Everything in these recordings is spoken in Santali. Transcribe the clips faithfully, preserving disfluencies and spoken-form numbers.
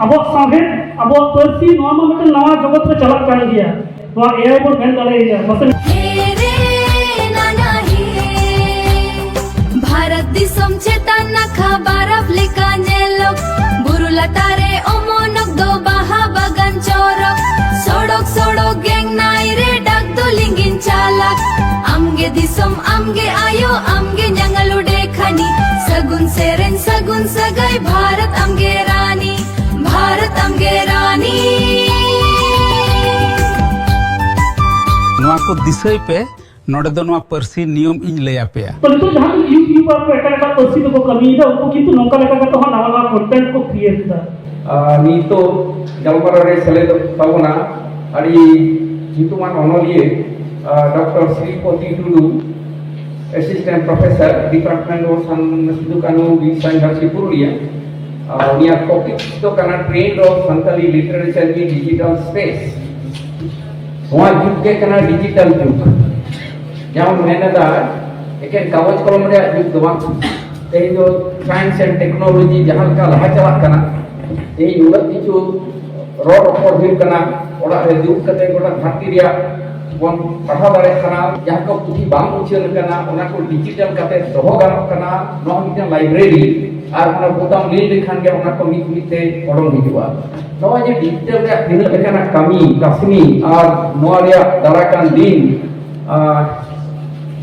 ᱟᱵᱚᱣᱟᱜ ᱥᱟᱶᱦᱮᱫ, ᱟᱵᱚᱣᱟᱜ ᱯᱟᱹᱨᱥᱤ, ᱱᱚᱣᱟ ᱢᱟ ᱢᱤᱫᱴᱮᱱ ᱱᱟᱣᱟ ᱡᱚᱜᱚᱛ ᱨᱮ ᱪᱟᱞᱟᱜ ᱠᱟᱱ ᱜᱮᱭᱟ᱾ ᱱᱚᱣᱟ ᱮ ᱟᱭ ᱵᱚᱱ ᱢᱮᱱ ᱫᱟᱲᱮᱭᱟᱭᱟ, ᱢᱟᱥᱮ᱾ ᱦᱮ ᱨᱮ ᱱᱟᱱᱟ ᱦᱮ, ᱵᱷᱟᱨᱚᱛ ᱫᱤᱥᱚᱢ ᱪᱮᱛᱟᱱ ᱱᱟᱠᱷᱟ ᱵᱟᱨᱟᱯ ᱞᱮᱠᱟ ᱧᱮᱞᱚᱜ, ᱵᱩᱨᱩ ᱞᱟᱛᱟᱨ ᱨᱮ ᱚᱢᱚᱱᱚᱜ ᱫᱚ ᱵᱟᱦᱟ ᱵᱟᱜᱟᱱ ᱪᱚᱨᱚᱠ, ᱥᱚᱲᱚᱠ ᱥᱚᱲᱚᱠ ᱜᱮᱝ ᱱᱟᱭ ᱨᱮ ᱰᱟᱠ ᱫᱚ ᱞᱤᱸᱜᱤᱱ ᱪᱟᱞᱟᱜ᱾ ᱟᱢᱜᱮ ᱫᱤᱥᱚᱢ, ᱟᱢᱜᱮ ᱟᱭᱳ, ᱟᱢᱜᱮ ᱧᱟᱝᱜᱟᱞ ᱩᱰᱮ ᱠᱷᱟᱱᱤ, ᱥᱟᱹᱜᱩᱱ ᱥᱮᱨᱮᱧ, ᱥᱟᱹᱜᱩᱱ ᱥᱟᱹᱜᱟᱹᱭ, ᱵᱷᱟᱨᱚᱛ ᱟᱢᱜᱮ ᱨᱟᱱᱤ, ᱵᱷᱟᱨᱚᱛ ᱟᱢᱜᱮ ᱨᱟᱱᱤ᱾ ᱱᱚᱣᱟ ᱠᱚ ᱫᱤᱥᱟᱹᱭ ᱯᱮ, ᱱᱚᱰᱮ ᱫᱚ ᱱᱚᱣᱟ ᱯᱟᱹᱨᱥᱤ ᱱᱤᱭᱚᱢ ᱤᱧ ᱞᱟᱹᱭ ᱟᱯᱮᱭᱟ᱾ ᱛᱚ, ᱱᱤᱛᱚᱜ ᱡᱟᱦᱟᱸ ᱠᱚ YouTube ᱟᱨ ᱠᱚ ᱮᱴᱟᱜ ᱮᱴᱟᱜ ᱯᱟᱹᱨᱥᱤ ᱛᱮᱠᱚ ᱠᱟᱹᱢᱤᱭᱮᱫᱟ, ᱩᱱᱠᱩ ᱠᱤᱱᱛᱩ ᱱᱚᱝᱠᱟ ᱞᱮᱠᱟ ᱠᱟᱛᱮ ᱦᱚᱸ ᱱᱟᱣᱟ ᱱᱟᱣᱟ content ᱠᱚ create ᱮᱫᱟ᱾ ᱟᱨ ᱱᱤᱛᱚᱜ ᱜᱟᱞᱢᱟᱨᱟᱣ ᱨᱮ ᱥᱮᱞᱮᱫᱚᱜ ᱛᱟᱵᱚᱱᱟ ᱟᱹᱰᱤ ᱧᱩᱛᱩᱢᱟᱱ ᱚᱱᱚᱞᱤᱭᱟᱹ, ᱟᱨ, doctor Sripati Tudu, Assistant Professor, Department of San-, Sidhu Kanhu Birsa university Purulia. ᱟᱨ ᱩᱱᱤᱭᱟᱜ topic ᱫᱚ ᱠᱟᱱᱟ Trend of Santali Literature in Digital Space᱾ ᱱᱚᱣᱟ ᱡᱩᱜᱽ ᱜᱮ ᱠᱟᱱᱟ digital ᱡᱩᱜᱽ᱾ ᱡᱟᱦᱟᱸ ᱵᱚᱱ ᱢᱮᱱ ᱮᱫᱟ, ᱮᱠᱮᱱ ᱠᱟᱜᱚᱡᱽ ᱠᱚᱞᱚᱢ ᱨᱮᱭᱟᱜ ᱡᱩᱜᱽ ᱫᱚ ᱵᱟᱝ᱾ ᱛᱮᱦᱮᱧ ᱫᱚ science and technology ᱡᱟᱦᱟᱸ ᱞᱮᱠᱟ ᱞᱟᱦᱟ ᱪᱟᱞᱟᱜ ᱠᱟᱱᱟ, ᱛᱮᱦᱮᱧ ᱩᱱᱟᱹᱜ ᱠᱤᱪᱷᱩ ᱨᱚᱲ ᱨᱚᱯᱚᱲ ᱦᱩᱭᱩᱜ ᱠᱟᱱᱟ, ᱚᱲᱟᱜ ᱨᱮ ᱫᱩᱲᱩᱵ ᱠᱟᱛᱮ ᱜᱚᱴᱟ ᱫᱷᱟᱹᱨᱛᱤ ᱨᱮᱭᱟᱜ ᱵᱚᱱ ᱯᱟᱲᱦᱟᱣ ᱫᱟᱲᱮᱭᱟᱜ ᱠᱟᱱᱟ᱾ ᱡᱟᱦᱟᱸ ᱠᱚ ᱯᱩᱛᱷᱤ ᱵᱟᱝ ᱩᱪᱷᱟᱹᱱ ᱟᱠᱟᱱᱟ, ᱚᱱᱟ ᱠᱚ digital ᱠᱟᱛᱮ ᱫᱚᱦᱚ ᱜᱟᱱᱚᱜ ᱠᱟᱱᱟ᱾ ᱱᱚᱣᱟ ᱢᱤᱫᱴᱮᱱ library, ᱟᱨ ᱚᱱᱟ ᱵᱳᱛᱟᱢ ᱞᱤᱱ ᱞᱮᱠᱷᱟᱱ ᱜᱮ ᱚᱱᱟ ᱠᱚ ᱢᱤᱫ ᱢᱤᱫ ᱛᱮ ᱚᱰᱚᱝ ᱦᱤᱡᱩᱜᱼᱟ᱾ ᱱᱚᱜᱼᱚᱭ ᱡᱮ digital ᱨᱮᱭᱟᱜ ᱛᱤᱱᱟᱹᱜ ᱞᱮᱠᱟᱱᱟᱜ ᱠᱟᱹᱢᱤ ᱠᱟᱹᱥᱱᱤ ᱟᱨ ᱱᱚᱣᱟ ᱨᱮᱭᱟᱜ ᱫᱟᱨᱟᱭ ᱠᱟᱱ ᱫᱤᱱ, ᱟᱨ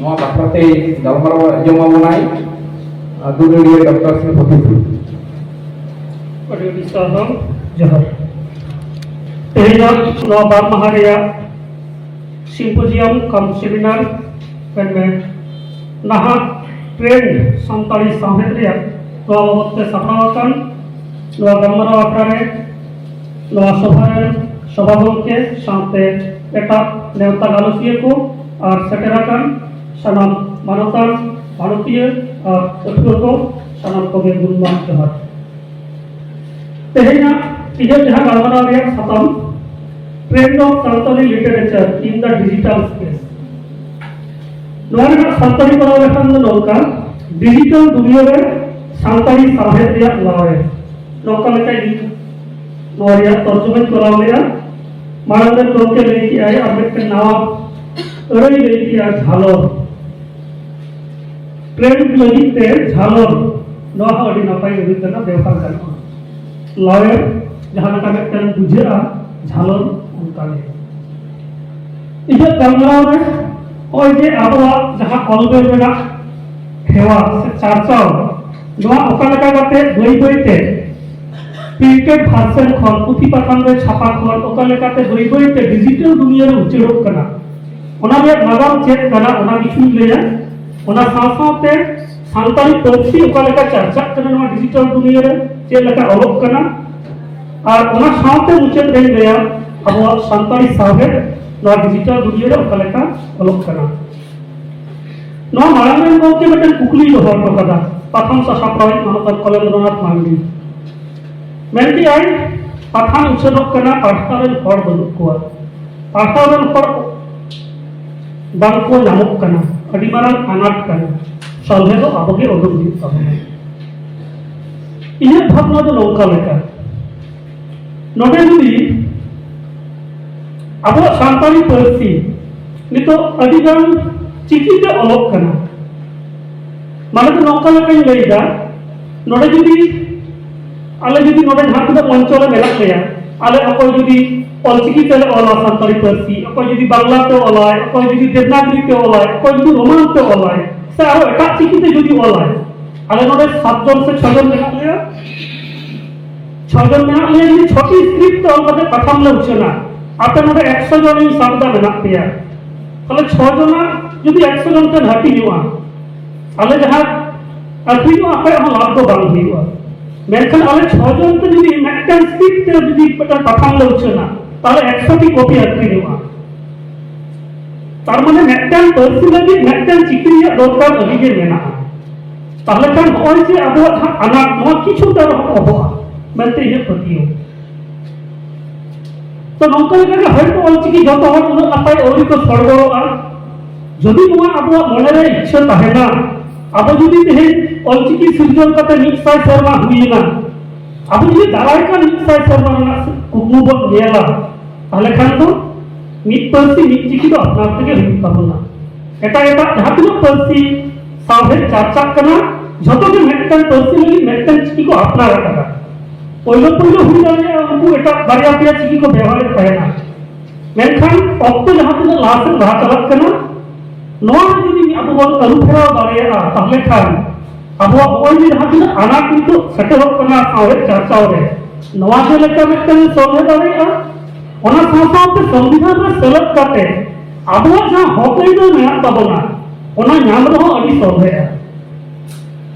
ᱱᱚᱣᱟ ᱵᱟᱠᱷᱨᱟᱛᱮ ᱜᱟᱞᱢᱟᱨᱟᱣ ᱟᱸᱡᱚᱢ ᱟᱵᱚᱱᱟᱭ, ᱟᱨ ᱫᱩᱞᱟᱹᱲᱤᱭᱟᱹ ᱰᱚᱠᱴᱚᱨ ᱥᱨᱤᱯᱚᱛᱤ ᱴᱩᱰᱩ᱾ ᱟᱹᱰᱤ ᱟᱹᱰᱤ ᱥᱟᱨᱦᱟᱣ, ᱡᱚᱦᱟᱨ᱾ ᱛᱮᱦᱮᱧᱟᱜ ᱱᱚᱣᱟ ᱵᱟᱨ ᱢᱟᱦᱟ ᱨᱮᱭᱟᱜ symposium cum seminar, ᱢᱮᱱᱢᱮ ᱱᱟᱦᱟᱜ trend ᱥᱟᱱᱛᱟᱲᱤ ᱥᱟᱶᱦᱮᱫ ᱨᱮᱭᱟᱜ, ᱱᱚᱣᱟ ᱵᱟᱵᱚᱛ ᱛᱮ ᱥᱟᱯᱲᱟᱣ ᱟᱠᱟᱱ ᱱᱚᱣᱟ ᱜᱟᱞᱢᱟᱨᱟᱣ ᱟᱠᱷᱲᱟ ᱨᱮ ᱱᱚᱣᱟ ᱥᱚᱵᱷᱟ ᱨᱮᱱ ᱥᱚᱵᱷᱟ ᱜᱚᱢᱠᱮ ᱥᱟᱶᱛᱮ ᱮᱴᱟᱜ ᱱᱮᱣᱛᱟ ᱜᱟᱞᱚᱪᱤᱭᱟᱹ ᱠᱚ ᱟᱨ ᱥᱮᱴᱮᱨ ᱟᱠᱟᱱ ᱥᱟᱱᱟᱢ ᱢᱟᱱᱚᱛᱟᱱ ᱢᱟᱱᱚᱛᱤᱭᱟᱹ ᱟᱨ ᱯᱟᱹᱴᱷᱩᱣᱟᱹ ᱠᱚ, ᱥᱟᱱᱟᱢ ᱠᱚᱜᱮ ᱜᱩᱱᱢᱟᱱ ᱡᱚᱦᱟᱨ᱾ ᱛᱮᱦᱮᱧᱟᱜ ᱤᱧᱟᱹᱜ ᱡᱟᱦᱟᱸ ᱜᱟᱞᱢᱟᱨᱟᱣ ᱨᱮᱭᱟᱜ ᱥᱟᱛᱟᱢ, Trend of Santali Literature in the Digital Space᱾ ᱱᱚᱣᱟ ᱨᱮᱱᱟᱜ ᱥᱟᱱᱛᱟᱲᱤ ᱯᱟᱲᱟᱣ ᱞᱮᱠᱷᱟᱱ ᱫᱚ ᱱᱚᱝᱠᱟ, ᱰᱤᱡᱤᱴᱟᱞ ᱫᱩᱱᱤᱭᱟᱹ ᱨᱮ ᱥᱟᱱᱛᱟᱲᱤ ᱥᱟᱶᱦᱮᱫ ᱨᱮᱭᱟᱜ ᱞᱟᱲᱮ, ᱱᱚᱝᱠᱟ ᱞᱮᱠᱟ ᱤᱧ ᱱᱚᱣᱟ ᱨᱮᱭᱟᱜ ᱛᱚᱨᱡᱚᱢᱟᱧ ᱠᱚᱨᱟᱣ ᱞᱮᱫᱼᱟ᱾ ᱢᱟᱲᱟᱝ ᱨᱮ ᱜᱚᱢᱠᱮ ᱞᱟᱹᱭ ᱠᱮᱜᱼᱟᱭ ᱟᱨ ᱢᱤᱫᱴᱮᱱ ᱱᱟᱣᱟ ᱟᱹᱲᱟᱹᱭ ᱞᱟᱹᱭ ᱠᱮᱜᱼᱟ, ᱡᱷᱟᱞᱚᱨ᱾ ᱴᱨᱮᱱᱰ ᱞᱟᱹᱜᱤᱫ ᱛᱮ ᱡᱷᱟᱞᱚᱨ, ᱱᱚᱣᱟ ᱦᱚᱸ ᱟᱹᱰᱤ ᱱᱟᱯᱟᱭ ᱟᱹᱲᱟᱹ ᱠᱟᱱᱟ, ᱵᱮᱣᱦᱟᱨ ᱜᱟᱱᱚᱜᱼᱟ᱾ ᱞᱟᱣᱮᱨ ᱡᱟᱦᱟᱸ ᱞᱮᱠᱟ ᱢᱤᱫᱴᱮᱱ ᱵᱩᱡᱷᱟᱹᱜᱼᱟ, ᱡᱷᱟᱞᱚᱨ ᱚᱱᱠᱟ ᱜᱮ᱾ ᱤᱧᱟᱹᱜ ᱜᱟᱞᱢᱟᱨᱟᱣ ᱨᱮ ᱱᱚᱜᱼᱚᱭ ᱡᱮ ᱟᱵᱚᱣᱟᱜ ᱡᱟᱦᱟᱸ ᱚᱞ ᱵᱮᱞ ᱨᱮᱱᱟᱜ ᱦᱮᱣᱟ ᱥᱮ ᱪᱟᱨᱪᱟᱣ, ᱱᱚᱣᱟ ᱚᱠᱟ ᱞᱮᱠᱟ ᱠᱟᱛᱮ ᱵᱟᱹᱭ ᱵᱟᱹᱭ ᱛᱮ ᱯᱨᱤᱱᱴᱮᱰ ᱵᱷᱟᱨᱥᱮᱱ ᱠᱷᱚᱱ, ᱯᱩᱛᱷᱤ ᱯᱟᱛᱷᱟᱢ ᱨᱮ ᱪᱷᱟᱯᱟ ᱠᱷᱚᱱ ᱚᱠᱟ ᱞᱮᱠᱟᱛᱮ ᱵᱟᱹᱭ ᱵᱟᱹᱭ ᱛᱮ ᱰᱤᱡᱤᱴᱟᱞ ᱫᱩᱱᱤᱭᱟᱹ ᱨᱮ ᱩᱪᱟᱹᱲᱚᱜ ᱠᱟᱱᱟ, ᱚᱱᱟ ᱨᱮᱭᱟᱜ ᱱᱟᱜᱟᱢ ᱪᱮᱫ ᱠᱟᱱᱟ, ᱚᱱᱟ ᱠᱤᱪᱷᱩᱧ ᱞᱟᱹᱭᱟ᱾ ᱚᱱᱟ ᱥᱟᱶ ᱥᱟᱶᱛᱮ ᱥᱟᱱᱛᱟᱲᱤ ᱯᱟᱹᱨᱥᱤ ᱚᱠᱟ ᱞᱮᱠᱟ ᱪᱟᱨᱪᱟᱜ ᱠᱟᱱᱟ ᱱᱚᱣᱟ ᱰᱤᱡᱤᱴᱟᱞ ᱫᱩᱱᱤᱭᱟᱹ ᱨᱮ, ᱪᱮᱫ ᱞᱮᱠᱟ ᱚᱞᱚᱜ ᱠᱟᱱᱟ, ᱟᱨ ᱚᱱᱟ ᱥᱟᱶᱛᱮ ᱢᱩᱪᱟᱹᱫ ᱨᱮᱧ ᱞᱟᱹᱭᱟ ᱟᱵᱚᱣᱟᱜ ᱥᱟᱱᱛᱟᱲᱤ ᱥᱟᱶᱦᱮᱫ ᱱᱚᱣᱟ ᱰᱤᱡᱤᱴᱟᱞ ᱫᱩᱱᱤᱭᱟᱹ ᱨᱮ ᱚᱠᱟ ᱞᱮᱠᱟ ᱚᱞᱚᱜ ᱠᱟᱱᱟ᱾ ᱱᱚᱣᱟ ᱢᱟᱲᱟᱝ ᱨᱮᱱ ᱜᱚᱢᱠᱮ ᱢᱤᱫᱴᱮᱱ ᱠᱩᱠᱞᱤᱭ ᱫᱚᱦᱚ ᱦᱚᱴᱚ ᱠᱟᱫᱟ, ᱯᱟᱛᱷᱟᱢ ᱥᱟᱥᱟᱯᱲᱟᱣᱤᱡ ᱢᱟᱱᱚᱛᱟᱱ ᱠᱚᱞᱮᱱᱫᱨᱚᱱᱟᱛᱷ ᱢᱟᱱᱰᱤ᱾ ᱢᱮᱱ ᱠᱮᱜᱼᱟᱭ, ᱯᱟᱛᱷᱟᱢ ᱩᱪᱷᱟᱹᱱᱚᱜ ᱠᱟᱱᱟ, ᱯᱟᱲᱦᱟᱣ ᱨᱮᱱ ᱦᱚᱲ ᱵᱟᱹᱱᱩᱜ ᱠᱚᱣᱟ, ᱯᱟᱲᱦᱟᱣ ᱨᱮᱱ ᱦᱚᱲ ᱵᱟᱝ ᱠᱚ ᱧᱟᱢᱚᱜ ᱠᱟᱱᱟ, ᱟᱹᱰᱤ ᱢᱟᱨᱟᱝ ᱟᱱᱟᱴ ᱠᱟᱱᱟ, ᱥᱚᱞᱦᱮ ᱫᱚ ᱟᱵᱚ ᱜᱮ ᱩᱰᱩᱠ ᱦᱩᱭᱩᱜ ᱛᱟᱵᱚᱱᱟ᱾ ᱤᱧᱟᱹᱜ ᱵᱷᱟᱵᱽᱱᱟ ᱫᱚ ᱱᱚᱝᱠᱟ ᱞᱮᱠᱟ, ᱱᱚᱰᱮ ᱡᱩᱫᱤ ᱟᱵᱚᱣᱟᱜ ᱥᱟᱱᱛᱟᱲᱤ ᱯᱟᱹᱨᱥᱤ ᱱᱤᱛᱚᱜ ᱟᱹᱰᱤ ᱜᱟᱱ ᱪᱤᱠᱤᱛᱮ ᱚᱞᱚᱜ ᱠᱟᱱᱟ, ᱢᱟᱱᱮ ᱫᱚ ᱱᱚᱝᱠᱟ ᱞᱮᱠᱟᱧ ᱞᱟᱹᱭᱫᱟ, ᱱᱚᱰᱮ ᱡᱩᱫᱤ ᱟᱞᱮ ᱡᱩᱫᱤ ᱱᱚᱰᱮ ᱡᱟᱦᱟᱸ ᱛᱤᱱᱟᱹᱜ ᱢᱚᱧᱪᱚ ᱨᱮ ᱢᱮᱱᱟᱜ ᱞᱮᱭᱟ, ᱟᱞᱮ ᱚᱠᱚᱭ ᱡᱩᱫᱤ ᱚᱞᱪᱤᱠᱤ ᱛᱮᱞᱮ ᱚᱞᱟ ᱥᱟᱱᱛᱟᱲᱤ ᱯᱟᱹᱨᱥᱤ, ᱚᱠᱚᱭ ᱡᱩᱫᱤ ᱵᱟᱝᱞᱟ ᱛᱮ ᱚᱞᱟᱭ, ᱚᱠᱚᱭ ᱡᱩᱫᱤ ᱫᱮᱵᱽᱱᱟᱜᱽᱨᱤ ᱛᱮ ᱚᱞᱟᱭ, ᱚᱠᱚᱭ ᱡᱩᱫᱤ ᱨᱳᱢᱟᱱ ᱛᱮ ᱚᱞᱟᱭ, ᱥᱮ ᱟᱨᱚ ᱮᱴᱟᱜ ᱪᱤᱠᱤ ᱛᱮ ᱡᱩᱫᱤ ᱚᱞᱟᱭ, ᱟᱞᱮ ᱱᱚᱰᱮ ᱥᱟᱛ ᱡᱚᱱ ᱥᱮ ᱪᱷᱚ ᱡᱚᱱ ᱢᱮᱱᱟᱜ ᱞᱮᱭᱟ, ᱪᱷᱚ ᱡᱚᱱ ᱢᱮᱱᱟᱜ ᱞᱮᱭᱟ, ᱡᱩᱫᱤ ᱪᱷᱚᱴᱤ ᱥᱠᱨᱤᱯᱴ ᱛᱮ ᱚᱞ ᱠᱟᱛᱮ ᱯᱟᱛᱷᱟᱢ ᱞᱮ ᱩᱪᱷᱟᱹᱱᱟ, ᱟᱯᱮ ᱱᱚᱰᱮ ᱮᱠᱥᱚ ᱡᱚᱱ ᱤᱧ ᱥᱟᱵ ᱫᱟ ᱢᱮᱱᱟᱜ ᱯᱮᱭᱟ, ᱛᱟᱦᱞᱮ ᱪᱷᱚ ᱡᱚᱱᱟᱜ ᱡᱩᱫᱤ ᱮᱠᱥᱚ ᱡᱚᱱ ᱛᱮ ᱦᱟᱹᱴᱤᱧᱚᱜᱼᱟ, ᱟᱞᱮ ᱡᱟᱦᱟᱸ ᱟᱹᱠᱷᱨᱤᱧᱚᱜᱼᱟ, ᱚᱠᱚᱭᱟᱜ ᱦᱚᱸ ᱞᱟᱵᱷ ᱫᱚ ᱵᱟᱝ ᱦᱩᱭᱩᱜᱼᱟ᱾ ᱢᱮᱱᱠᱷᱟᱱ ᱟᱞᱮ ᱪᱷᱚ ᱡᱚᱱ ᱛᱮ ᱡᱩᱫᱤ ᱢᱤᱫᱴᱟᱝ ᱥᱠᱨᱤᱯᱴ ᱛᱮ ᱡᱩᱫᱤ ᱢᱤᱫᱴᱟᱝ ᱯᱟᱛᱷᱟᱢ ᱞᱮ ᱩᱪᱷᱟᱹᱱᱟ, ᱛᱟᱦᱞᱮ ᱮᱠᱥᱚ ᱴᱤ ᱠᱚᱯᱤ ᱟᱹᱠᱷᱨᱤᱧᱚᱜᱼᱟ᱾ ᱛᱟᱨ ᱢᱟᱱᱮ ᱢᱤᱫᱴᱟᱝ ᱯᱟᱹᱨᱥᱤ ᱞᱟᱹᱜᱤᱫ ᱢᱤᱫᱴᱟᱝ ᱪᱤᱠᱤ ᱨᱮᱭᱟᱜ ᱫᱚᱨᱠᱟᱨ ᱟᱹᱰᱤ ᱜᱮ ᱢᱮᱱᱟᱜᱼᱟ᱾ ᱛᱟᱦᱞᱮ ᱠᱷᱟᱱ ᱱᱚᱜᱼᱚᱭ ᱡᱮ ᱟᱵᱚᱣᱟᱜ ᱡᱟᱦᱟᱸ ᱟᱱᱟᱴ, ᱱᱚᱣᱟ ᱠᱤᱪᱷᱩᱴᱟ ᱨᱮᱦᱚᱸ ᱚᱵᱚᱜᱼᱟ ᱢᱮᱱᱛᱮ ᱤᱧᱟᱹᱜ ᱯᱟᱹᱛᱭᱟᱹᱣ᱾ ᱛᱚ ᱱᱚᱝᱠᱟ ᱞᱮᱠᱟᱜᱮ ᱦᱚᱭᱛᱳ ᱚᱞᱪᱤᱠᱤ ᱡᱚᱛᱚ ᱦᱚᱲ ᱩᱱᱟᱹᱜ ᱱᱟᱯᱟᱭ ᱟᱹᱣᱨᱤ ᱠᱚ ᱥᱚᱲᱜᱚᱨᱚᱜᱼᱟ᱾ ᱡᱩᱫᱤ ᱱᱚᱣᱟ ᱟᱵᱚᱣᱟᱜ ᱢᱚᱱᱮᱨᱮ ᱤᱪᱪᱷᱟᱹ ᱛᱟᱦᱮᱱᱟ, ᱟᱵᱚ ᱡᱩᱫᱤ ᱛᱮᱦᱮᱧ ᱚᱞᱪᱤᱠᱤ ᱥᱤᱨᱡᱚᱱ ᱠᱟᱛᱮ ᱢᱤᱫ ᱥᱟᱭ ᱥᱮᱨᱢᱟ ᱦᱩᱭᱮᱱᱟ, ᱟᱵᱚ ᱡᱩᱫᱤ ᱫᱟᱨᱟᱭ ᱠᱟᱱ ᱢᱤᱫ ᱥᱟᱭ ᱥᱮᱨᱢᱟ ᱨᱮᱱᱟᱜ ᱠᱩᱠᱢᱩ ᱵᱚᱱ ᱧᱮᱞᱟ, ᱛᱟᱦᱚᱞᱮ ᱠᱷᱟᱱ ᱫᱚ ᱢᱤᱫ ᱯᱟᱹᱨᱥᱤ ᱢᱤᱫ ᱪᱤᱠᱤ ᱫᱚ ᱟᱯᱱᱟᱨ ᱛᱮᱜᱮ ᱦᱩᱭᱩᱜ ᱛᱟᱵᱚᱱᱟ᱾ ᱮᱴᱟᱜ ᱮᱴᱟᱜ ᱡᱟᱦᱟᱸ ᱛᱤᱱᱟᱹᱜ ᱯᱟᱹᱨᱥᱤ ᱥᱟᱶᱦᱮᱫ ᱪᱟᱨᱪᱟᱜ ᱠᱟᱱᱟ, ᱡᱷᱚᱛᱚ ᱜᱮ ᱢᱤᱫᱴᱟᱝ ᱯᱟᱹᱨᱥᱤ ᱞᱟᱹᱜᱤᱫ ᱢᱤᱫᱴᱟᱝ ᱪᱤᱠᱤ ᱠᱚ ᱟᱯᱱᱟᱨ ᱟᱠᱟᱫᱟ᱾ ᱯᱳᱭᱞᱳ ᱯᱳᱭᱞᱳ ᱦᱩᱭ ᱫᱟᱲᱮᱭᱟᱜᱼᱟ ᱩᱱᱠᱩ ᱮᱴᱟᱜ ᱵᱟᱨᱭᱟ ᱯᱮᱭᱟ ᱪᱤᱠᱤ ᱠᱚ ᱵᱮᱣᱦᱟᱨᱮᱫ ᱛᱟᱦᱮᱱᱟ, ᱢᱮᱱᱠᱷᱟᱱ ᱚᱠᱛᱚ ᱡᱟᱦᱟᱸ ᱛᱤᱱᱟᱹᱜ ᱞᱟᱦᱟ ᱥᱮᱫ ᱞᱟᱦᱟ ᱪᱟᱞᱟᱜ ᱠᱟᱱᱟ, ᱱᱚᱣᱟ ᱨᱮ ᱡᱩᱫᱤ ᱟᱵᱚ ᱵᱚᱱ ᱟᱹᱨᱩ ᱯᱷᱮᱨᱟᱣ ᱫᱟᱲᱮᱭᱟᱜᱼᱟ, ᱛᱟᱦᱚᱞᱮ ᱠᱷᱟᱱ ᱟᱵᱚᱣᱟᱜ ᱱᱚᱜᱼᱚᱭ ᱡᱮ ᱡᱟᱦᱟᱸ ᱛᱤᱱᱟᱹᱜ ᱟᱱᱟᱴ ᱱᱤᱛᱚᱜ ᱥᱮᱴᱮᱨᱚᱜ ᱠᱟᱱᱟ ᱥᱟᱶᱦᱮᱫ ᱪᱟᱨᱪᱟᱣ ᱨᱮ, ᱱᱚᱣᱟ ᱡᱮ ᱞᱮᱠᱟ ᱢᱤᱫᱴᱟᱝ ᱥᱚᱞᱦᱮ ᱫᱟᱲᱮᱭᱟᱜᱼᱟ, ᱚᱱᱟ ᱥᱟᱶ ᱥᱟᱶᱛᱮ ᱥᱚᱝᱵᱤᱫᱷᱟᱱ ᱨᱮ ᱥᱮᱞᱮᱫ ᱠᱟᱛᱮ ᱟᱵᱚᱣᱟᱜ ᱡᱟᱦᱟᱸ ᱦᱚᱠ ᱟᱹᱭᱫᱟᱹᱨ ᱢᱮᱱᱟᱜ ᱛᱟᱵᱚᱱᱟ, ᱚᱱᱟ ᱧᱟᱢ ᱨᱮᱦᱚᱸ ᱟᱹᱰᱤ ᱥᱚᱞᱦᱮᱜᱼᱟ᱾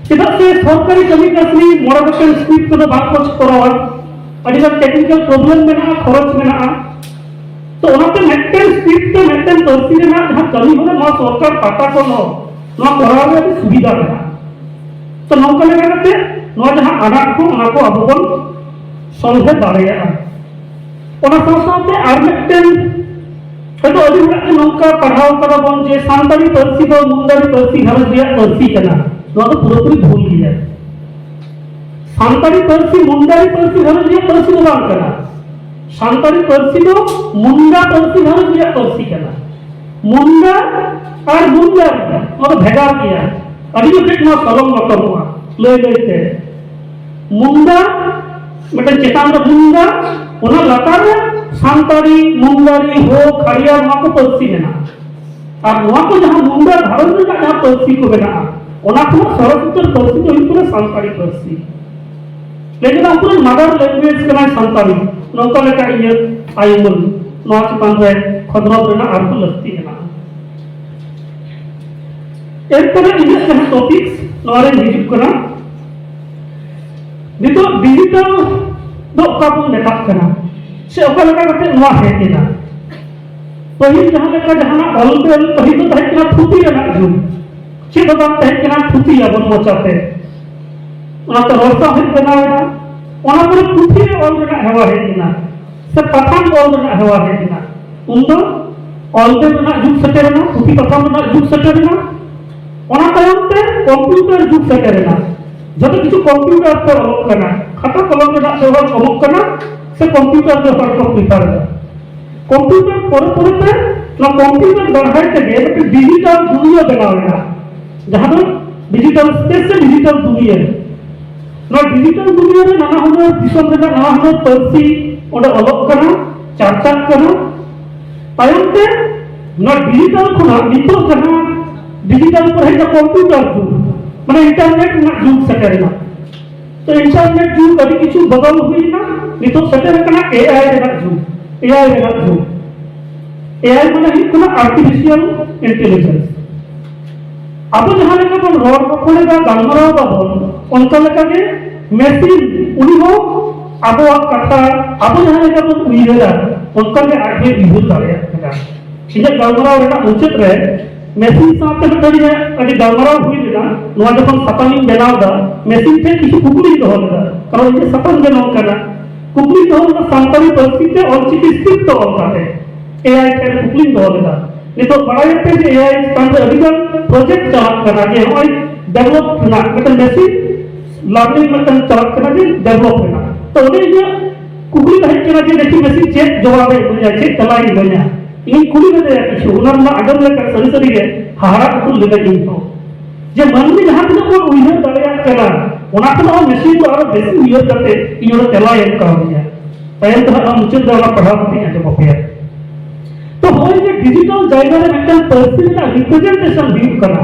ᱪᱮᱫᱟᱜ ᱥᱮ ᱥᱚᱨᱠᱟᱨᱤ ᱠᱟᱹᱢᱤ ᱠᱟᱹᱥᱱᱤ ᱢᱚᱬᱮ ᱜᱚᱴᱮᱱ ᱥᱠᱨᱤᱯᱴ ᱛᱮᱫᱚ ᱵᱟᱝ ᱠᱚ ᱠᱚᱨᱟᱣᱟ, ᱟᱹᱰᱤᱜᱟᱱ ᱴᱮᱠᱱᱤᱠᱟᱞ ᱯᱨᱚᱵᱞᱮᱢ ᱢᱮᱱᱟᱜᱼᱟ, ᱠᱷᱚᱨᱚᱪ ᱢᱮᱱᱟᱜᱼᱟ᱾ ᱛᱚ ᱚᱱᱟᱛᱮ ᱢᱤᱫᱴᱮᱱ ᱥᱠᱨᱤᱯᱴ ᱛᱮ ᱢᱤᱫᱴᱮᱱ ᱯᱟᱹᱨᱥᱤ ᱨᱮᱱᱟᱜ ᱡᱟᱦᱟᱸ ᱠᱟᱹᱢᱤ ᱦᱚᱨᱟ ᱱᱚᱣᱟ ᱥᱚᱨᱠᱟᱨ ᱯᱟᱦᱴᱟ ᱠᱷᱚᱱ ᱦᱚᱸ ᱱᱚᱣᱟ ᱠᱚᱨᱟᱣ ᱨᱮ ᱟᱹᱰᱤ ᱥᱩᱵᱤᱫᱷᱟ ᱢᱮᱱᱟᱜᱼᱟ᱾ ᱛᱚ ᱱᱚᱝᱠᱟ ᱞᱮᱠᱟ ᱠᱟᱛᱮ ᱱᱚᱣᱟ ᱡᱟᱦᱟᱸ ᱟᱱᱟᱴ ᱠᱚ ᱚᱱᱟ ᱠᱚ ᱟᱵᱚ ᱵᱚᱱ ᱥᱚᱞᱦᱮ ᱫᱟᱲᱮᱭᱟᱜᱼᱟ᱾ ᱚᱱᱟ ᱥᱟᱶ ᱥᱟᱶᱛᱮ ᱟᱨ ᱢᱤᱫᱴᱮᱱ ᱦᱚᱭᱛᱳ ᱟᱹᱰᱤ ᱦᱚᱲᱟᱜ ᱜᱮ ᱱᱚᱝᱠᱟ ᱯᱟᱲᱦᱟᱣ ᱠᱟᱫᱟ ᱵᱚᱱ ᱡᱮ ᱥᱟᱱᱛᱟᱲᱤ ᱯᱟᱹᱨᱥᱤ ᱫᱚ ᱢᱩᱱᱰᱟᱨᱤ ᱯᱟᱹᱨᱥᱤ ᱜᱷᱟᱨᱚᱸᱡᱽ ᱨᱮᱭᱟᱜ ᱯᱟᱹᱨᱥᱤ ᱠᱟᱱᱟ᱾ ᱱᱚᱣᱟ ᱫᱚ ᱯᱩᱨᱟᱹᱯᱩᱨᱤ ᱵᱷᱩᱞ ᱜᱮᱭᱟ᱾ ᱥᱟᱱᱛᱟᱲᱤ ᱯᱟᱹᱨᱥᱤ ᱢᱩᱱᱰᱟᱨᱤ ᱯᱟᱹᱨᱥᱤ ᱜᱷᱟᱨᱚᱸᱡᱽ ᱨᱮᱭᱟᱜ ᱯᱟᱹᱨᱥᱤ ᱫᱚ ᱵᱟᱝ ᱠᱟᱱᱟ᱾ ᱥᱟᱱᱛᱟᱲᱤ ᱯᱟᱹᱨᱥᱤ ᱫᱚ ᱢᱩᱱᱰᱟ ᱯᱟᱹᱨᱥᱤ ᱜᱷᱟᱨᱚᱸᱡᱽ ᱨᱮᱭᱟᱜ ᱯᱟᱹᱨᱥᱤ ᱠᱟᱱᱟ᱾ ᱢᱩᱱᱰᱟ ᱟᱨ ᱢᱩᱱᱰᱟᱨᱤ ᱱᱚᱣᱟ ᱫᱚ ᱵᱷᱮᱜᱟᱨ ᱜᱮᱭᱟ᱾ ᱟᱹᱰᱤ ᱡᱚᱠᱷᱮᱡ ᱱᱚᱣᱟ ᱥᱚᱞᱚᱝ ᱞᱚᱴᱚᱢᱚᱜᱼᱟ ᱞᱟᱹᱭ ᱞᱟᱹᱭᱛᱮ᱾ ᱢᱩᱱᱰᱟ ᱢᱤᱫᱴᱮᱱ ᱪᱮᱛᱟᱱ ᱨᱮ ᱢᱩᱱᱰᱟ, ᱚᱱᱟ ᱞᱟᱛᱟᱨ ᱨᱮ ᱥᱟᱱᱛᱟᱲᱤ, ᱢᱩᱱᱰᱟᱨᱤ, ᱦᱳ, ᱠᱷᱟᱲᱤᱭᱟ ᱱᱚᱣᱟ ᱠᱚ ᱯᱟᱹᱨᱥᱤ ᱢᱮᱱᱟᱜᱼᱟ᱾ ᱟᱨ ᱱᱚᱣᱟ ᱠᱚ ᱡᱟᱦᱟᱸ ᱢᱩᱱᱰᱟ ᱜᱷᱟᱨᱚᱸᱡᱽ ᱨᱮᱱᱟᱜ ᱡᱟᱦᱟᱸ ᱯᱟᱹᱨᱥᱤ ᱠᱚ ᱢᱮᱱᱟᱜᱼᱟ, ᱚᱱᱟ ᱠᱷᱚᱱᱟᱜ ᱥᱚᱨᱚᱥ ᱩᱛᱟᱹᱨ ᱯᱟᱹᱨᱥᱤ ᱫᱚ ᱦᱩᱭᱩᱜ ᱠᱟᱱᱟ ᱥᱟᱱᱛᱟᱲᱤ ᱯᱟᱹᱨᱥᱤ᱾ ᱞᱟᱹᱭ ᱠᱮᱫᱟ ᱩᱱᱠᱩ ᱨᱮᱱ ᱢᱟᱫᱟᱨ ᱞᱮᱝᱜᱩᱭᱮᱡᱽ ᱠᱟᱱᱟᱭ ᱥᱟᱱᱛᱟᱲᱤ, ᱱᱚᱝᱠᱟ ᱞᱮᱠᱟ ᱤᱧᱟᱹᱜ ᱟᱭᱩᱢᱟᱹᱱ᱾ ᱱᱚᱣᱟ ᱪᱮᱛᱟᱱ ᱨᱮ ᱠᱷᱚᱸᱫᱽᱨᱚᱸᱫᱽ ᱨᱮᱱᱟᱜ ᱟᱨᱦᱚᱸ ᱞᱟᱹᱠᱛᱤ ᱢᱮᱱᱟᱜᱼᱟ᱾ ᱮᱨᱯᱚᱨᱮ ᱤᱧᱟᱹᱜ ᱡᱟᱦᱟᱸ ᱴᱚᱯᱤᱠ ᱱᱚᱣᱟ ᱨᱮ ᱦᱤᱡᱩᱜ ᱠᱟᱱᱟ, ᱱᱤᱛᱚᱜ ᱰᱤᱡᱤᱴᱟᱞ ᱫᱚ ᱚᱠᱟ ᱵᱚᱱ ᱢᱮᱛᱟᱜ ᱠᱟᱱᱟ ᱥᱮ ᱚᱠᱟ ᱞᱮᱠᱟ ᱠᱟᱛᱮ ᱱᱚᱣᱟ ᱦᱮᱡ ᱮᱱᱟ? ᱯᱟᱹᱦᱤᱞ ᱡᱟᱦᱟᱸ ᱞᱮᱠᱟ ᱡᱟᱦᱟᱱᱟᱜ ᱚᱞ ᱵᱮᱞ ᱯᱟᱹᱦᱤᱞ ᱫᱚ ᱛᱟᱦᱮᱸ ᱠᱟᱱᱟ ᱛᱷᱩᱛᱤ ᱨᱮᱱᱟᱜ ᱡᱩᱜᱽ, ᱪᱮᱫ ᱦᱚᱸ ᱵᱟᱝ ᱛᱟᱦᱮᱸ ᱠᱟᱱᱟ, ᱛᱷᱩᱛᱤᱭᱟᱵᱚᱱ ᱢᱚᱪᱟᱛᱮ, ᱚᱱᱟᱛᱮ ᱨᱚᱲ ᱥᱟᱶᱦᱮᱫ ᱵᱮᱱᱟᱣ ᱮᱱᱟ᱾ ᱚᱱᱟ ᱯᱚᱨᱮ ᱯᱩᱛᱷᱤ ᱨᱮ ᱚᱞ ᱨᱮᱱᱟᱜ ᱦᱮᱣᱟ ᱦᱮᱡ ᱮᱱᱟ, ᱥᱮ ᱯᱟᱛᱷᱟᱢ ᱚᱞ ᱨᱮᱱᱟᱜ ᱦᱮᱣᱟ ᱦᱮᱡ ᱮᱱᱟ᱾ ᱩᱱᱫᱚ ᱚᱞ ᱵᱮᱞ ᱨᱮᱱᱟᱜ ᱡᱩᱜᱽ ᱥᱮᱴᱮᱨ ᱮᱱᱟ, ᱯᱩᱛᱷᱤ ᱯᱟᱛᱷᱟᱢ ᱨᱮᱱᱟᱜ ᱡᱩᱜᱽ ᱥᱮᱴᱮᱨ ᱮᱱᱟ᱾ ᱚᱱᱟ ᱛᱟᱭᱚᱢ ᱛᱮ ᱠᱚᱢᱯᱤᱭᱩᱴᱟᱨ ᱡᱩᱜᱽ ᱥᱮᱴᱮᱨ ᱮᱱᱟ᱾ ᱡᱚᱛᱚ ᱠᱤᱪᱷᱩ ᱠᱚᱢᱯᱤᱭᱩᱴᱟᱨ ᱛᱮ ᱚᱞᱚᱜ ᱠᱟᱱᱟ, ᱠᱷᱟᱛᱟ ᱠᱚᱞᱚᱢ ᱨᱮᱱᱟᱜ ᱵᱮᱣᱦᱟᱨ ᱠᱚᱢᱚᱜ ᱠᱟᱱᱟ᱾ ᱥᱮ ᱠᱚᱢᱯᱤᱭᱩᱴᱟᱨ ᱜᱮ ᱦᱚᱲ ᱠᱚ ᱯᱨᱤᱯᱷᱟᱨ ᱮᱫᱟ᱾ ᱠᱚᱢᱯᱤᱭᱩᱴᱟᱨ ᱯᱚᱨᱮ ᱯᱚᱨᱮ ᱛᱮ ᱱᱚᱣᱟ ᱠᱚᱢᱯᱤᱭᱩᱴᱟᱨ ᱫᱟᱨᱟᱭ ᱛᱮᱜᱮ ᱢᱤᱫᱴᱮᱱ ᱰᱤᱡᱤᱴᱟᱞ ᱫᱩᱱᱤᱭᱟᱹ ᱵᱮᱱᱟᱣ ᱮᱱᱟ, ᱡᱟᱦᱟᱸ ᱫᱚ ᱰᱤᱡᱤᱴᱟᱞ ᱥᱯᱮᱥ ᱥᱮ ᱰᱤᱡᱤᱴᱟᱞ ᱫᱩᱱᱤᱭᱟᱹ᱾ ᱱᱚᱣᱟ ᱰᱤᱡᱤᱴᱟᱞ ᱫᱩᱱᱤᱭᱟᱹ ᱨᱮ ᱱᱟᱱᱟ ᱦᱩᱱᱟᱹᱨ ᱫᱤᱥᱚᱢ ᱨᱮᱱᱟᱜ ᱱᱟᱱᱟ ᱦᱩᱱᱟᱹᱨ ᱯᱟᱹᱨᱥᱤ ᱚᱸᱰᱮ ᱚᱞᱚᱜ ᱠᱟᱱᱟ, ᱪᱟᱨᱪᱟᱜ ᱠᱟᱱᱟ᱾ ᱛᱟᱭᱚᱢ ᱛᱮ ᱱᱚᱣᱟ ᱰᱤᱡᱤᱴᱟᱞ ᱠᱷᱚᱱᱟᱜ ᱱᱤᱛᱚᱜ ᱡᱟᱦᱟᱸ ᱰᱤᱡᱤᱴᱟᱞ ᱠᱚᱨᱮ ᱦᱮᱡ ᱮᱱᱟ ᱠᱚᱢᱯᱤᱭᱩᱴᱟᱨ ᱡᱩᱜᱽ, ᱢᱟᱱᱮ ᱤᱱᱴᱟᱨᱱᱮᱴ ᱨᱮᱱᱟᱜ ᱡᱩᱜᱽ ᱥᱮᱴᱮᱨ ᱮᱱᱟ᱾ ᱛᱚ ᱤᱱᱴᱟᱨᱱᱮᱴ ᱡᱩᱜᱽ ᱟᱹᱰᱤ ᱠᱤᱪᱷᱩ ᱵᱚᱫᱚᱞ ᱦᱩᱭ ᱮᱱᱟ, ᱱᱤᱛᱚᱜ ᱥᱮᱴᱮᱨ ᱟᱠᱟᱱᱟ ᱮ ᱟᱭ ᱨᱮᱱᱟᱜ ᱡᱩᱜᱽ, ᱮ ᱟᱭ ᱨᱮᱱᱟᱜ ᱡᱩᱜᱽ᱾ ᱮ ᱟᱭ ᱢᱟᱱᱮ ᱦᱩᱭᱩᱜ ᱠᱟᱱᱟ ᱟᱨᱴᱤᱯᱷᱤᱥᱤᱭᱟᱞ ᱤᱱᱴᱮᱞᱤᱡᱮᱱᱥ᱾ ᱟᱵᱚ ᱡᱟᱦᱟᱸ ᱞᱮᱠᱟ ᱵᱚᱱ ᱨᱚᱲ ᱨᱚᱯᱚᱲ ᱮᱫᱟ, ᱜᱟᱞᱢᱟᱨᱟᱣ ᱮᱫᱟ ᱵᱚᱱ, ᱚᱱᱠᱟ ᱞᱮᱠᱟ ᱜᱮ ᱢᱮᱥᱤᱱ, ᱩᱱᱤ ᱦᱚᱸ ᱟᱵᱚᱣᱟᱜ ᱠᱟᱛᱷᱟ, ᱟᱵᱚ ᱡᱟᱦᱟᱸ ᱞᱮᱠᱟ ᱵᱚᱱ ᱩᱭᱦᱟᱹᱨᱟ, ᱚᱱᱠᱟ ᱜᱮ ᱟᱡ ᱦᱚᱸᱭ ᱩᱭᱦᱟᱹᱨ ᱫᱟᱲᱮᱭᱟᱜ ᱠᱟᱱᱟ᱾ ᱤᱧᱟᱹᱜ ᱜᱟᱞᱢᱟᱨᱟᱣ ᱨᱮᱱᱟᱜ ᱢᱩᱪᱟᱹᱫ ᱨᱮ ᱢᱮᱥᱤᱱ ᱥᱟᱶᱛᱮ ᱢᱤᱫᱴᱟᱝ ᱤᱧᱟᱹᱜ ᱟᱹᱰᱤ ᱜᱟᱞᱢᱟᱨᱟᱣ ᱦᱩᱭ ᱞᱮᱱᱟ᱾ ᱱᱚᱣᱟ ᱡᱚᱠᱷᱚᱱ ᱥᱟᱛᱟᱢ ᱤᱧ ᱵᱮᱱᱟᱣ ᱮᱫᱟ, ᱢᱮᱥᱤᱱ ᱴᱷᱮᱱ ᱠᱤᱪᱷᱩ ᱠᱩᱠᱞᱤᱧ ᱫᱚᱦᱚ ᱞᱮᱫᱟ, ᱠᱟᱨᱚᱱ ᱤᱧᱟᱹᱜ ᱥᱟᱛᱟᱢ ᱜᱮ ᱱᱚᱝᱠᱟᱱᱟ᱾ ᱠᱩᱠᱞᱤᱧ ᱫᱚᱦᱚ ᱞᱮᱫᱟ ᱥᱟᱱᱛᱟᱲᱤ ᱯᱟᱹᱨᱥᱤ ᱛᱮ ᱚᱞᱪᱤᱠᱤ ᱥᱠᱨᱤᱯᱴ ᱛᱮ ᱚᱞ ᱠᱟᱛᱮ᱾ ᱮ ᱟᱭ ᱴᱷᱮᱱ ᱠᱩᱠᱞᱤᱧ ᱫᱚᱦᱚ ᱞᱮᱫᱟ᱾ ᱱᱤᱛᱚᱜ ᱵᱟᱲᱟᱭ ᱟᱯᱮ ᱡᱮ ᱮ ᱟᱭ ᱪᱮᱛᱟᱱ ᱨᱮ ᱟᱹᱰᱤ ᱜᱟᱱ ᱯᱨᱚᱡᱮᱠᱴ ᱪᱟᱞᱟᱜ ᱠᱟᱱᱟ, ᱡᱮ ᱱᱚᱜᱼᱚᱭ ᱰᱮᱵᱷᱞᱚᱯ ᱨᱮᱱᱟᱜ ᱢᱤᱫᱴᱮᱱ ᱢᱮᱥᱤᱱ ᱞᱟᱨᱱᱤᱝ ᱢᱤᱫᱴᱮᱱ ᱪᱟᱞᱟᱜ ᱠᱟᱱᱟ, ᱡᱮ ᱰᱮᱵᱷᱞᱚᱯ ᱨᱮᱱᱟᱜ᱾ ᱛᱚ ᱚᱸᱰᱮ ᱤᱧᱟᱹᱜ ᱠᱩᱠᱞᱤ ᱛᱟᱦᱮᱸ ᱠᱟᱱᱟ ᱡᱮ ᱫᱮᱠᱷᱤ ᱢᱮᱥᱤᱱ ᱪᱮᱫ ᱡᱚᱵᱟᱵᱮ ᱤᱢᱟᱹᱧᱟ, ᱪᱮᱫ ᱛᱮᱞᱟᱭ ᱤᱢᱟᱹᱧᱟ᱾ ᱤᱧ ᱠᱩᱞᱤ ᱞᱮᱫᱮᱭᱟ ᱠᱤᱪᱷᱩ, ᱚᱱᱟ ᱨᱮᱱᱟᱜ ᱟᱸᱡᱚᱢ ᱞᱮᱠᱷᱟᱱ ᱥᱟᱹᱨᱤ ᱥᱟᱹᱨᱤ ᱜᱮ ᱦᱟᱦᱟᱲᱟ ᱩᱛᱟᱹᱨ ᱞᱮᱱᱟ ᱤᱧ ᱦᱚᱸ᱾ ᱡᱮ ᱢᱟᱹᱱᱢᱤ ᱡᱟᱦᱟᱸ ᱛᱤᱱᱟᱹᱜ ᱵᱚᱱ ᱩᱭᱦᱟᱹᱨ ᱫᱟᱲᱮᱭᱟᱜ ᱠᱟᱱᱟ, ᱚᱱᱟ ᱠᱷᱚᱱ ᱦᱚᱸ ᱢᱮᱥᱤᱱ ᱫᱚ ᱟᱨᱚ ᱵᱮᱥᱤ ᱩᱭᱦᱟᱹᱨ ᱠᱟᱛᱮ ᱤᱧ ᱚᱸᱰᱮ ᱛᱮᱞᱟᱭ ᱮᱢ ᱠᱟᱣᱫᱤᱧᱟ᱾ ᱛᱟᱭᱚᱢ ᱛᱮ ᱦᱟᱸᱜ ᱱᱚᱣᱟ ᱢᱩᱪᱟᱹᱫ ᱨᱮ ᱚᱱᱟ ᱯᱟᱲᱦᱟᱣ ᱠᱟᱛᱮᱧ ᱟᱸᱡᱚᱢ ᱟᱯᱮᱭᱟ᱾ ᱛᱚ ᱱᱚᱜᱼᱚᱭ ᱡᱮ ᱰᱤᱡᱤᱴᱟᱞ ᱡᱟᱭᱜᱟ ᱨᱮ ᱢᱤᱫᱴᱟᱝ ᱯᱟᱹᱨᱥᱤ ᱨᱮᱱᱟᱜ ᱨᱤᱯᱨᱮᱡᱮᱱᱴᱮᱥᱚᱱ ᱦᱩᱭᱩᱜ ᱠᱟᱱᱟ,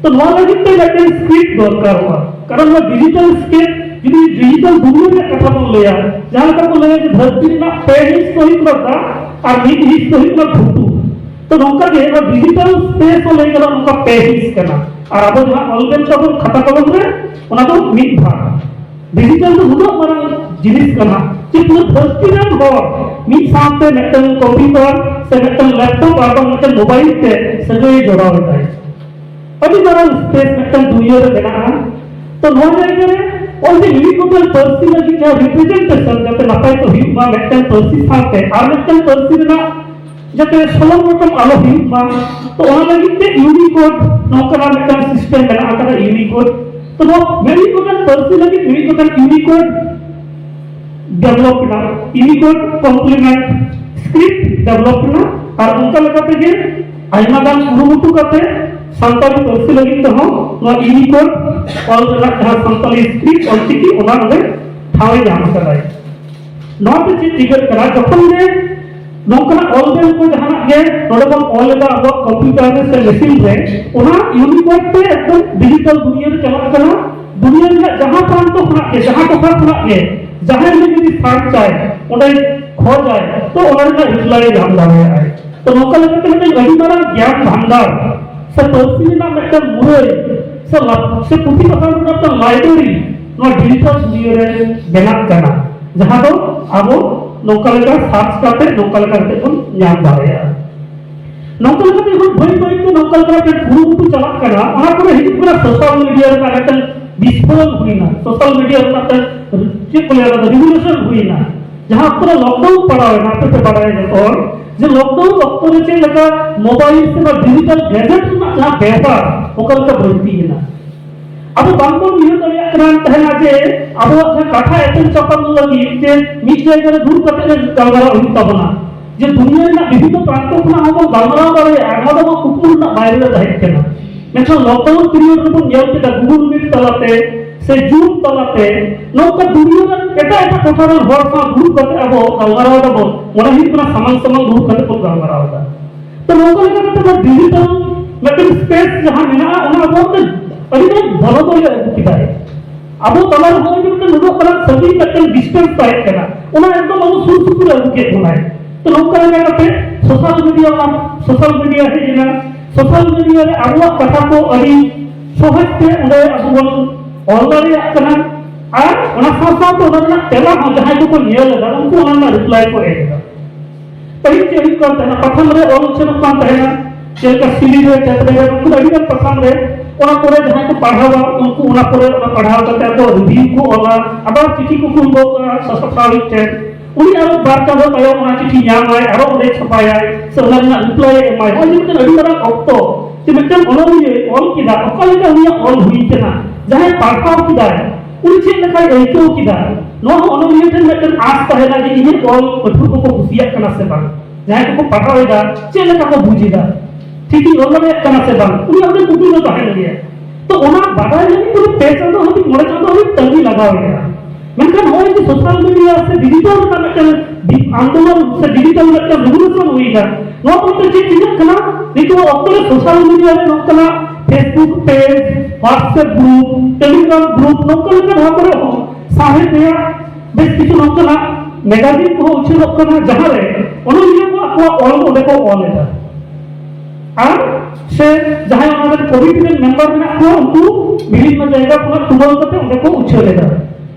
ᱛᱚ ᱱᱚᱣᱟ ᱞᱟᱹᱜᱤᱫ ᱛᱮ ᱢᱤᱫᱴᱟᱝ ᱥᱠᱨᱤᱯᱴ ᱫᱚᱨᱠᱟᱨᱚᱜᱼᱟ, ᱠᱟᱨᱚᱱ ᱱᱚᱣᱟ ᱰᱤᱡᱤᱴᱟᱞ ᱥᱠᱨᱤᱯᱴ ᱡᱩᱫᱤ ᱰᱤᱡᱤᱴᱟᱞ ᱫᱩᱱᱤᱭᱟᱹ ᱨᱮᱭᱟᱜ ᱠᱟᱛᱷᱟ ᱵᱚᱱ ᱞᱟᱹᱭᱟ, ᱡᱟᱦᱟᱸ ᱞᱮᱠᱟ ᱠᱚ ᱞᱟᱹᱭᱟ ᱡᱮ ᱫᱷᱟᱹᱨᱛᱤ ᱨᱮᱱᱟᱜ ᱯᱮ ᱦᱤᱸᱥ ᱫᱚ ᱦᱩᱭᱩᱜ ᱠᱟᱱᱟ ᱫᱟᱜ ᱟᱨ ᱢᱤᱫ ᱦᱤᱸᱥ ᱫᱚ ᱦᱩᱭᱩᱜ ᱠᱟᱱᱟ ᱜᱷᱩᱴᱩ᱾ ᱛᱚ ᱱᱚᱝᱠᱟ ᱜᱮ ᱱᱚᱣᱟ ᱰᱤᱡᱤᱴᱟᱞ ᱥᱯᱮᱥ ᱦᱚᱸ ᱞᱟᱹᱭ ᱜᱟᱱᱚᱜᱼᱟ ᱱᱚᱝᱠᱟ ᱯᱮ ᱦᱤᱸᱥ ᱠᱟᱱᱟ, ᱟᱨ ᱟᱵᱚ ᱡᱟᱦᱟᱸ ᱚᱞ ᱵᱮᱞ ᱛᱟᱵᱚᱱ ᱠᱷᱟᱛᱟ ᱠᱚᱞᱚᱢ ᱨᱮ, ᱚᱱᱟ ᱫᱚ ᱢᱤᱫ ᱵᱷᱟᱜᱽ᱾ ᱰᱤᱡᱤᱴᱟᱞ ᱫᱚ ᱩᱱᱟᱹᱜ ᱢᱟᱨᱟᱝ ᱡᱤᱱᱤᱥ ᱠᱟᱱᱟ ᱡᱮ ᱯᱩᱨᱟᱹ ᱫᱷᱟᱹᱨᱛᱤ ᱨᱮᱱ ᱦᱚᱲ ᱢᱤᱫ ᱥᱟᱶᱛᱮ ᱢᱤᱫᱴᱟᱝ ᱠᱚᱢᱯᱤᱭᱩᱴᱟᱨ ᱥᱮ ᱢᱤᱫᱴᱟᱝ ᱞᱮᱯᱴᱚᱯ ᱟᱨ ᱵᱟᱝ ᱢᱤᱫᱴᱟᱝ ᱢᱳᱵᱟᱭᱤᱞ ᱛᱮ ᱥᱟᱹᱜᱟᱹᱭ ᱡᱚᱲᱟᱣ ᱮᱫᱟᱭ᱾ ᱟᱹᱰᱤ ᱢᱟᱨᱟᱝ ᱥᱯᱮᱥ ᱢᱤᱫᱴᱟᱝ ᱫᱩᱱᱤᱭᱟᱹ ᱨᱮ ᱢᱮᱱᱟᱜᱼᱟ᱾ ᱛᱚ ᱱᱚᱣᱟ ᱡᱟᱭᱜᱟ ᱨᱮ ᱚᱞ ᱛᱮ ᱢᱤᱢᱤᱫ ᱜᱚᱴᱟᱝ ᱯᱟᱹᱨᱥᱤ ᱞᱟᱹᱜᱤᱫ ᱡᱟᱦᱟᱸ ᱨᱤᱯᱨᱮᱡᱮᱱᱴᱮᱥᱚᱱ ᱡᱟᱛᱮ ᱱᱟᱯᱟᱭ ᱛᱮ ᱦᱩᱭᱩᱜ ᱢᱟ, ᱢᱤᱫᱴᱟᱝ ᱯᱟᱹᱨᱥᱤ ᱥᱟᱶᱛᱮ ᱟᱨ ᱢᱤᱫᱴᱟᱝ ᱯᱟᱹᱨᱥᱤ ᱨᱮᱱᱟᱜ ᱡᱟᱛᱮ ᱥᱚᱞᱚᱝ ᱨᱚᱠᱚᱢ ᱟᱞᱚ ᱦᱩᱭᱩᱜ ᱢᱟ, ᱛᱚ ᱚᱱᱟ ᱞᱟᱹᱜᱤᱫ ᱛᱮ ᱤᱭᱩᱱᱤᱠᱳᱰ ᱱᱚᱝᱠᱟᱱᱟᱜ ᱢᱤᱫᱴᱟᱝ ᱥᱤᱥᱴᱮᱢ ᱢᱮᱱᱟᱜ ᱟᱠᱟᱫᱟ᱾ ᱤᱭᱩᱱᱤᱠᱳᱰ ᱛᱚ ᱱᱚᱣᱟ ᱢᱤᱢᱤᱫ ᱜᱚᱴᱟᱝ ᱯᱟᱹᱨᱥᱤ ᱞᱟᱹᱜᱤᱫ ᱢᱤᱢᱤᱫ ᱜᱚᱴᱟᱝ ᱤᱭᱩᱱᱤᱠᱳᱰ ᱰᱮᱵᱷᱞᱚᱯ ᱮᱱᱟ, ᱤᱭᱩᱱᱤᱠᱳᱰ ᱠᱚᱢᱯᱞᱤᱢᱮᱱᱴ ᱥᱠᱨᱤᱯᱴ ᱰᱮᱵᱷᱞᱚᱯ ᱮᱱᱟ᱾ ᱟᱨ ᱚᱱᱠᱟ ᱞᱮᱠᱟ ᱛᱮᱜᱮ ᱟᱭᱢᱟ ᱜᱟᱱ ᱠᱩᱨᱩᱢᱩᱴᱩ ᱠᱟᱛᱮ ᱥᱟᱱᱛᱟᱲᱤ ᱯᱟᱹᱨᱥᱤ ᱞᱟᱹᱜᱤᱫ ᱛᱮᱦᱚᱸ ᱱᱚᱣᱟ ᱤᱭᱩᱱᱤᱠᱳᱰ ᱚᱞ ᱨᱮᱱᱟᱜ ᱡᱟᱦᱟᱸ ᱥᱟᱱᱛᱟᱲᱤ ᱥᱠᱨᱤᱯᱴ ᱚᱞᱪᱤᱠᱤ, ᱚᱱᱟ ᱚᱸᱰᱮ ᱴᱷᱟᱶ ᱮ ᱧᱟᱢ ᱟᱠᱟᱫᱟᱭ᱾ ᱱᱚᱣᱟ ᱛᱮ ᱪᱮᱫ ᱪᱤᱠᱟᱹᱜ ᱠᱟᱱᱟ? ᱡᱚᱠᱷᱚᱱ ᱜᱮ ᱱᱚᱝᱠᱟᱱᱟᱜ ᱚᱞ ᱵᱮᱞ ᱠᱚ ᱡᱟᱦᱟᱱᱟᱜ ᱜᱮ ᱱᱚᱰᱮ ᱵᱚᱱ ᱚᱞ ᱮᱫᱟ ᱟᱵᱚᱣᱟᱜ ᱠᱚᱢᱯᱤᱭᱩᱴᱟᱨ ᱨᱮ ᱥᱮ ᱢᱮᱥᱤᱱ ᱨᱮ, ᱚᱱᱟ ᱤᱭᱩᱱᱤᱠᱳᱰ ᱛᱮ ᱮᱠᱫᱚᱢ ᱰᱤᱡᱤᱴᱟᱞ ᱫᱩᱱᱤᱭᱟᱹ ᱨᱮ ᱪᱟᱞᱟᱜ ᱠᱟᱱᱟ᱾ ᱫᱩᱱᱤᱭᱟᱹ ᱨᱮᱱᱟᱜ ᱡᱟᱦᱟᱸ ᱯᱨᱟᱱᱛᱚ ᱠᱷᱚᱱᱟᱜ ᱜᱮ, ᱡᱟᱦᱟᱸ ᱴᱚᱴᱷᱟ ᱠᱷᱚᱱᱟᱜ ᱜᱮ ᱡᱟᱦᱟᱸᱭ ᱜᱮ ᱡᱩᱫᱤ ᱥᱟᱨᱪ ᱟᱭ, ᱚᱸᱰᱮ ᱠᱷᱚᱡᱟᱭ, ᱛᱚ ᱚᱱᱟ ᱨᱮᱱᱟᱜ ᱨᱤᱯᱞᱟᱭ ᱮ ᱧᱟᱢ ᱫᱟᱲᱮᱭᱟᱜᱼᱟᱭ᱾ ᱛᱚ ᱱᱚᱝᱠᱟ ᱞᱮᱠᱟᱛᱮ ᱢᱤᱫᱴᱮᱱ ᱟᱹᱰᱤ ᱢᱟᱨᱟᱝ ᱜᱮᱭᱟᱱ ᱵᱷᱟᱱᱰᱟᱨ ᱥᱮ ᱯᱟᱹᱨᱥᱤ ᱨᱮᱱᱟᱜ ᱢᱤᱫᱴᱮᱱ ᱢᱩᱨᱟᱹᱭ ᱥᱮ ᱞᱟ-, ᱥᱮ ᱯᱩᱛᱷᱤ ᱯᱟᱛᱷᱟᱢ ᱨᱮᱱᱟᱜ ᱢᱤᱫᱴᱮᱱ ᱞᱟᱭᱵᱨᱮᱨᱤ ᱱᱚᱣᱟ ᱰᱤᱡᱤᱴᱟᱞ ᱫᱩᱱᱤᱭᱟᱹ ᱨᱮ ᱵᱮᱱᱟᱜ ᱠᱟᱱᱟ, ᱡᱟᱦᱟᱸ ᱫᱚ ᱟᱵᱚ ᱱᱚᱝᱠᱟ ᱞᱮᱠᱟ ᱥᱟᱨᱪ ᱠᱟᱛᱮ ᱱᱚᱝᱠᱟ ᱞᱮᱠᱟ ᱠᱟᱛᱮ ᱵᱚᱱ ᱧᱟᱢ ᱫᱟᱲᱮᱭᱟᱜᱼᱟ᱾ ᱱᱚᱝᱠᱟ ᱞᱮᱠᱟᱛᱮ ᱡᱚᱠᱷᱚᱱ ᱵᱟᱹᱭ ᱵᱟᱹᱭ ᱛᱮ ᱱᱚᱝᱠᱟ ᱞᱮᱠᱟ ᱢᱤᱫᱴᱮᱱ ᱠᱩᱨᱩᱢᱩᱴᱩ ᱪᱟᱞᱟᱜ ᱠᱟᱱᱟ, ᱚᱱᱟ ᱯᱚᱨᱮ ᱦᱤᱡᱩᱜ ᱠᱟᱱᱟ ᱥᱳᱥᱟᱞ ᱢᱤᱰᱤᱭᱟ ᱨᱮᱱᱟᱜ ᱢᱤᱫᱴᱮᱱ ᱵᱤᱥᱯᱷᱳᱨᱚᱱ ᱦᱩᱭᱱᱟ, ᱥᱳᱥᱟᱞ ᱢᱤᱰᱤᱭᱟ ᱨᱮᱱᱟᱜ ᱢᱤᱫᱴᱮᱱ ᱪᱮᱫ ᱠᱚ ᱞᱟᱹᱭᱟ, ᱨᱤᱵᱷᱚᱞᱩᱥᱚᱱ ᱦᱩᱭᱱᱟ᱾ ᱡᱟᱦᱟᱸ ᱚᱠᱛᱚ ᱨᱮ ᱞᱚᱠᱰᱟᱣᱩᱱ ᱯᱟᱲᱟᱣ ᱮᱱᱟ, ᱟᱯᱮ ᱯᱮ ᱵᱟᱲᱟᱭᱟ ᱡᱚᱛᱚ ᱦᱚᱲ ᱡᱮ ᱞᱚᱠᱰᱟᱣᱩᱱ ᱚᱠᱛᱚ ᱨᱮ ᱪᱮᱫ ᱞᱮᱠᱟ ᱢᱳᱵᱟᱭᱤᱞ ᱥᱮ ᱱᱚᱣᱟ ᱰᱤᱡᱤᱴᱟᱞ ᱜᱮᱡᱮᱴ ᱨᱮᱱᱟᱜ ᱡᱟᱦᱟᱸ ᱵᱮᱣᱦᱟᱨ ᱚᱠᱟ ᱞᱮᱠᱟ ᱵᱟᱹᱲᱛᱤᱭᱮᱱᱟ᱾ ᱟᱵᱚ ᱵᱟᱝᱵᱚᱱ ᱩᱭᱦᱟᱹᱨ ᱫᱟᱲᱮᱭᱟᱜ ᱠᱟᱱ ᱛᱟᱦᱮᱱᱟ ᱡᱮ ᱟᱵᱚᱣᱟᱜ ᱡᱟᱦᱟᱸ ᱠᱟᱛᱷᱟ ᱮᱯᱮᱢ ᱪᱟᱯᱟᱞ ᱞᱟᱹᱜᱤᱫ ᱡᱮ ᱢᱤᱫ ᱡᱟᱭᱜᱟ ᱨᱮ ᱫᱩᱲᱩᱵ ᱠᱟᱛᱮ ᱜᱮ ᱜᱟᱞᱢᱟᱨᱟᱣ ᱦᱩᱭᱩᱜ ᱛᱟᱵᱚᱱᱟ, ᱡᱮ ᱫᱩᱱᱤᱭᱟᱹ ᱨᱮᱱᱟᱜ ᱵᱤᱵᱷᱤᱱᱱᱚ ᱯᱨᱟᱱᱛᱚ ᱠᱷᱚᱱᱟᱜ ᱦᱚᱸᱵᱚᱱ ᱜᱟᱞᱢᱟᱨᱟᱣ ᱫᱟᱲᱮᱭᱟᱜᱼᱟ᱾ ᱱᱚᱣᱟ ᱫᱚ ᱟᱵᱚ ᱠᱩᱠᱢᱩ ᱨᱮᱱᱟᱜ ᱵᱟᱭᱨᱮ ᱨᱮ ᱛᱟᱦᱮᱸ ᱠᱟᱱᱟ᱾ ᱢᱮᱱᱠᱷᱟᱱ ᱞᱚᱠᱰᱟᱣᱩᱱ ᱯᱤᱨᱤᱭᱳᱰ ᱨᱮᱵᱚᱱ ᱧᱮᱞ ᱠᱮᱫᱟ ᱜᱩᱜᱩᱞ ᱢᱤᱴ ᱛᱟᱞᱟᱛᱮ ᱥᱮ ᱡᱩᱢ ᱛᱟᱞᱟᱛᱮ ᱱᱚᱝᱠᱟ ᱫᱩᱱᱤᱭᱟᱹ ᱨᱮᱱ ᱮᱴᱟᱜ ᱮᱴᱟᱜ ᱴᱚᱴᱷᱟ ᱨᱮᱱ ᱦᱚᱲ ᱥᱟᱶ ᱫᱩᱲᱩᱵ ᱠᱟᱛᱮ ᱟᱵᱚ ᱜᱟᱞᱢᱟᱨᱟᱣ ᱫᱟᱵᱚᱱ, ᱢᱚᱱᱮ ᱦᱩᱭᱩᱜ ᱠᱟᱱᱟ ᱥᱟᱢᱟᱝ ᱥᱟᱢᱟᱝ ᱫᱩᱲᱩᱵ ᱠᱟᱛᱮ ᱵᱚᱱ ᱜᱟᱞᱢᱟᱨᱟᱣ ᱮᱫᱟ᱾ ᱛᱚ ᱱᱚᱝᱠᱟ ᱞᱮᱠᱟ ᱠᱟᱛᱮ ᱱᱚᱣᱟ ᱰᱤᱡᱤᱴᱟᱞ ᱢᱤᱫᱴᱮᱱ ᱥᱯᱮᱥ ᱡᱟᱦᱟᱸ ᱢᱮᱱᱟᱜᱼᱟ, ᱚᱱᱟ ᱟᱵᱚᱣᱟᱜ ᱫᱚ ᱟᱹᱰᱤ ᱢᱟᱨᱟᱝ ᱵᱚᱱᱚᱫᱚᱞ ᱮ ᱟᱹᱜᱩ ᱠᱮᱫᱟᱭ᱾ ᱟᱵᱚ ᱛᱟᱞᱟ ᱨᱮ ᱱᱚᱜᱼᱚᱭ ᱡᱮ ᱢᱤᱫᱴᱮᱱ ᱱᱩᱱᱟᱹᱜ ᱢᱟᱨᱟᱝ ᱥᱟᱺᱜᱤᱧ ᱢᱤᱫᱴᱮᱱ ᱰᱤᱥᱴᱮᱱᱥ ᱛᱟᱦᱮᱸ ᱠᱟᱱᱟ, ᱚᱱᱟ ᱮᱠᱫᱚᱢ ᱟᱵᱚ ᱥᱩᱨ ᱥᱩᱯᱩᱨ ᱮ ᱟᱹᱜᱩ ᱠᱮᱫ ᱵᱚᱱᱟᱭ᱾ ᱛᱚ ᱱᱚᱝᱠᱟ ᱞᱮᱠᱟ ᱠᱟᱛᱮ ᱥᱳᱥᱟᱞ ᱢᱤᱰᱤᱭᱟ, ᱥᱳᱥᱟᱞ ᱢᱤᱰᱤᱭᱟ ᱦᱮᱡ ᱮᱱᱟ᱾ ᱥᱳᱥᱟᱞ ᱢᱤᱰᱤᱭᱟ ᱨᱮ ᱟᱵᱚᱣᱟᱜ ᱠᱟᱛᱷᱟ ᱠᱚ ᱟᱹᱰᱤ ᱥᱚᱦᱚᱡ ᱛᱮ ᱚᱸᱰᱮ ᱟᱵᱚ ᱵᱚᱱ ᱚᱞ ᱫᱟᱲᱮᱭᱟᱜ ᱠᱟᱱᱟ᱾ ᱟᱨ ᱚᱱᱟ ᱥᱟᱶ ᱥᱟᱶᱛᱮ ᱚᱱᱟ ᱨᱮᱱᱟᱜ ᱛᱮᱞᱟ ᱦᱚᱸ ᱡᱟᱦᱟᱸᱭ ᱠᱚᱠᱚ ᱧᱮᱞ ᱮᱫᱟ, ᱩᱱᱠᱩ ᱚᱱᱟ ᱨᱮᱱᱟᱜ ᱨᱤᱯᱞᱟᱭ ᱠᱚ ᱮᱢ ᱮᱫᱟ᱾ ᱯᱟᱹᱦᱤᱞ ᱪᱮᱫ ᱦᱩᱭᱩᱜ ᱠᱟᱱ ᱛᱟᱦᱮᱱᱟ, ᱯᱟᱛᱷᱟᱢ ᱨᱮ ᱚᱞ ᱩᱪᱷᱟᱹᱱᱚᱜ ᱠᱟᱱ ᱛᱟᱦᱮᱱᱟ, ᱪᱮᱫ ᱞᱮᱠᱟ ᱥᱤᱞᱤ ᱨᱮ, ᱡᱟᱛᱨᱟ ᱨᱮ, ᱱᱩᱠᱩ ᱟᱹᱰᱤ ᱜᱟᱱ ᱯᱟᱛᱷᱟᱢ ᱨᱮ᱾ ᱚᱱᱟ ᱯᱚᱨᱮ ᱡᱟᱦᱟᱸᱭ ᱠᱚ ᱯᱟᱲᱦᱟᱣᱟ, ᱩᱱᱠᱩ ᱚᱱᱟ ᱯᱚᱨᱮ ᱚᱱᱟ ᱯᱟᱲᱦᱟᱣ ᱠᱟᱛᱮ ᱟᱠᱚ ᱨᱤᱵᱷᱤᱭᱩ ᱠᱚ ᱚᱞᱟ, ᱟᱵᱟᱨ ᱪᱤᱴᱷᱤ ᱠᱚ ᱠᱩᱞ ᱜᱚᱫ ᱠᱟᱜᱼᱟ ᱥᱟᱥᱟᱯᱲᱟᱣᱤᱡ ᱴᱷᱮᱱ᱾ ᱩᱱᱤ ᱟᱨᱚ ᱵᱟᱨ ᱪᱟᱸᱫᱳ ᱛᱟᱭᱚᱢ ᱚᱱᱟ ᱪᱤᱴᱷᱤ ᱧᱟᱢᱟᱭ, ᱟᱨᱚ ᱚᱸᱰᱮ ᱪᱷᱟᱯᱟᱭᱟᱭ, ᱥᱮ ᱚᱱᱟ ᱨᱮᱱᱟᱜ ᱨᱤᱯᱞᱟᱭ ᱮ ᱮᱢᱟᱭ᱾ ᱱᱚᱜᱼᱚᱭ ᱡᱮ ᱢᱤᱫᱴᱮᱱ ᱟᱹᱰᱤ ᱢᱟᱨᱟᱝ ᱚᱠᱛᱚ, ᱡᱮ ᱢᱤᱫᱴᱮᱱ ᱚᱱᱚᱞᱤᱭᱟᱹᱭ ᱚᱞ ᱠᱮᱫᱟ, ᱚᱠᱟ ᱞᱮᱠᱟ ᱩᱱᱤᱭᱟᱜ ᱚᱞ ᱦᱩᱭ ᱠᱟᱱᱟ, ᱡᱟᱦᱟᱸᱭ ᱯᱟᱲᱦᱟᱣ ᱠᱮᱫᱟᱭ, ᱩᱱᱤ ᱪᱮᱫ ᱞᱮᱠᱟᱭ ᱟᱹᱭᱠᱟᱹᱣ ᱠᱮᱫᱟ, ᱱᱚᱣᱟ ᱦᱚᱸ ᱚᱱᱚᱞᱤᱭᱟᱹ ᱴᱷᱮᱱ ᱢᱤᱫᱴᱮᱱ ᱟᱸᱥ ᱛᱟᱦᱮᱱᱟ ᱡᱮ ᱤᱧᱟᱹᱜ ᱚᱞ ᱯᱟᱹᱴᱷᱩᱣᱟᱹ ᱠᱚᱠᱚ ᱠᱩᱥᱤᱭᱟᱜ ᱠᱟᱱᱟ ᱥᱮ ᱵᱟᱝ, ᱡᱟᱦᱟᱸᱭ ᱠᱚᱠᱚ ᱯᱟᱲᱦᱟᱣ ᱮᱫᱟ ᱪᱮᱫ ᱞᱮᱠᱟ ᱠᱚ ᱵᱩᱡᱽ ᱮᱫᱟ, ᱴᱷᱤᱠᱤᱧ ᱚᱞ ᱫᱟᱲᱮᱭᱟᱜ ᱠᱟᱱᱟ ᱥᱮ ᱵᱟᱝ, ᱩᱱᱤᱭᱟᱜ ᱢᱤᱫᱴᱮᱱ ᱠᱩᱠᱞᱤ ᱫᱚ ᱛᱟᱦᱮᱱ ᱜᱮᱭᱟ᱾ ᱛᱚ ᱚᱱᱟ ᱵᱟᱰᱟᱭ ᱞᱟᱹᱜᱤᱫ ᱯᱩᱨᱟᱹ ᱯᱮ ᱪᱟᱸᱫᱳ ᱦᱟᱹᱵᱤᱡ, ᱢᱚᱬᱮ ᱪᱟᱸᱫᱳ ᱦᱟᱹᱵᱤᱡ ᱛᱟᱺᱜᱤ ᱞᱟᱜᱟᱣ ᱮᱭᱟ᱾ ᱢᱮᱱᱠᱷᱟᱱ ᱱᱚᱜᱼᱚᱭ ᱡᱮ ᱥᱳᱥᱟᱞ ᱢᱤᱰᱤᱭᱟ ᱥᱮ ᱰᱤᱡᱤᱴᱟᱞ ᱨᱮᱱᱟᱜ ᱢᱤᱫᱴᱮᱱ ᱵᱤ-, ᱟᱱᱫᱳᱞᱚᱱ ᱥᱮ ᱰᱤᱡᱤᱴᱟᱞ ᱢᱤᱫᱴᱮᱱ ᱨᱮᱵᱷᱚᱞᱩᱥᱚᱱ ᱦᱩᱭᱱᱟ, ᱱᱚᱣᱟ ᱵᱚᱞᱛᱮ ᱪᱮᱫ ᱪᱤᱠᱟᱹᱜ ᱠᱟᱱᱟ? ᱱᱤᱛᱚᱜ ᱚᱠᱛᱚ ᱨᱮ ᱥᱳᱥᱟᱞ ᱢᱤᱰᱤᱭᱟ ᱨᱮ ᱱᱚᱝᱠᱟᱱᱟᱜ Facebook page, WhatsApp group, Telegram group, ᱱᱚᱝᱠᱟ ᱞᱮᱠᱟᱱ ᱱᱚᱣᱟ ᱠᱚᱨᱮ ᱦᱚᱸ ᱥᱟᱶᱦᱮᱫ ᱨᱮᱭᱟᱜ ᱵᱮᱥ ᱠᱤᱪᱷᱩ ᱱᱚᱝᱠᱟᱱᱟᱜ ᱢᱮᱜᱟᱡᱤᱱ ᱠᱚᱦᱚᱸ ᱩᱪᱷᱟᱹᱱᱚᱜ ᱠᱟᱱᱟ, ᱡᱟᱦᱟᱸ ᱨᱮ ᱚᱱᱚᱞᱤᱭᱟᱹ ᱠᱚ ᱟᱠᱚᱣᱟᱜ ᱚᱞ ᱚᱸᱰᱮ ᱠᱚ ᱚᱞ ᱮᱫᱟ᱾ ᱟᱨ ᱥᱮ ᱡᱟᱦᱟᱸᱭ ᱚᱱᱟ ᱨᱮᱱ ᱠᱚᱢᱤᱴᱤ ᱨᱮᱱ ᱢᱮᱢᱵᱟᱨ ᱢᱮᱱᱟᱜ ᱠᱚᱣᱟ, ᱩᱱᱠᱩ ᱵᱤᱵᱷᱤᱱᱱᱚ ᱡᱟᱭᱜᱟ ᱠᱷᱚᱱᱟᱜ ᱛᱩᱢᱟᱹᱞ ᱠᱟᱛᱮ ᱚᱸᱰᱮ ᱠᱚ ᱩᱪᱷᱟᱹᱱ ᱮᱫᱟ᱾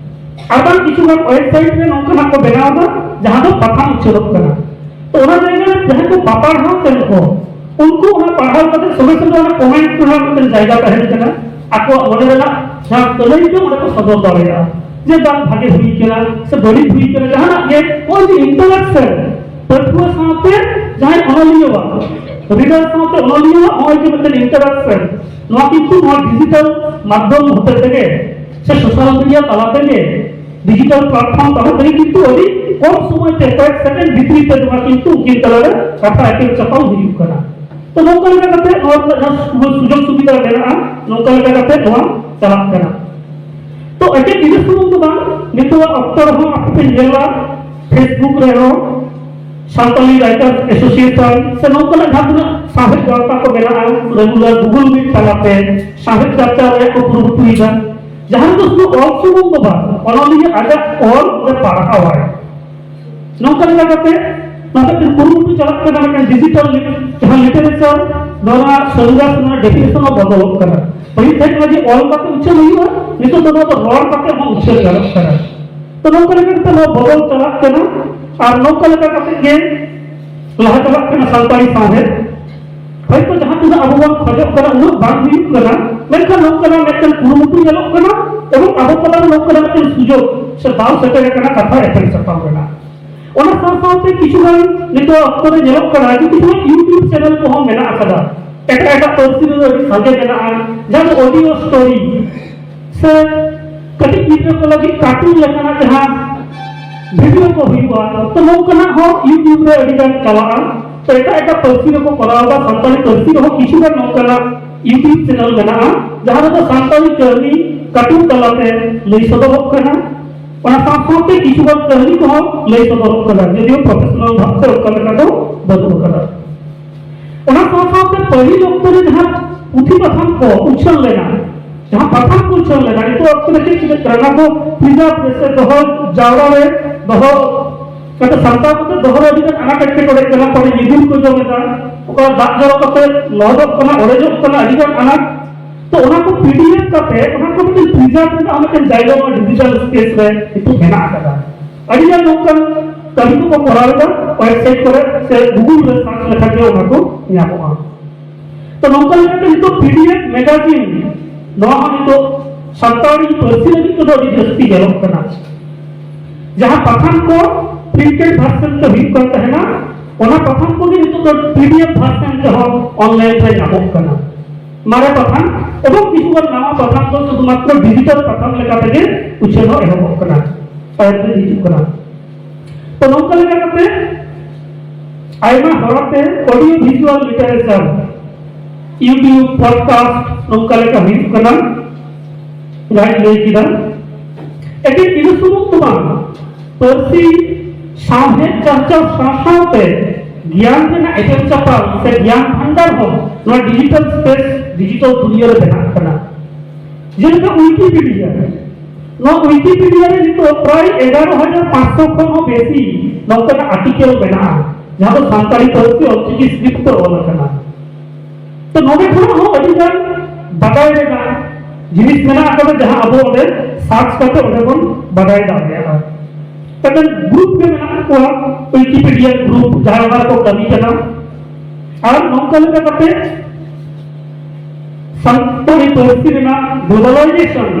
ᱟᱨ ᱵᱟᱝ ᱠᱤᱪᱷᱩ ᱜᱟᱱ ᱳᱭᱮᱵᱥᱟᱭᱤᱴ ᱨᱮ ᱱᱚᱝᱠᱟᱱᱟᱜ ᱠᱚ ᱵᱮᱱᱟᱣ ᱮᱫᱟ, ᱡᱟᱦᱟᱸ ᱫᱚ ᱯᱟᱛᱷᱟᱢ ᱩᱪᱷᱟᱹᱱᱚᱜ ᱠᱟᱱᱟ᱾ ᱛᱚ ᱚᱱᱟ ᱡᱟᱭᱜᱟ ᱨᱮ ᱡᱟᱦᱟᱸᱭ ᱠᱚ ᱯᱟᱯᱟᱲᱦᱟᱣ ᱠᱟᱱ ᱠᱚ, ᱩᱱᱠᱩ ᱚᱱᱟ ᱯᱟᱲᱦᱟᱣ ᱠᱟᱛᱮ ᱥᱚᱸᱜᱮ ᱥᱚᱸᱜᱮ ᱚᱱᱟ ᱠᱚᱢᱮᱱᱴ ᱨᱮᱱᱟᱜ ᱢᱤᱫᱴᱮᱱ ᱡᱟᱭᱜᱟ ᱛᱟᱦᱮᱱ ᱠᱟᱱᱟ, ᱟᱠᱚᱣᱟᱜ ᱢᱚᱱᱮ ᱨᱮᱱᱟᱜ ᱡᱟᱦᱟᱸ ᱟᱹᱱᱟᱹᱭᱠᱟᱹᱣ ᱚᱸᱰᱮ ᱠᱚ ᱥᱚᱫᱚᱨ ᱫᱟᱲᱮᱭᱟᱜᱼᱟ, ᱡᱮ ᱵᱟᱝ ᱵᱷᱟᱜᱮ ᱦᱩᱭ ᱠᱟᱱᱟ ᱥᱮ ᱵᱟᱹᱲᱤᱡ ᱦᱩᱭ ᱠᱟᱱᱟ, ᱡᱟᱦᱟᱱᱟᱜ ᱜᱮ ᱱᱚᱜᱼᱚᱭ ᱡᱮ ᱤᱱᱴᱟᱨᱟᱠᱥᱚᱱ ᱯᱟᱹᱴᱷᱩᱣᱟᱹ ᱥᱟᱶᱛᱮ ᱡᱟᱦᱟᱸᱭ ᱚᱱᱚᱞᱤᱭᱟᱹᱣᱟᱜ, ᱨᱤᱰᱟᱨ ᱥᱟᱶᱛᱮ ᱚᱱᱚᱞᱤᱭᱟᱹᱣᱟᱜ ᱱᱚᱜᱼᱚᱭ ᱡᱮ ᱢᱤᱫᱴᱮᱱ ᱤᱱᱴᱟᱨᱟᱠᱥᱚᱱ, ᱱᱚᱣᱟ ᱠᱤᱱᱛᱩ ᱱᱚᱣᱟ ᱰᱤᱡᱤᱴᱟᱞ ᱢᱟᱫᱽᱫᱷᱚᱢ ᱦᱚᱛᱮ ᱛᱮᱜᱮ ᱥᱮ ᱥᱳᱥᱟᱞ ᱢᱤᱰᱤᱭᱟ ᱛᱟᱞᱟ ᱛᱮᱜᱮ, ᱰᱤᱡᱤᱴᱟᱞ ᱯᱞᱟᱴᱯᱷᱚᱨᱢ ᱛᱟᱞᱟ ᱛᱮᱜᱮ ᱠᱤᱱᱛᱩ ᱟᱹᱰᱤ ᱠᱚᱢ ᱥᱚᱢᱚᱭ ᱛᱮ, ᱠᱚᱭᱮᱠ ᱥᱮᱠᱮᱱᱰ ᱵᱷᱤᱛᱨᱤ ᱛᱮ ᱱᱚᱣᱟ ᱠᱤᱱᱛᱩ ᱩᱱᱠᱤᱱ ᱛᱟᱞᱟᱨᱮ ᱠᱟᱛᱷᱟ ᱮᱯᱮᱢ ᱪᱟᱯᱟᱞ ᱦᱩᱭᱩᱜ ᱠᱟᱱᱟ᱾ ᱛᱚ ᱱᱚᱝᱠᱟ ᱞᱮᱠᱟ ᱠᱟᱛᱮ ᱱᱚᱣᱟ ᱨᱮᱱᱟᱜ ᱡᱟᱦᱟᱸ ᱥᱩᱡᱳᱜᱽ ᱥᱩᱵᱤᱫᱷᱟ ᱢᱮᱱᱟᱜᱼᱟ, ᱱᱚᱝᱠᱟ ᱞᱮᱠᱟ ᱠᱟᱛᱮ ᱱᱚᱣᱟ ᱪᱟᱞᱟᱜ ᱠᱟᱱᱟ᱾ ᱛᱚ ᱮᱠᱮᱱ ᱤᱱᱟᱹ ᱥᱩᱢᱩᱝ ᱫᱚ ᱵᱟᱝ, ᱱᱤᱛᱚᱜᱟᱜ ᱚᱠᱛᱚ ᱨᱮᱦᱚᱸ ᱟᱯᱮ ᱯᱮ ᱧᱮᱞᱟ, Facebook ᱨᱮᱦᱚᱸ ᱥᱟᱱᱛᱟᱞᱤ ᱨᱟᱭᱴᱟᱨᱥ ᱮᱥᱳᱥᱤᱭᱮᱥᱚᱱ ᱥᱮ ᱱᱚᱝᱠᱟᱱᱟᱜ ᱡᱟᱦᱟᱸ ᱛᱤᱱᱟᱹᱜ ᱥᱟᱶᱦᱮᱫ ᱜᱟᱶᱛᱟ ᱠᱚ ᱢᱮᱱᱟᱜᱼᱟ, ᱨᱮᱜᱩᱞᱟᱨ ᱜᱩᱜᱩᱞ ᱢᱤᱴ ᱛᱟᱞᱟᱛᱮ ᱥᱟᱶᱦᱮᱫ ᱪᱟᱨᱪᱟ ᱨᱮᱭᱟᱜ ᱠᱚ ᱠᱩᱨᱩᱢᱩᱴᱩᱭᱮᱫᱟ, ᱡᱟᱦᱟᱸ ᱨᱮᱫᱚ ᱥᱩᱫᱷᱩ ᱚᱞ ᱥᱩᱢᱩᱝ ᱫᱚ ᱵᱟᱝ, ᱚᱱᱚᱞᱤᱭᱟᱹ ᱟᱡᱟᱜ ᱚᱞ ᱚᱸᱰᱮ ᱯᱟᱲᱦᱟᱣᱟᱭ᱾ ᱱᱚᱝᱠᱟ ᱞᱮᱠᱟ ᱠᱟᱛᱮ ᱱᱚᱛᱮ ᱠᱩᱨᱩᱢᱩᱴᱩ ᱪᱟᱞᱟᱜ ᱠᱟᱱᱟ ᱢᱤᱫᱴᱟᱝ ᱰᱤᱡᱤᱴᱟᱞ ᱞᱤ-, ᱡᱟᱦᱟᱸ ᱞᱤᱴᱟᱨᱮᱪᱟᱨ, ᱱᱚᱣᱟ ᱨᱮᱱᱟᱜ ᱥᱮᱞᱮᱵᱟᱥ ᱨᱮᱱᱟᱜ ᱰᱮᱯᱷᱤᱱᱮᱥᱚᱱ ᱦᱚᱸ ᱵᱚᱫᱚᱞᱚᱜ ᱠᱟᱱᱟ᱾ ᱯᱟᱹᱦᱤᱞ ᱛᱟᱦᱮᱸ ᱠᱟᱱᱟ ᱡᱮ ᱚᱞ ᱠᱟᱛᱮ ᱩᱪᱷᱟᱹᱱ ᱦᱩᱭᱩᱜᱼᱟ, ᱱᱤᱛᱚᱜ ᱫᱚ ᱱᱚᱣᱟ ᱫᱚ ᱨᱚᱲ ᱠᱟᱛᱮ ᱦᱚᱸ ᱩᱪᱷᱟᱹᱱ ᱜᱟᱱᱚᱜ ᱠᱟᱱᱟ᱾ ᱛᱚ ᱱᱚᱝᱠᱟ ᱞᱮᱠᱟ ᱠᱟᱛᱮ ᱱᱚᱣᱟ ᱵᱚᱫᱚᱞ ᱪᱟᱞᱟᱜ ᱠᱟᱱᱟ᱾ ᱟᱨ ᱱᱚᱝᱠᱟ ᱞᱮᱠᱟ ᱠᱟᱛᱮ ᱜᱮ ᱞᱟᱦᱟ ᱪᱟᱞᱟᱜ ᱠᱟᱱᱟ ᱥᱟᱱᱛᱟᱲᱤ ᱥᱟᱶᱦᱮᱫ᱾ ᱦᱚᱭᱛᱚ ᱡᱟᱦᱟᱸ ᱛᱤᱱᱟᱹᱜ ᱟᱵᱚ ᱵᱚᱱ ᱠᱷᱚᱡᱚᱜ ᱠᱟᱱᱟ, ᱩᱱᱟᱹᱜ ᱵᱟᱝ ᱦᱩᱭᱩᱜ ᱠᱟᱱᱟ, ᱢᱮᱱᱠᱷᱟᱱ ᱱᱚᱝᱠᱟᱱᱟᱜ ᱢᱤᱫᱴᱮᱱ ᱠᱩᱨᱩᱢᱩᱴᱩ ᱧᱮᱞᱚᱜ ᱠᱟᱱᱟ ᱮᱵᱚᱝ ᱟᱵᱚ ᱛᱟᱞᱟ ᱨᱮ ᱱᱚᱝᱠᱟᱱᱟᱜ ᱢᱤᱫᱴᱮᱱ ᱥᱩᱡᱳᱜᱽ ᱥᱮ ᱫᱟᱣ ᱥᱮᱴᱮᱨ ᱟᱠᱟᱱᱟ ᱠᱟᱛᱷᱟ ᱮᱯᱮᱢ ᱪᱟᱯᱟᱞ ᱨᱮᱱᱟᱜ᱾ ᱚᱱᱟ ᱥᱟᱶ ᱥᱟᱶᱛᱮ ᱠᱤᱪᱷᱩ ᱜᱟᱱ ᱱᱤᱛᱚᱜ ᱚᱠᱛᱚ ᱨᱮ ᱧᱮᱞᱚᱜ ᱠᱟᱱᱟ ᱡᱮ ᱠᱤᱪᱷᱩ ᱜᱟᱱ YouTube ᱪᱮᱱᱮᱞ ᱠᱚᱦᱚᱸ ᱢᱮᱱᱟᱜ ᱟᱠᱟᱫᱟ, ᱮᱴᱟᱜ ᱮᱴᱟᱜ ᱯᱟᱹᱨᱥᱤ ᱨᱮᱫᱚ ᱟᱹᱰᱤ ᱥᱟᱸᱜᱮ ᱢᱮᱱᱟᱜᱼᱟ, ᱡᱟᱦᱟᱸ ᱫᱚ ᱚᱰᱤᱭᱳ ᱥᱴᱳᱨᱤ ᱥᱮ ᱠᱟᱹᱴᱤᱡ ᱜᱤᱫᱽᱨᱟᱹ ᱠᱚ ᱞᱟᱹᱜᱤᱫ ᱠᱟᱨᱴᱩᱱ ᱞᱮᱠᱟᱱᱟᱜ ᱡᱟᱦᱟᱸ ᱵᱷᱤᱰᱤᱭᱳ ᱠᱚ ᱦᱩᱭᱩᱜᱼᱟ, ᱛᱚ ᱱᱚᱝᱠᱟᱱᱟᱜ ᱦᱚᱸ YouTube ᱨᱮ ᱟᱹᱰᱤ ᱜᱟᱱ ᱪᱟᱞᱟᱜᱼᱟ᱾ ᱛᱚ ᱮᱴᱟᱜ ᱮᱴᱟᱜ ᱯᱟᱹᱨᱥᱤ ᱨᱮᱠᱚ ᱠᱚᱨᱟᱣ ᱮᱫᱟ, ᱥᱟᱱᱛᱟᱲᱤ ᱯᱟᱹᱨᱥᱤ ᱨᱮᱦᱚᱸ ᱠᱤᱪᱷᱩ ᱜᱟᱱ ᱱᱚᱝᱠᱟᱱᱟᱜ YouTube ᱪᱮᱱᱮᱞ ᱢᱮᱱᱟᱜᱼᱟ, ᱡᱟᱦᱟᱸ ᱨᱮᱫᱚ ᱥᱟᱱᱛᱟᱲᱤ ᱠᱟᱹᱦᱱᱤ ᱠᱟᱨᱴᱩᱱ ᱛᱟᱞᱟᱛᱮ ᱞᱟᱹᱭ ᱥᱚᱫᱚᱨᱚᱜ ᱠᱟᱱᱟ᱾ ᱚᱱᱟ ᱥᱟᱶ ᱥᱟᱶᱛᱮ ᱠᱤᱪᱷᱩ ᱜᱟᱱ ᱠᱟᱹᱦᱱᱤ ᱠᱚᱦᱚᱸ ᱞᱟᱹᱭ ᱥᱚᱫᱚᱨᱚᱜ ᱠᱟᱱᱟ, ᱡᱚᱫᱤᱭᱳ ᱯᱨᱚᱯᱷᱮᱥᱚᱱᱟᱞ ᱵᱷᱟᱵᱛᱮ ᱚᱱᱠᱟ ᱞᱮᱠᱟ ᱫᱚ ᱵᱟᱹᱱᱩᱜ ᱟᱠᱟᱫᱟ᱾ ᱚᱱᱟ ᱥᱟᱶ ᱥᱟᱶᱛᱮ ᱯᱟᱹᱦᱤᱞ ᱚᱠᱛᱚ ᱨᱮ ᱡᱟᱦᱟᱸ ᱯᱩᱛᱷᱤ ᱯᱟᱛᱷᱟᱢ ᱠᱚ ᱩᱪᱷᱟᱹᱱ ᱞᱮᱱᱟ, ᱡᱟᱦᱟᱸ ᱯᱟᱛᱷᱟᱢ ᱠᱚ ᱩᱪᱷᱟᱹᱱ ᱞᱮᱱᱟ, ᱱᱤᱛᱚᱜ ᱚᱠᱛᱚ ᱨᱮ ᱪᱮᱫ ᱪᱤᱠᱟᱹᱜ ᱠᱟᱱᱟ, ᱚᱱᱟ ᱠᱚ ᱯᱨᱤᱡᱟᱨᱵᱷ ᱥᱮ ᱫᱚᱦᱚ ᱡᱟᱣᱨᱟ ᱨᱮ ᱫᱚᱦᱚ ᱠᱟᱛᱮ ᱥᱟᱱᱛᱟᱲ ᱠᱚᱛᱮ ᱫᱚᱦᱚ ᱨᱮ ᱟᱹᱰᱤ ᱜᱟᱱ ᱟᱱᱟᱴ ᱮᱴᱠᱮᱴᱚᱬᱮ ᱠᱟᱱᱟ᱾ ᱯᱚᱨᱮ ᱧᱤᱫᱤᱨ ᱠᱚ ᱡᱚᱢ ᱮᱫᱟ, ᱚᱠᱟ ᱫᱟᱜ ᱡᱚᱨᱚ ᱠᱟᱛᱮ ᱞᱚᱦᱚᱫᱚᱜ ᱠᱟᱱᱟ, ᱚᱲᱮᱡᱚᱜ ᱠᱟᱱᱟ, ᱟᱹᱰᱤ ᱜᱟᱱ ᱟᱱᱟᱴ᱾ ᱛᱚ ᱚᱱᱟ ᱠᱚ ᱯᱤᱰᱤᱮᱯᱷ ᱠᱟᱛᱮ ᱚᱱᱟ ᱠᱚ ᱢᱤᱫᱴᱮᱱ ᱯᱨᱤᱡᱟᱨᱵᱷ ᱨᱮᱱᱟᱜ ᱢᱤᱫᱴᱮᱱ ᱡᱟᱭᱜᱟ ᱱᱚᱣᱟ ᱰᱤᱡᱤᱴᱟᱞ ᱥᱯᱮᱥ ᱨᱮ ᱱᱤᱛᱚᱜ ᱢᱮᱱᱟᱜ ᱟᱠᱟᱫᱟ᱾ ᱟᱹᱰᱤ ᱜᱟᱱ ᱱᱚᱝᱠᱟᱱ ᱠᱟᱹᱢᱤ ᱠᱚᱠᱚ ᱠᱚᱨᱟᱣ ᱮᱫᱟ, ᱳᱭᱮᱵᱥᱟᱭᱤᱴ ᱠᱚᱨᱮ ᱥᱮ ᱜᱩᱜᱩᱞ ᱨᱮ ᱥᱟᱨᱪ ᱞᱮᱠᱷᱟᱱ ᱜᱮ ᱚᱱᱟ ᱠᱚ ᱧᱟᱢᱚᱜᱼᱟ᱾ ᱛᱚ ᱱᱚᱝᱠᱟ ᱞᱮᱠᱟᱛᱮ ᱱᱤᱛᱚᱜ ᱯᱤᱰᱤᱮᱯᱷ ᱢᱮᱜᱟᱡᱤᱱ ᱱᱚᱣᱟ ᱦᱚᱸ ᱱᱤᱛᱚᱜ ᱥᱟᱱᱛᱟᱲᱤ ᱯᱟᱹᱨᱥᱤ ᱞᱟᱹᱜᱤᱫ ᱛᱮᱫᱚ ᱟᱹᱰᱤ ᱡᱟᱹᱥᱛᱤ ᱧᱮᱞᱚᱜ ᱠᱟᱱᱟ᱾ ᱡᱟᱦᱟᱸ ᱯᱟᱛᱷᱟᱢ ᱠᱚ ᱯᱨᱤᱱᱴᱮᱰ ᱵᱷᱟᱨᱥᱚᱱ ᱛᱮ ᱦᱩᱭᱩᱜ ᱠᱟᱱ ᱛᱟᱦᱮᱱᱟ, ᱚᱱᱟ ᱯᱟᱛᱷᱟᱢ ᱠᱚᱜᱮ ᱱᱤᱛᱚᱜ ᱫᱚ ᱯᱤᱰᱤᱮᱯᱷ ᱵᱷᱟᱨᱥᱚᱱ ᱛᱮᱦᱚᱸ ᱚᱱᱞᱟᱭᱤᱱ ᱨᱮ ᱧᱟᱢᱚᱜ ᱠᱟᱱᱟ᱾ ᱢᱟᱨᱮ ᱯᱟᱛᱷᱟᱢ ᱮᱵᱚᱝ ᱠᱤᱪᱷᱩ ᱜᱟᱱ ᱱᱟᱣᱟ ᱯᱟᱛᱷᱟᱢ ᱫᱚ ᱥᱩᱫᱷᱩᱢᱟᱛᱨᱚ ᱰᱤᱡᱤᱴᱟᱞ ᱯᱟᱛᱷᱟᱢ ᱞᱮᱠᱟ ᱛᱮᱜᱮ ᱩᱪᱷᱟᱹᱱ ᱦᱚᱸ ᱮᱦᱚᱵᱚᱜ ᱠᱟᱱᱟ, ᱛᱟᱭᱚᱢ ᱨᱮ ᱦᱤᱡᱩᱜ ᱠᱟᱱᱟ᱾ ᱛᱚ ᱱᱚᱝᱠᱟ ᱞᱮᱠᱟ ᱠᱟᱛᱮ ᱟᱭᱢᱟ ᱦᱚᱨᱟᱛᱮ audio visual literature, YouTube, podcast ᱱᱚᱝᱠᱟ ᱞᱮᱠᱟ ᱦᱩᱭᱩᱜ ᱠᱟᱱᱟ᱾ ᱡᱟᱦᱟᱸᱧ ᱞᱟᱹᱭ ᱠᱮᱫᱟ, ᱮᱠᱮᱱ ᱤᱱᱟᱹ ᱥᱩᱢᱩᱝ ᱫᱚ ᱵᱟᱝ, ᱯᱟᱹᱨᱥᱤ ᱥᱟᱶᱦᱮᱫ ᱪᱟᱨᱪᱟᱣ ᱥᱟᱶ ᱥᱟᱶᱛᱮ ᱜᱮᱭᱟᱱ ᱨᱮᱱᱟᱜ ᱮᱯᱮᱢ ᱪᱟᱯᱟᱞ ᱥᱮ ᱜᱮᱭᱟᱱ ᱵᱷᱟᱱᱰᱟᱨ ᱦᱚᱸ ᱱᱚᱣᱟ ᱰᱤᱡᱤᱴᱟᱞ ᱥᱯᱮᱥ, ᱰᱤᱡᱤᱴᱟᱞ ᱫᱩᱱᱤᱭᱟᱹ ᱨᱮ ᱵᱮᱱᱟᱜ ᱠᱟᱱᱟ᱾ ᱡᱮᱞᱮᱠᱟ ᱣᱤᱠᱤᱯᱤᱰᱤᱭᱟ, ᱱᱚᱣᱟ ᱣᱤᱠᱤᱯᱤᱰᱤᱭᱟ ᱨᱮ ᱱᱤᱛᱚᱜ ᱯᱨᱟᱭ ᱮᱜᱟᱨᱚ ᱦᱟᱡᱟᱨ ᱯᱟᱸᱪᱥᱚ ᱠᱷᱚᱱ ᱦᱚᱸ ᱵᱮᱥᱤ ᱱᱚᱝᱠᱟᱱᱟᱜ ᱟᱨᱴᱤᱠᱮᱞ ᱢᱮᱱᱟᱜᱼᱟ, ᱡᱟᱦᱟᱸ ᱫᱚ ᱥᱟᱱᱛᱟᱲᱤ ᱯᱟᱹᱨᱥᱤ ᱚᱞᱪᱤᱠᱤ ᱥᱠᱨᱤᱯᱴ ᱛᱮ ᱚᱞ ᱟᱠᱟᱱᱟ᱾ ᱛᱚ ᱱᱚᱰᱮ ᱠᱷᱚᱱᱟᱜ ᱦᱚᱸ ᱟᱹᱰᱤ ᱜᱟᱱ ᱵᱟᱰᱟᱭ ᱨᱮᱱᱟᱜ ᱡᱤᱱᱤᱥ ᱢᱮᱱᱟᱜ ᱟᱠᱟᱫᱟ, ᱡᱟᱦᱟᱸ ᱟᱵᱚ ᱚᱸᱰᱮ ᱥᱟᱨᱪ ᱠᱟᱛᱮ ᱚᱸᱰᱮ ᱵᱚᱱ ᱵᱟᱰᱟᱭ ᱫᱟᱲᱮᱭᱟᱜᱼᱟ᱾ ᱢᱤᱫᱴᱮᱱ ᱜᱨᱩᱯ ᱜᱮ ᱢᱮᱱᱟᱜ ᱠᱚᱣᱟ, ᱣᱤᱠᱤᱯᱤᱰᱤᱭᱟ ᱜᱨᱩᱯ, ᱡᱟᱦᱟᱸ ᱚᱱᱟ ᱨᱮᱠᱚ ᱠᱟᱹᱢᱤ ᱠᱟᱱᱟ᱾ ᱟᱨ ᱱᱚᱝᱠᱟ ᱞᱮᱠᱟ ᱠᱟᱛᱮ ᱥᱟᱱᱛᱟᱲᱤ ᱯᱟᱹᱨᱥᱤ ᱨᱮᱱᱟᱜ ᱜᱞᱳᱵᱟᱞᱟᱭᱡᱮᱥᱚᱱ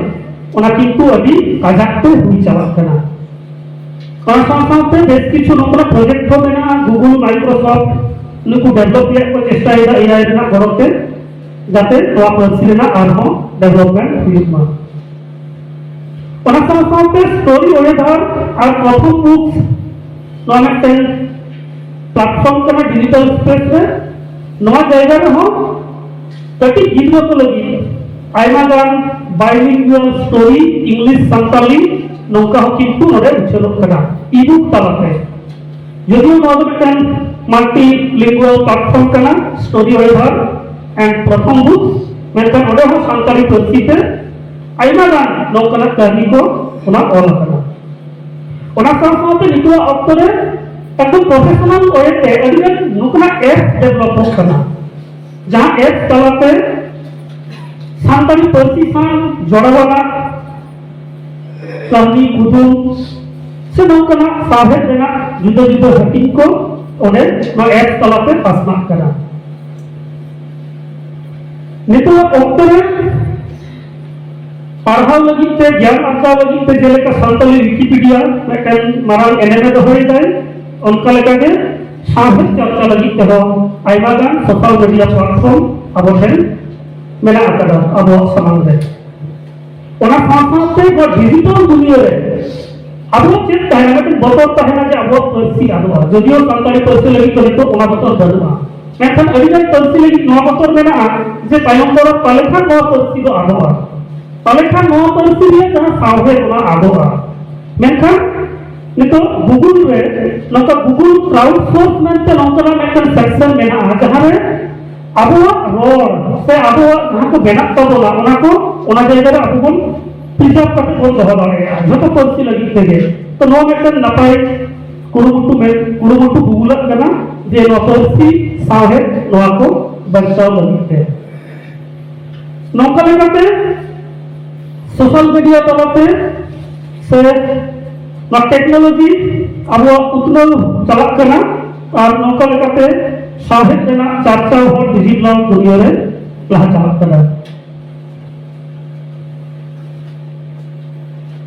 ᱚᱱᱟ ᱠᱤᱱᱛᱩ ᱟᱹᱰᱤ ᱠᱟᱡᱟᱠ ᱛᱮ ᱦᱩᱭ ᱪᱟᱞᱟᱜ ᱠᱟᱱᱟ᱾ ᱚᱱᱟ ᱥᱟᱶ ᱥᱟᱶᱛᱮ ᱵᱮᱥ ᱠᱤᱪᱷᱩ ᱱᱚᱝᱠᱟᱱᱟᱜ ᱯᱨᱚᱡᱮᱠᱴ ᱠᱚ ᱢᱮᱱᱟᱜᱼᱟ, ᱜᱩᱜᱩᱞ, ᱢᱟᱭᱠᱨᱳᱥᱚᱯᱴ ᱱᱩᱠᱩ ᱰᱮᱵᱷᱞᱚᱯ ᱨᱮᱭᱟᱜ ᱠᱚ ᱪᱮᱥᱴᱟᱭᱮᱫᱟ ᱮ ᱟᱭ ᱨᱮᱱᱟᱜ ᱜᱚᱲᱚ ᱛᱮ, ᱡᱟᱛᱮ ᱱᱚᱣᱟ ᱯᱟᱹᱨᱥᱤ ᱨᱮᱱᱟᱜ ᱟᱨᱦᱚᱸ ᱰᱮᱵᱷᱞᱚᱯᱢᱮᱱᱴ ᱦᱩᱭᱩᱜ ᱢᱟ᱾ ᱚᱱᱟ ᱥᱟᱶ ᱥᱟᱶᱛᱮ ᱥᱴᱳᱨᱤ ᱳᱭᱮᱫᱷᱟᱨ ᱟᱨ ᱯᱨᱚᱛᱷᱚᱢ ᱵᱩᱠᱥ ᱱᱚᱣᱟ ᱢᱤᱫᱴᱮᱱ ᱯᱞᱟᱴᱯᱷᱚᱨᱢ ᱠᱟᱱᱟ ᱰᱤᱡᱤᱴᱟᱞ ᱥᱯᱮᱥ ᱨᱮ᱾ ᱱᱚᱣᱟ ᱡᱟᱭᱜᱟ ᱨᱮᱦᱚᱸ ᱠᱟᱹᱴᱤᱡ ᱜᱤᱫᱽᱨᱟᱹ ᱠᱚ ᱞᱟᱹᱜᱤᱫ ᱟᱭᱢᱟ ᱜᱟᱱ ᱵᱟᱭᱞᱤᱝᱜᱩᱣᱟᱞ ᱥᱴᱳᱨᱤ, ᱤᱝᱞᱤᱥ ᱥᱟᱱᱛᱟᱞᱤ, ᱱᱚᱝᱠᱟ ᱦᱚᱸ ᱠᱤᱱᱛᱩ ᱱᱚᱰᱮ ᱩᱪᱷᱟᱹᱱᱚᱜ ᱠᱟᱱᱟ ᱤᱵᱩᱠ ᱛᱟᱞᱟᱛᱮ᱾ ᱡᱚᱫᱤᱭᱳ ᱱᱚᱣᱟ ᱫᱚ ᱢᱤᱫᱴᱟᱝ ᱢᱟᱞᱴᱤ ᱞᱤᱝᱜᱩᱣᱟᱞ ᱯᱞᱟᱴᱯᱷᱚᱨᱢ ᱠᱟᱱᱟ, ᱥᱴᱳᱨᱤ ᱳᱭᱮᱫᱷᱟᱨ ᱮᱱᱰ ᱯᱨᱚᱛᱷᱚᱢ ᱵᱩᱠ, ᱢᱮᱱᱠᱷᱟᱱ ᱚᱸᱰᱮ ᱦᱚᱸ ᱥᱟᱱᱛᱟᱲᱤ ᱯᱟᱹᱨᱥᱤ ᱛᱮ ᱟᱭᱢᱟ ᱜᱟᱱ ᱱᱚᱝᱠᱟᱱᱟᱜ ᱠᱟᱹᱦᱱᱤ ᱠᱚ ᱚᱱᱟ ᱚᱞ ᱟᱠᱟᱱᱟ᱾ ᱚᱱᱟ ᱥᱟᱶ ᱥᱟᱶᱛᱮ ᱱᱤᱛᱚᱜᱟᱜ ᱚᱠᱛᱚ ᱨᱮ ᱮᱠᱫᱚᱢ ᱯᱨᱚᱯᱷᱮᱥᱚᱱᱟᱞ ᱳᱭᱮ ᱛᱮ ᱟᱹᱰᱤ ᱜᱟᱱ ᱱᱚᱝᱠᱟᱱᱟᱜ ᱮᱯᱥ ᱰᱮᱵᱷᱞᱚᱯᱚᱜ ᱠᱟᱱᱟ, ᱡᱟᱦᱟᱸ ᱮᱯᱥ ᱛᱟᱞᱟᱛᱮ ᱥᱟᱱᱛᱟᱲᱤ ᱯᱟᱹᱨᱥᱤ ᱥᱟᱶ ᱡᱚᱲᱟᱣ ᱟᱱᱟᱜ ᱠᱟᱹᱦᱱᱤ, ᱠᱩᱫᱩᱢ ᱥᱮ ᱱᱚᱝᱠᱟᱱᱟᱜ ᱥᱟᱶᱦᱮᱫ ᱨᱮᱱᱟᱜ ᱡᱩᱫᱟᱹ ᱡᱩᱫᱟᱹ ᱦᱟᱹᱴᱤᱧ ᱠᱚ ᱚᱸᱰᱮ ᱱᱚᱣᱟ ᱮᱯᱥ ᱛᱟᱞᱟᱛᱮ ᱯᱟᱥᱱᱟᱜ ᱠᱟᱱᱟ᱾ ᱱᱤᱛᱚᱜ ᱚᱠᱛᱚ ᱨᱮ ᱯᱟᱲᱦᱟᱣ ᱞᱟᱹᱜᱤᱫ ᱛᱮ, ᱜᱮᱭᱟᱱ ᱟᱨᱡᱟᱣ ᱞᱟᱹᱜᱤᱫ ᱛᱮ, ᱡᱮᱞᱮᱠᱟ ᱥᱟᱱᱛᱟᱲᱤ ᱣᱤᱠᱤᱯᱤᱰᱤᱭᱟ ᱢᱤᱫᱴᱮᱱ ᱢᱟᱨᱟᱝ ᱮᱱᱮᱢᱮ ᱫᱚᱦᱚᱭᱮᱫᱟᱭ, ᱚᱱᱠᱟ ᱞᱮᱠᱟᱜᱮ ᱥᱟᱶᱦᱮᱫ ᱪᱟᱨᱪᱟ ᱞᱟᱹᱜᱤᱫ ᱛᱮᱦᱚᱸ ᱟᱭᱢᱟ ᱜᱟᱱ ᱥᱳᱥᱟᱞ ᱢᱤᱰᱤᱭᱟ ᱯᱞᱟᱴᱯᱷᱚᱨᱢ ᱟᱵᱚ ᱴᱷᱮᱱ ᱢᱮᱱᱟᱜ ᱟᱠᱟᱫᱟ ᱟᱵᱚᱣᱟᱜ ᱥᱟᱢᱟᱝ ᱨᱮ᱾ ᱚᱱᱟ ᱥᱟᱶ ᱥᱟᱶᱛᱮ ᱱᱚᱣᱟ ᱰᱤᱡᱤᱴᱟᱞ ᱫᱩᱱᱤᱭᱟᱹ ᱨᱮ ᱟᱵᱚᱣᱟᱜ ᱪᱮᱫ ᱛᱟᱦᱮᱱᱟ? ᱢᱤᱫᱴᱮᱱ ᱵᱚᱛᱚᱨ ᱛᱟᱦᱮᱱᱟ ᱡᱮ ᱟᱵᱚᱣᱟᱜ ᱯᱟᱹᱨᱥᱤ ᱟᱫᱚᱜᱼᱟ᱾ ᱡᱚᱫᱤᱭᱳ ᱥᱟᱱᱛᱟᱲᱤ ᱯᱟᱹᱨᱥᱤ ᱞᱟᱹᱜᱤᱫ ᱫᱚ ᱱᱤᱛᱚᱜ ᱚᱱᱟ ᱵᱚᱛᱚᱨ ᱵᱟᱹᱱᱩᱜᱼᱟ, ᱢᱮᱱᱠᱷᱟᱱ ᱟᱹᱰᱤᱜᱟᱱ ᱯᱟᱹᱨᱥᱤ ᱞᱟᱹᱜᱤᱫ ᱱᱚᱣᱟ ᱵᱚᱛᱚᱨ ᱢᱮᱱᱟᱜᱼᱟ ᱡᱮ ᱛᱟᱭᱚᱢ ᱫᱟᱨᱟᱢ ᱯᱟᱞᱮ ᱠᱷᱟᱱ ᱱᱚᱣᱟ ᱯᱟᱹᱨᱥᱤ ᱫᱚ ᱟᱫᱚᱜᱼᱟ, ᱯᱟᱞᱮ ᱠᱷᱟᱱ ᱱᱚᱣᱟ ᱯᱟᱹᱨᱥᱤ ᱨᱮᱭᱟᱜ ᱡᱟᱦᱟᱸ ᱥᱟᱶᱦᱮᱫ ᱚᱱᱟ ᱟᱫᱚᱜᱼᱟ᱾ ᱢᱮᱱᱠᱷᱟᱱ ᱱᱤᱛᱚᱜ ᱜᱩᱜᱩᱞ ᱨᱮ ᱱᱚᱝᱠᱟ ᱜᱩᱜᱩᱞ ᱠᱨᱟᱣᱩᱰ ᱥᱳᱨᱥ ᱢᱮᱱᱛᱮ ᱱᱚᱝᱠᱟᱱᱟᱜ ᱢᱤᱫᱴᱟᱝ ᱥᱮᱠᱥᱚᱱ ᱢᱮᱱᱟᱜᱼᱟ, ᱡᱟᱦᱟᱸ ᱨᱮ ᱟᱵᱚᱣᱟᱜ ᱨᱚᱲ ᱥᱮ ᱟᱵᱚᱣᱟᱜ ᱡᱟᱦᱟᱸ ᱠᱚ ᱢᱮᱱᱟᱜ ᱛᱟᱵᱚᱱᱟ, ᱚᱱᱟ ᱠᱚ ᱚᱱᱟ ᱡᱟᱭᱜᱟ ᱨᱮ ᱟᱵᱚ ᱵᱚᱱ ᱯᱨᱤᱡᱟᱨᱵᱷ ᱠᱟᱛᱮ ᱵᱚᱱ ᱫᱚᱦᱚ ᱫᱟᱲᱮᱭᱟᱜᱼᱟ ᱡᱷᱚᱛᱚ ᱯᱟᱹᱨᱥᱤ ᱞᱟᱹᱜᱤᱫ ᱛᱮᱜᱮ᱾ ᱛᱚ ᱱᱚᱣᱟ ᱢᱤᱫᱴᱮᱱ ᱱᱟᱯᱟᱭ ᱠᱩᱨᱩᱢᱩᱴᱩ ᱢᱮ-, ᱠᱩᱨᱩᱢᱩᱴᱩ ᱜᱩᱜᱩᱞᱟᱜ ᱠᱟᱱᱟ ᱡᱮ ᱱᱚᱣᱟ ᱯᱟᱹᱨᱥᱤ ᱥᱟᱶᱦᱮᱫ ᱱᱚᱣᱟ ᱠᱚ ᱵᱟᱧᱪᱟᱣ ᱞᱟᱹᱜᱤᱫ ᱛᱮ᱾ ᱱᱚᱝᱠᱟ ᱞᱮᱠᱟᱛᱮ ᱥᱳᱥᱟᱞ ᱢᱤᱰᱤᱭᱟ ᱛᱟᱞᱟᱛᱮ ᱥᱮ ᱱᱚᱣᱟ ᱴᱮᱠᱱᱳᱞᱚᱡᱤ ᱟᱵᱚᱣᱟᱜ ᱩᱛᱱᱟᱹᱣ ᱪᱟᱞᱟᱜ ᱠᱟᱱᱟ, ᱟᱨ ᱱᱚᱝᱠᱟ ᱞᱮᱠᱟᱛᱮ ᱥᱟᱶᱦᱮᱫ ᱨᱮᱱᱟᱜ ᱪᱟᱨᱪᱟᱣ ᱦᱚᱸ ᱰᱤᱡᱤᱴᱟᱞ ᱫᱩᱱᱤᱭᱟᱹ ᱨᱮ ᱞᱟᱦᱟ ᱪᱟᱞᱟᱜ ᱠᱟᱱᱟ᱾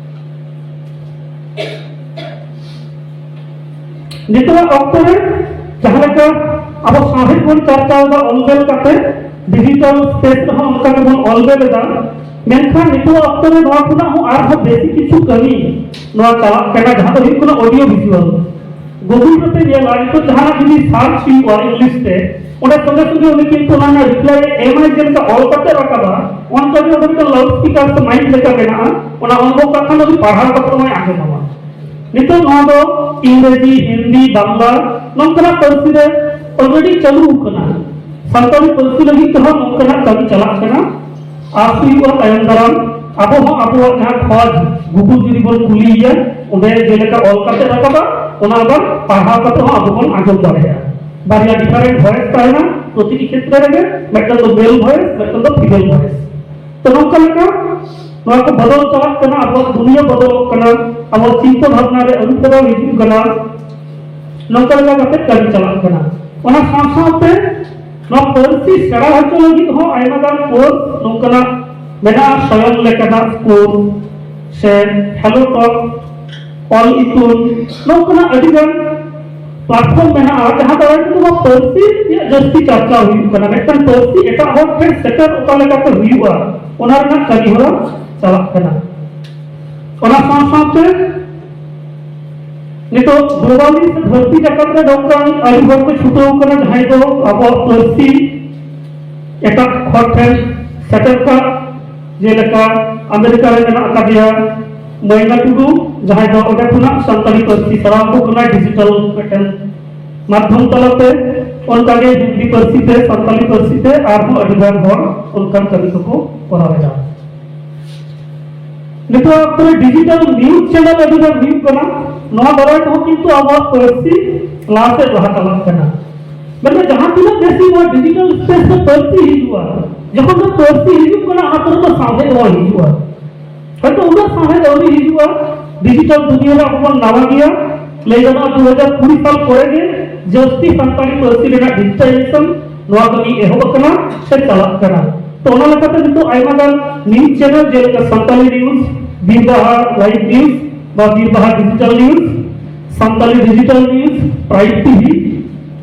ᱱᱤᱛᱚᱜᱟᱜ ᱚᱠᱛᱚ ᱨᱮ ᱡᱟᱦᱟᱸ ᱞᱮᱠᱟ ᱟᱵᱚ ᱥᱟᱶᱦᱮᱫ ᱵᱚᱱ ᱪᱟᱨᱪᱟᱣ ᱮᱫᱟ ᱚᱞᱵᱮᱞ ᱠᱟᱛᱮ, ᱰᱤᱡᱤᱴᱟᱞ ᱥᱯᱮᱥ ᱨᱮᱦᱚᱸ ᱚᱱᱠᱟ ᱜᱮᱵᱚᱱ ᱚᱞᱵᱮᱞ ᱮᱫᱟ᱾ ᱢᱮᱱᱠᱷᱟᱱ ᱱᱤᱛᱚᱜ ᱚᱠᱛᱚ ᱨᱮ ᱱᱚᱣᱟ ᱠᱷᱚᱱᱟᱜ ᱦᱚᱸ ᱟᱨᱦᱚᱸ ᱵᱮᱥᱤ ᱠᱤᱪᱷᱩ ᱠᱟᱹᱢᱤ ᱱᱚᱣᱟ ᱪᱟᱞᱟᱜ ᱠᱟᱱᱟ, ᱡᱟᱦᱟᱸ ᱫᱚ ᱦᱩᱭᱩᱜ ᱠᱟᱱᱟ audio visual᱾ Google ᱨᱮᱯᱮ ᱧᱮᱞᱟ, ᱱᱤᱛᱚᱜ ᱡᱟᱦᱟᱱᱟᱜ ᱡᱩᱫᱤ search ᱦᱩᱭᱩᱜᱼᱟ English ᱛᱮ, ᱚᱸᱰᱮ ᱥᱚᱸᱜᱮ ᱥᱚᱸᱜᱮ ᱩᱱᱤ ᱠᱤᱱᱛᱩ ᱚᱱᱟ ᱨᱮᱱᱟᱜ reply ᱮ ᱮᱢᱟᱭ, ᱡᱮ ᱞᱮᱠᱟ ᱚᱞ ᱠᱟᱛᱮ ᱨᱟᱠᱟᱵᱟ, ᱚᱱᱠᱟ ᱜᱮ ᱚᱸᱰᱮ ᱢᱤᱫᱴᱟᱝ loudspeaker ᱥᱮ mic ᱞᱮᱠᱟ ᱢᱮᱱᱟᱜᱼᱟ, ᱚᱱᱟ on ᱜᱚᱫ ᱠᱟᱜ ᱠᱷᱟᱱ ᱩᱱᱤ ᱯᱟᱲᱦᱟᱣ ᱠᱟᱛᱮ ᱦᱚᱸᱭ ᱟᱸᱡᱚᱢ ᱧᱟᱢᱟ᱾ ᱱᱤᱛᱚᱜ ᱱᱚᱣᱟ ᱫᱚ ᱤᱝᱨᱮᱡᱤ, ᱦᱤᱱᱫᱤ, ᱵᱟᱝᱞᱟ ᱱᱚᱝᱠᱟᱱᱟᱜ ᱯᱟᱹᱨᱥᱤ ᱨᱮ already ᱪᱟᱹᱞᱩ ᱟᱠᱟᱱᱟ᱾ ᱥᱟᱱᱛᱟᱲᱤ ᱯᱟᱹᱨᱥᱤ ᱞᱟᱹᱜᱤᱫ ᱛᱮᱦᱚᱸ ᱱᱚᱝᱠᱟᱱᱟᱜ ᱠᱟᱹᱢᱤ ᱪᱟᱞᱟᱜ ᱠᱟᱱᱟ᱾ ᱟᱥ ᱦᱩᱭᱩᱜᱼᱟ ᱛᱟᱭᱚᱢ ᱫᱟᱨᱟᱢ ᱟᱵᱚ ᱦᱚᱸ ᱟᱵᱚᱣᱟᱜ ᱡᱟᱦᱟᱸ ᱠᱷᱚᱡᱽ, Google ᱡᱩᱫᱤ ᱵᱚᱱ ᱠᱩᱞᱤᱭᱮᱭᱟ, ᱚᱸᱰᱮ ᱡᱮᱞᱮᱠᱟ ᱚᱞ ᱠᱟᱛᱮ ᱨᱟᱠᱟᱵᱟ, ᱚᱱᱟ ᱟᱵᱟᱨ ᱯᱟᱲᱦᱟᱣ ᱠᱟᱛᱮ ᱦᱚᱸ ᱟᱵᱚ ᱵᱚᱱ ᱟᱸᱡᱚᱢ ᱫᱟᱲᱮᱭᱟᱜᱼᱟ᱾ ᱵᱟᱨᱭᱟ different voice ᱛᱟᱦᱮᱱᱟ ᱯᱨᱚᱛᱤᱴᱤ ᱠᱷᱮᱛᱨᱮ ᱨᱮᱜᱮ, ᱢᱤᱫᱴᱟᱝ ᱫᱚ male voice, ᱢᱤᱫᱴᱟᱝ ᱫᱚ female voice᱾ ᱛᱚ ᱱᱚᱝᱠᱟ ᱞᱮᱠᱟ ᱱᱚᱣᱟ ᱠᱚ ᱵᱚᱫᱚᱞ ᱪᱟᱞᱟᱜ ᱠᱟᱱᱟ, ᱟᱵᱚᱣᱟᱜ ᱫᱩᱱᱤᱭᱟᱹ ᱵᱚᱫᱚᱞᱚᱜ ᱠᱟᱱᱟ, ᱟᱵᱚᱣᱟᱜ ᱪᱤᱱᱛᱟᱹ ᱵᱷᱟᱵᱽᱱᱟ ᱨᱮ ᱟᱹᱨᱩ ᱯᱷᱮᱨᱟᱣ ᱦᱤᱡᱩᱜ ᱠᱟᱱᱟ᱾ ᱱᱚᱝᱠᱟ ᱞᱮᱠᱟ ᱠᱟᱛᱮ ᱠᱟᱹᱢᱤ ᱪᱟᱞᱟᱜ ᱠᱟᱱᱟ᱾ ᱚᱱᱟ ᱥᱟᱶ ᱥᱟᱶᱛᱮ ᱱᱚᱣᱟ ᱯᱟᱹᱨᱥᱤ ᱥᱮᱬᱟ ᱦᱚᱪᱚ ᱞᱟᱹᱜᱤᱫ ᱦᱚᱸ ᱟᱭᱢᱟ ᱜᱟᱱ course ᱱᱚᱝᱠᱟᱱᱟᱜ ᱢᱮᱱᱟᱜᱼᱟ, ᱥᱚᱭᱚᱱ ᱞᱮᱠᱟᱱᱟᱜ course ᱥᱮ Hello Talk, ᱚᱞ ᱤᱛᱩᱱ, ᱱᱚᱝᱠᱟᱱᱟᱜ ᱟᱹᱰᱤ ᱜᱟᱱ platform ᱢᱮᱱᱟᱜᱼᱟ, ᱡᱟᱦᱟᱸ ᱫᱟᱨᱟᱭ ᱛᱮ ᱱᱚᱣᱟ ᱯᱟᱹᱨᱥᱤ ᱨᱮᱭᱟᱜ ᱡᱟᱹᱥᱛᱤ ᱪᱟᱨᱪᱟᱣ ᱦᱩᱭᱩᱜ ᱠᱟᱱᱟ᱾ ᱢᱤᱫᱴᱟᱝ ᱯᱟᱹᱨᱥᱤ ᱮᱴᱟᱜ ᱦᱚᱲ ᱴᱷᱮᱱ ᱥᱮᱴᱮᱨ ᱚᱠᱟ ᱞᱮᱠᱟᱛᱮ ᱦᱩᱭᱩᱜᱼᱟ, ᱚᱱᱟ ᱨᱮᱱᱟᱜ ᱠᱟᱹᱢᱤ ᱦᱚᱨᱟ ᱪᱟᱞᱟᱜ ᱠᱟᱱᱟ᱾ ᱚᱱᱟ ᱥᱟᱶ ᱥᱟᱶᱛᱮ ᱱᱤᱛᱚᱜ globally ᱥᱮ ᱫᱷᱟᱹᱨᱛᱤ ᱡᱟᱠᱟᱛ ᱨᱮ ᱱᱚᱝᱠᱟᱱ ᱟᱹᱰᱤ ᱦᱚᱲ ᱠᱚ ᱪᱷᱩᱴᱟᱹᱣ ᱠᱟᱱᱟ, ᱡᱟᱦᱟᱸᱭ ᱫᱚ ᱟᱵᱚᱣᱟᱜ ᱯᱟᱹᱨᱥᱤ ᱮᱴᱟᱜ ᱦᱚᱲ ᱴᱷᱮᱱ ᱥᱮᱴᱮᱨ ᱠᱟᱜ, ᱡᱮᱞᱮᱠᱟ ᱟᱢᱮᱨᱤᱠᱟ ᱨᱮ ᱢᱮᱱᱟᱜ ᱟᱠᱟᱫᱮᱭᱟ ᱢᱚᱭᱱᱟ ᱴᱩᱰᱩ, ᱡᱟᱦᱟᱸᱭ ᱫᱚ ᱚᱸᱰᱮ ᱠᱷᱚᱱᱟᱜ ᱥᱟᱱᱛᱟᱲᱤ ᱯᱟᱹᱨᱥᱤ ᱥᱟᱨᱟᱣ ᱟᱠᱚ ᱠᱟᱱᱟ ᱰᱤᱡᱤᱴᱟᱞ ᱢᱤᱫᱴᱮᱱ ᱢᱟᱫᱽᱫᱷᱚᱢ ᱛᱟᱞᱟᱛᱮ᱾ ᱚᱱᱠᱟᱜᱮ ᱦᱤᱱᱫᱤ ᱯᱟᱹᱨᱥᱤ ᱛᱮ, ᱥᱟᱱᱛᱟᱲᱤ ᱯᱟᱹᱨᱥᱤ ᱛᱮ ᱟᱨᱦᱚᱸ ᱟᱹᱰᱤ ᱜᱟᱱ ᱦᱚᱲ ᱚᱱᱠᱟᱱ ᱠᱟᱹᱢᱤ ᱠᱚᱠᱚ ᱠᱚᱨᱟᱣ ᱮᱫᱟ᱾ ᱱᱤᱛᱚᱜ ᱚᱠᱛᱚ ᱨᱮ ᱰᱤᱡᱤᱴᱟᱞ ᱱᱤᱭᱩᱡᱽ ᱪᱮᱱᱮᱞ ᱟᱹᱰᱤ ᱜᱟᱱ ᱦᱩᱭᱩᱜ ᱠᱟᱱᱟ᱾ ᱱᱚᱣᱟ ᱫᱟᱨᱟᱭ ᱛᱮᱦᱚᱸ ᱠᱤᱱᱛᱩ ᱟᱵᱚᱣᱟᱜ ᱯᱟᱹᱨᱥᱤ ᱞᱟᱦᱟ ᱥᱮᱫ ᱞᱟᱦᱟ ᱪᱟᱞᱟᱜ ᱠᱟᱱᱟ᱾ ᱢᱮᱱᱠᱷᱟᱱ ᱡᱟᱦᱟᱸ ᱛᱤᱱᱟᱹᱜ ᱵᱮᱥᱤ ᱱᱚᱣᱟ ᱰᱤᱡᱤᱴᱟᱞ ᱥᱯᱮᱥ ᱨᱮ ᱯᱟᱹᱨᱥᱤ ᱦᱤᱡᱩᱜᱼᱟ, ᱡᱚᱠᱷᱚᱱ ᱫᱚ ᱯᱟᱹᱨᱥᱤ ᱦᱤᱡᱩᱜ ᱠᱟᱱᱟ, ᱚᱱᱟ ᱠᱚᱨᱮ ᱫᱚ ᱥᱟᱶᱦᱮᱫ ᱦᱚᱸ ᱦᱤᱡᱩᱜᱼᱟ᱾ ᱦᱚᱭᱛᱚ ᱩᱱᱟᱹᱜ ᱥᱟᱶᱦᱮᱫ ᱟᱹᱣᱨᱤ ᱦᱤᱡᱩᱜᱼᱟ᱾ ᱰᱤᱡᱤᱴᱟᱞ ᱫᱩᱱᱤᱭᱟᱹ ᱨᱮ ᱟᱵᱚ ᱵᱚᱱ ᱱᱟᱣᱟ ᱜᱮᱭᱟ᱾ ᱞᱟᱹᱭ ᱜᱟᱱᱚᱜᱼᱟ, ᱫᱩ ᱦᱟᱡᱟᱨ ᱠᱩᱲᱤ ᱥᱟᱞ ᱯᱚᱨᱮ ᱜᱮ ᱡᱟᱹᱥᱛᱤ ᱥᱟᱱᱛᱟᱲᱤ ᱯᱟᱹᱨᱥᱤ ᱨᱮᱱᱟᱜ ᱰᱤᱡᱤᱴᱟᱞᱟᱭᱡᱮᱥᱚᱱ ᱱᱚᱣᱟ ᱠᱟᱹᱢᱤ ᱮᱦᱚᱵ ᱟᱠᱟᱱᱟ ᱥᱮ ᱪᱟᱞᱟᱜ ᱠᱟᱱᱟ᱾ ᱛᱚ ᱚᱱᱟ ᱞᱮᱠᱟᱛᱮ ᱱᱤᱛᱚᱜ ᱟᱭᱢᱟ ᱜᱟᱱ ᱱᱤᱭᱩᱡᱽ ᱪᱮᱱᱮᱞ, ᱡᱮᱞᱮᱠᱟ Santali news, Birbaha live news ᱵᱟ Birbaha digital news, Santali digital news, prime TV,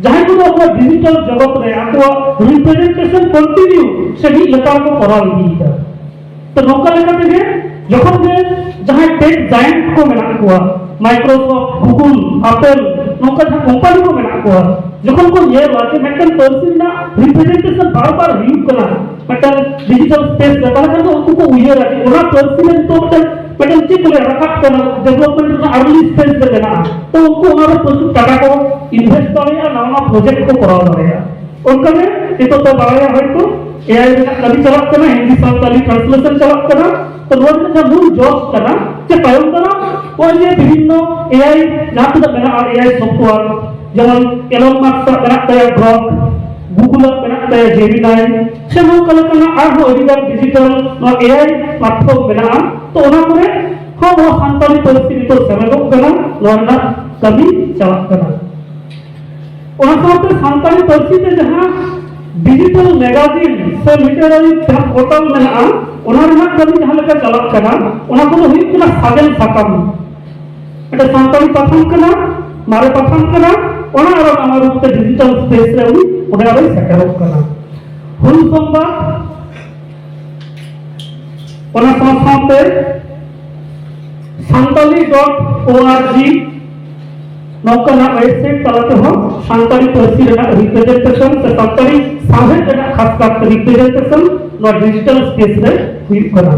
ᱡᱟᱦᱟᱸᱭ ᱠᱚᱫᱚ ᱟᱵᱚᱣᱟᱜ ᱰᱤᱡᱤᱴᱟᱞ ᱡᱚᱜᱚᱛ ᱨᱮ ᱟᱠᱚᱣᱟᱜ ᱨᱤᱯᱨᱮᱡᱮᱱᱴᱮᱥᱚᱱ ᱠᱚᱱᱴᱤᱱᱤᱭᱩ ᱥᱮ ᱢᱤᱫ ᱞᱮᱛᱟᱲ ᱠᱚ ᱠᱚᱨᱟᱣ ᱤᱫᱤᱭᱮᱫᱟ᱾ ᱛᱚ ᱱᱚᱝᱠᱟ ᱞᱮᱠᱟ ᱛᱮᱜᱮ ᱡᱚᱠᱷᱚᱱ ᱜᱮ ᱡᱟᱦᱟᱸᱭ ᱴᱮᱠ ᱡᱟᱭᱮᱱᱴ ᱠᱚ ᱢᱮᱱᱟᱜ ᱠᱚᱣᱟ, ᱢᱟᱭᱠᱨᱳᱥᱚᱯᱷᱴ, ᱜᱩᱜᱩᱞ, ᱟᱯᱮᱞ, ᱱᱚᱝᱠᱟ ᱡᱟᱦᱟᱸ ᱠᱳᱢᱯᱟᱱᱤ ᱠᱚ ᱢᱮᱱᱟᱜ ᱠᱚᱣᱟ, ᱡᱚᱠᱷᱚᱱ ᱠᱚ ᱧᱮᱞᱟ ᱡᱮ ᱢᱤᱫᱴᱮᱱ ᱯᱟᱹᱨᱥᱤ ᱨᱮᱱᱟᱜ ᱨᱤᱯᱨᱮᱡᱮᱱᱴᱮᱥᱚᱱ ᱵᱟᱨ ᱵᱟᱨ ᱦᱩᱭᱩᱜ ᱠᱟᱱᱟ ᱢᱤᱫᱴᱮᱱ ᱰᱤᱡᱤᱴᱟᱞ ᱥᱯᱮᱥ ᱨᱮ, ᱛᱟᱦᱚᱞᱮ ᱠᱷᱟᱱ ᱫᱚ ᱩᱱᱠᱩ ᱠᱚ ᱩᱭᱦᱟᱹᱨᱟ ᱡᱮ ᱚᱱᱟ ᱯᱟᱹᱨᱥᱤ ᱨᱮ ᱱᱤᱛᱚᱜ ᱢᱤᱫᱴᱮᱱ, ᱢᱤᱫᱴᱮᱱ ᱪᱮᱫ ᱠᱚ ᱞᱟᱹᱭᱟ, ᱨᱟᱠᱟᱵ ᱠᱟᱱᱟ, ᱰᱮᱵᱷᱞᱚᱯᱢᱮᱱᱴ ᱨᱮᱱᱟᱜ ᱟᱨᱞᱤ ᱥᱯᱮᱥ ᱨᱮ ᱢᱮᱱᱟᱜᱼᱟ᱾ ᱛᱚ ᱩᱱᱠᱩ ᱚᱱᱟ ᱨᱮ ᱯᱨᱚᱪᱩᱨ ᱴᱟᱠᱟ ᱠᱚ ᱤᱱᱵᱷᱮᱥᱴ ᱫᱟᱲᱮᱭᱟᱜᱼᱟ, ᱱᱟᱣᱟ ᱱᱟᱣᱟ ᱯᱨᱚᱡᱮᱠᱴ ᱠᱚ ᱠᱚᱨᱟᱣ ᱫᱟᱲᱮᱭᱟᱜᱼᱟ᱾ ᱚᱱᱠᱟᱜᱮ ᱱᱤᱛᱚᱜ ᱯᱮ ᱵᱟᱲᱟᱭᱟ ᱦᱚᱭᱛᱳ ᱮ ᱟᱭ ᱨᱮᱱᱟᱜ ᱠᱟᱹᱢᱤ ᱪᱟᱞᱟᱜ ᱠᱟᱱᱟ, ᱦᱤᱱᱫᱤ ᱥᱟᱱᱛᱟᱞᱤ ᱴᱨᱟᱱᱥᱞᱮᱥᱚᱱ ᱪᱟᱞᱟᱜ ᱠᱟᱱᱟ᱾ ᱛᱚ ᱱᱚᱣᱟ ᱨᱮᱱᱟᱜ ᱡᱟᱦᱟᱸ ᱢᱩᱞ ᱡᱚᱥ ᱠᱟᱱᱟ, ᱡᱮ ᱛᱟᱭᱚᱢ ᱫᱟᱨᱟᱢ ᱱᱚᱜᱼᱚᱭ ᱡᱮ ᱵᱤᱵᱷᱤᱱᱱᱚ ᱮ ᱟᱭ ᱡᱟᱦᱟᱸ ᱛᱤᱱᱟᱹᱜ ᱢᱮᱱᱟᱜᱼᱟ, ᱮ ᱟᱭ ᱥᱚᱯᱷᱴᱣᱮᱭᱟᱨ, ᱡᱮᱢᱚᱱ ᱮᱞᱚᱱ ᱢᱟᱥᱠ ᱟᱜ ᱢᱮᱱᱟᱜ ᱛᱟᱭᱟ ᱜᱨᱚᱠ, ᱜᱩᱜᱩᱞ ᱟᱜ ᱢᱮᱱᱟᱜ ᱛᱟᱭᱟ ᱡᱮᱢᱤᱱᱟᱭ, ᱥᱮ ᱱᱚᱝᱠᱟ ᱞᱮᱠᱟᱱᱟᱜ ᱟᱨᱦᱚᱸ ᱟᱹᱰᱤᱜᱟᱱ ᱰᱤᱡᱤᱴᱟᱞ ᱱᱚᱣᱟ ᱮ ᱟᱭ ᱯᱞᱟᱴᱯᱷᱚᱨᱢ ᱢᱮᱱᱟᱜᱼᱟ᱾ ᱛᱚ ᱚᱱᱟ ᱠᱚᱨᱮ ᱦᱚᱸ ᱱᱚᱣᱟ ᱥᱟᱱᱛᱟᱲᱤ ᱯᱟᱹᱨᱥᱤ ᱱᱤᱛᱚᱜ ᱥᱮᱞᱮᱫᱚᱜ ᱠᱟᱱᱟ, ᱱᱚᱣᱟ ᱨᱮᱱᱟᱜ ᱠᱟᱹᱢᱤ ᱪᱟᱞᱟᱜ ᱠᱟᱱᱟ᱾ ᱚᱱᱟ ᱥᱟᱶᱛᱮ ᱥᱟᱱᱛᱟᱲᱤ ᱯᱟᱹᱨᱥᱤ ᱛᱮ ᱡᱟᱦᱟᱸ ᱰᱤᱡᱤᱴᱟᱞ ᱢᱮᱜᱟᱡᱤᱱ ᱥᱮ ᱞᱤᱴᱟᱨᱟᱨᱤ ᱡᱟᱦᱟᱸ ᱯᱳᱨᱴᱟᱞ ᱢᱮᱱᱟᱜᱼᱟ, ᱚᱱᱟ ᱨᱮᱱᱟᱜ ᱠᱟᱹᱢᱤ ᱡᱟᱦᱟᱸ ᱞᱮᱠᱟ ᱪᱟᱞᱟᱜ ᱠᱟᱱᱟ, ᱚᱱᱟ ᱠᱚᱫᱚ ᱦᱩᱭᱩᱜ ᱠᱟᱱᱟ ᱥᱟᱜᱮᱱ ᱥᱟᱠᱟᱢ᱾ ᱢᱤᱫᱴᱮᱱ ᱥᱟᱱᱛᱟᱲᱤ ᱯᱟᱛᱷᱟᱢ ᱠᱟᱱᱟ, ᱢᱟᱨᱮ ᱯᱟᱛᱷᱟᱢ ᱠᱟᱱᱟ, ᱚᱱᱟ ᱟᱨᱚ ᱱᱟᱣᱟ ᱨᱩᱯ ᱛᱮ ᱰᱤᱡᱤᱴᱟᱞ ᱥᱯᱮᱥ ᱨᱮ ᱩᱱᱤ ᱚᱸᱰᱮ ᱟᱨᱚᱭ ᱥᱮᱴᱮᱨᱚᱜ ᱠᱟᱱᱟ᱾ ᱦᱩᱞ ᱥᱚᱢᱵᱟᱫ, ᱚᱱᱟ ᱥᱟᱶ ᱥᱟᱶᱛᱮ ᱥᱟᱱᱛᱟᱞᱤ ᱰᱚᱴ ᱳ ᱟᱨ ᱡᱤ ᱱᱚᱝᱠᱟᱱᱟᱜ ᱣᱮᱵᱥᱟᱭᱤᱴ ᱛᱟᱞᱟ ᱛᱮᱦᱚᱸ ᱥᱟᱱᱛᱟᱲᱤ ᱯᱟᱹᱨᱥᱤ ᱨᱮᱱᱟᱜ ᱨᱤᱯᱨᱮᱡᱮᱱᱴᱮᱥᱚᱱ ᱥᱮ ᱥᱟᱱᱛᱟᱲᱤ ᱥᱟᱶᱦᱮᱫ ᱨᱮᱱᱟᱜ ᱠᱷᱟᱥ ᱠᱟᱨᱛᱮ ᱨᱤᱯᱨᱮᱡᱮᱱᱴᱮᱥᱚᱱ ᱱᱚᱣᱟ ᱰᱤᱡᱤᱴᱟᱞ ᱥᱯᱮᱥ ᱨᱮ ᱦᱩᱭᱩᱜ ᱠᱟᱱᱟ᱾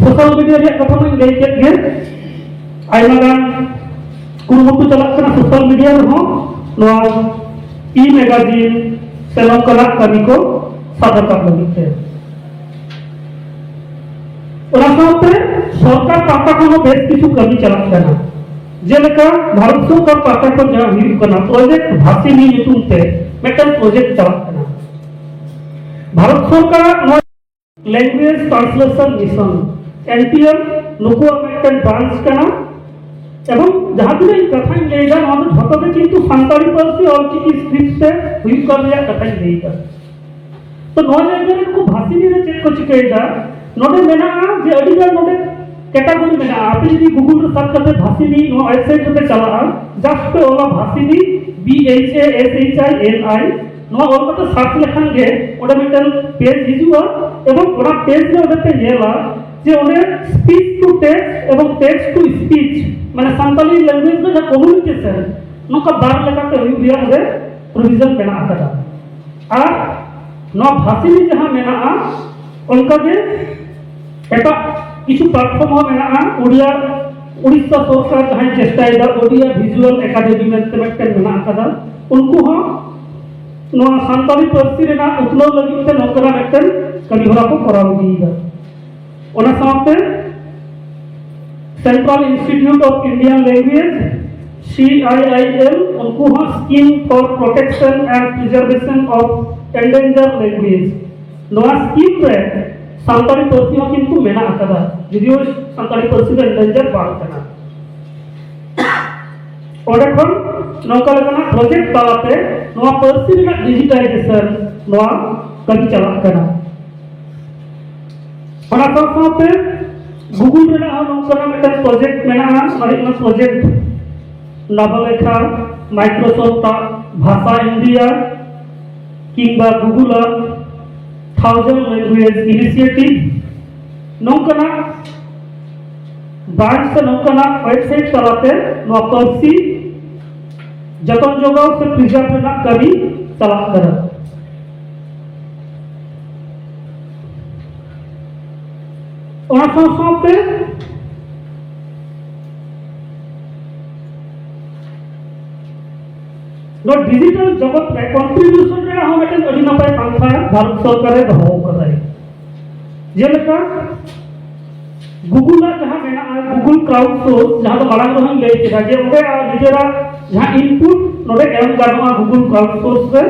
ᱥᱳᱥᱟᱞ ᱢᱤᱰᱤᱭᱟ ᱨᱮᱭᱟᱜ ᱠᱟᱛᱷᱟ ᱢᱟᱧ ᱞᱟᱹᱭ ᱠᱮᱫ ᱜᱮ, ᱟᱭᱢᱟ ᱜᱟᱱ ᱠᱩᱨᱩᱢᱩᱴᱩ ᱪᱟᱞᱟᱜ ᱠᱟᱱᱟ ᱥᱳᱥᱟᱞ ᱢᱤᱰᱤᱭᱟ ᱨᱮᱦᱚᱸ ᱱᱚᱣᱟ ᱤ ᱢᱮᱜᱟᱡᱤᱱ ᱥᱮ ᱱᱚᱝᱠᱟᱱᱟᱜ ᱠᱟᱹᱢᱤ ᱠᱚ ᱥᱟᱵ ᱨᱟᱠᱟᱵ ᱞᱟᱹᱜᱤᱫ ᱛᱮ᱾ ᱚᱱᱟ ᱥᱟᱶᱛᱮ ᱥᱚᱨᱠᱟᱨ ᱯᱟᱦᱴᱟ ᱠᱷᱚᱱ ᱦᱚᱸ ᱵᱮᱥ ᱠᱤᱪᱷᱩ ᱠᱟᱹᱢᱤ ᱪᱟᱞᱟᱜ ᱠᱟᱱᱟ, ᱡᱮᱞᱮᱠᱟ ᱵᱷᱟᱨᱚᱛ ᱥᱚᱨᱠᱟᱨ ᱯᱟᱦᱴᱟ ᱠᱷᱚᱱ ᱡᱟᱦᱟᱸ ᱦᱩᱭᱩᱜ ᱠᱟᱱᱟ ᱯᱨᱚᱡᱮᱠᱴ ᱵᱷᱟᱥᱤᱱᱤ ᱧᱩᱛᱩᱢ ᱛᱮ ᱢᱤᱫᱴᱟᱝ ᱯᱨᱚᱡᱮᱠᱴ ᱪᱟᱞᱟᱜ ᱠᱟᱱᱟ᱾ ᱵᱷᱟᱨᱚᱛ ᱥᱚᱨᱠᱟᱨᱟᱜ ᱱᱚᱣᱟ language translation mission, N T M, ᱱᱩᱠᱩᱣᱟᱜ ᱢᱤᱫᱴᱮᱱ ᱵᱨᱟᱱᱪ ᱠᱟᱱᱟ᱾ ᱮᱵᱚᱝ ᱡᱟᱦᱟᱸ ᱛᱤᱱᱟᱹᱜ ᱤᱧ ᱠᱟᱛᱷᱟᱧ ᱞᱟᱹᱭᱫᱟ, ᱱᱚᱣᱟ ᱫᱚ ᱡᱷᱚᱛᱚ ᱜᱮ ᱠᱤᱱᱛᱩ ᱥᱟᱱᱛᱟᱲᱤ ᱯᱟᱹᱨᱥᱤ ᱚᱞᱪᱤᱠᱤ ᱥᱠᱨᱤᱯᱴ ᱛᱮ ᱦᱩᱭᱩᱜ ᱠᱟᱱ ᱨᱮᱭᱟᱜ ᱠᱟᱛᱷᱟᱧ ᱞᱟᱹᱭᱫᱟ᱾ ᱛᱚ ᱱᱚᱣᱟ ᱡᱟᱭᱜᱟ ᱨᱮ ᱱᱩᱠᱩ ᱵᱷᱟᱥᱤᱱᱤ ᱨᱮ ᱪᱮᱫ ᱠᱚ ᱪᱤᱠᱟᱹᱭᱮᱫᱟ? ᱱᱚᱰᱮ ᱢᱮᱱᱟᱜᱼᱟ ᱡᱮ ᱟᱹᱰᱤ ᱜᱟᱱ ᱱᱚᱰᱮ ᱠᱮᱴᱟᱜᱚᱨᱤ ᱢᱮᱱᱟᱜᱼᱟ᱾ ᱟᱯᱮ ᱡᱩᱫᱤ ᱜᱩᱜᱩᱞ ᱨᱮ ᱥᱟᱨᱪ ᱠᱟᱛᱮ ᱵᱷᱟᱥᱤᱱᱤ ᱱᱚᱣᱟ ᱣᱮᱵᱥᱟᱭᱤᱴ ᱨᱮᱯᱮ ᱪᱟᱞᱟᱜᱼᱟ, ᱡᱟᱥᱴ ᱯᱮ ᱚᱞᱟ Bhashini, B H A S H I N I, ᱱᱚᱣᱟ ᱚᱞ ᱠᱟᱛᱮ ᱥᱟᱨᱪ ᱞᱮᱠᱷᱟᱱ ᱜᱮ ᱚᱸᱰᱮ ᱢᱤᱫᱴᱮᱱ ᱯᱮᱡᱽ ᱦᱤᱡᱩᱜᱼᱟ, ᱮᱵᱚᱝ ᱚᱱᱟ ᱯᱮᱡᱽ ᱨᱮ ᱚᱸᱰᱮ ᱯᱮ ᱧᱮᱞᱟ ᱡᱮ ᱚᱸᱰᱮ speech to text ᱮᱵᱚᱝ text to speech, ᱢᱟᱱᱮ ᱥᱟᱱᱛᱟᱞᱤ language ᱨᱮ ᱡᱟᱦᱟᱸ communication, ᱱᱚᱝᱠᱟ ᱵᱟᱨ ᱞᱮᱠᱟᱛᱮ ᱦᱩᱭᱩᱜ ᱨᱮᱭᱟᱜ ᱚᱸᱰᱮ provision ᱢᱮᱱᱟᱜ ᱟᱠᱟᱫᱟ᱾ ᱟᱨ ᱱᱚᱣᱟ ᱵᱷᱟᱥᱤᱱᱤ ᱡᱟᱦᱟᱸ ᱢᱮᱱᱟᱜᱼᱟ, ᱚᱱᱠᱟᱜᱮ ᱮᱴᱟᱜ ᱠᱤᱪᱷᱩ platform ᱦᱚᱸ ᱢᱮᱱᱟᱜᱼᱟ᱾ ᱳᱰᱤᱭᱟ, ᱩᱲᱤᱥᱥᱟ ᱥᱚᱨᱠᱟᱨ ᱡᱟᱦᱟᱸᱭ ᱪᱮᱥᱴᱟᱭᱮᱫᱟ, ᱳᱰᱤᱭᱟ Visual Academy ᱢᱮᱱᱛᱮ ᱢᱤᱫᱴᱮᱱ ᱢᱮᱱᱟᱜ ᱟᱠᱟᱫᱟ, ᱩᱱᱠᱩ ᱦᱚᱸ ᱱᱚᱣᱟ ᱥᱟᱱᱛᱟᱲᱤ ᱯᱟᱹᱨᱥᱤ ᱨᱮᱱᱟᱜ ᱩᱛᱱᱟᱹᱣ ᱞᱟᱹᱜᱤᱫ ᱛᱮ ᱱᱚᱝᱠᱟᱱᱟᱜ ᱢᱤᱫᱴᱮᱱ ᱠᱟᱹᱢᱤ ᱦᱚᱨᱟ ᱠᱚ ᱠᱚᱨᱟᱣ ᱤᱫᱤᱭᱮᱫᱟ᱾ ᱚᱱᱟ ᱥᱟᱶᱛᱮ Central Institute of Indian Language, C I I L, ᱩᱱᱠᱩ ᱦᱚᱸ Scheme for Protection and Preservation of Endangered Language, ᱱᱚᱣᱟ ᱥᱠᱤᱢ ᱨᱮ ᱥᱟᱱᱛᱟᱲᱤ ᱯᱟᱹᱨᱥᱤ ᱦᱚᱸ ᱠᱤᱱᱛᱩ ᱢᱮᱱᱟᱜ ᱟᱠᱟᱫᱟ, ᱡᱩᱫᱤᱭᱳ ᱥᱟᱱᱛᱟᱲᱤ ᱯᱟᱹᱨᱥᱤ ᱫᱚ endangered ᱵᱟᱝ ᱠᱟᱱᱟ᱾ ᱚᱸᱰᱮ ᱠᱷᱚᱱ ᱱᱚᱝᱠᱟ ᱞᱮᱠᱟᱱᱟᱜ ᱯᱨᱚᱡᱮᱠᱴ ᱛᱟᱞᱟᱛᱮ ᱱᱚᱣᱟ ᱯᱟᱹᱨᱥᱤ ᱨᱮᱱᱟᱜ ᱰᱤᱡᱤᱴᱟᱭᱡᱮᱥᱚᱱ ᱱᱚᱣᱟ ᱠᱟᱹᱢᱤ ᱪᱟᱞᱟᱜ ᱠᱟᱱᱟ᱾ ᱚᱱᱟ ᱥᱟᱶ ᱥᱟᱶᱛᱮ ᱜᱩᱜᱩᱞ ᱨᱮᱱᱟᱜ ᱦᱚᱸ ᱱᱚᱝᱠᱟᱱᱟᱜ ᱢᱤᱫᱴᱟᱝ ᱯᱨᱚᱡᱮᱠᱴ ᱢᱮᱱᱟᱜᱼᱟ, ᱚᱱᱟ ᱦᱩᱭᱩᱜ ᱠᱟᱱᱟ ᱯᱨᱚᱡᱮᱠᱴ ᱱᱟᱵᱟᱞᱮᱠᱷᱟ, Microsoft ᱟᱜ ᱵᱷᱟᱥᱟ ᱤᱱᱰᱤᱭᱟ ᱠᱤᱝᱵᱟ ᱜᱩᱜᱩᱞ ᱟᱜ Thousand Language Initiative, ᱱᱚᱝᱠᱟᱱᱟᱜ ᱵᱨᱟᱱᱪ ᱥᱮ ᱱᱚᱝᱠᱟᱱᱟᱜ ᱣᱮᱵᱥᱟᱭᱤᱴ ᱛᱟᱞᱟᱛᱮ ᱱᱚᱣᱟ ᱯᱟᱹᱨᱥᱤ ᱡᱚᱛᱚᱱ ᱡᱚᱜᱟᱣ ᱥᱮ ᱯᱨᱤᱡᱟᱨᱵᱷ ᱨᱮᱱᱟᱜ ᱠᱟᱹᱢᱤ ᱪᱟᱞᱟᱜ ᱠᱟᱱᱟ᱾ ᱚᱱᱟ ᱥᱟᱶ ᱥᱟᱶᱛᱮ ᱱᱚᱣᱟ ᱰᱤᱡᱤᱴᱟᱞ ᱡᱚᱜᱚᱛ ᱨᱮ ᱠᱚᱱᱴᱨᱤᱵᱤᱭᱩᱥᱚᱱ ᱨᱮᱱᱟᱜ ᱦᱚᱸ ᱢᱤᱫᱴᱮᱱ ᱟᱹᱰᱤ ᱱᱟᱯᱟᱭ ᱯᱟᱱᱛᱷᱟ ᱵᱷᱟᱨᱚᱛ ᱥᱚᱨᱠᱟᱨᱮ ᱫᱚᱦᱚ ᱟᱠᱟᱫᱟᱭ᱾ ᱡᱮᱞᱮᱠᱟ ᱜᱩᱜᱩᱞ ᱟᱜ ᱡᱟᱦᱟᱸ ᱢᱮᱱᱟᱜᱼᱟ, ᱜᱩᱜᱩᱞ ᱠᱨᱟᱣᱩᱰ ᱥᱳᱨᱥ, ᱡᱟᱦᱟᱸ ᱫᱚ ᱢᱟᱲᱟᱝ ᱨᱮᱦᱚᱸᱧ ᱞᱟᱹᱭ ᱠᱮᱫᱟ ᱡᱮ ᱚᱸᱰᱮ ᱟᱨ ᱱᱤᱡᱮᱨᱟᱜ ᱡᱟᱦᱟᱸ ᱤᱱᱯᱩᱴ ᱱᱚᱰᱮ ᱮᱢ ᱜᱟᱱᱚᱜᱼᱟ ᱜᱩᱜᱩᱞ ᱠᱨᱟᱣᱩᱰ ᱥᱳᱨᱥ ᱨᱮ᱾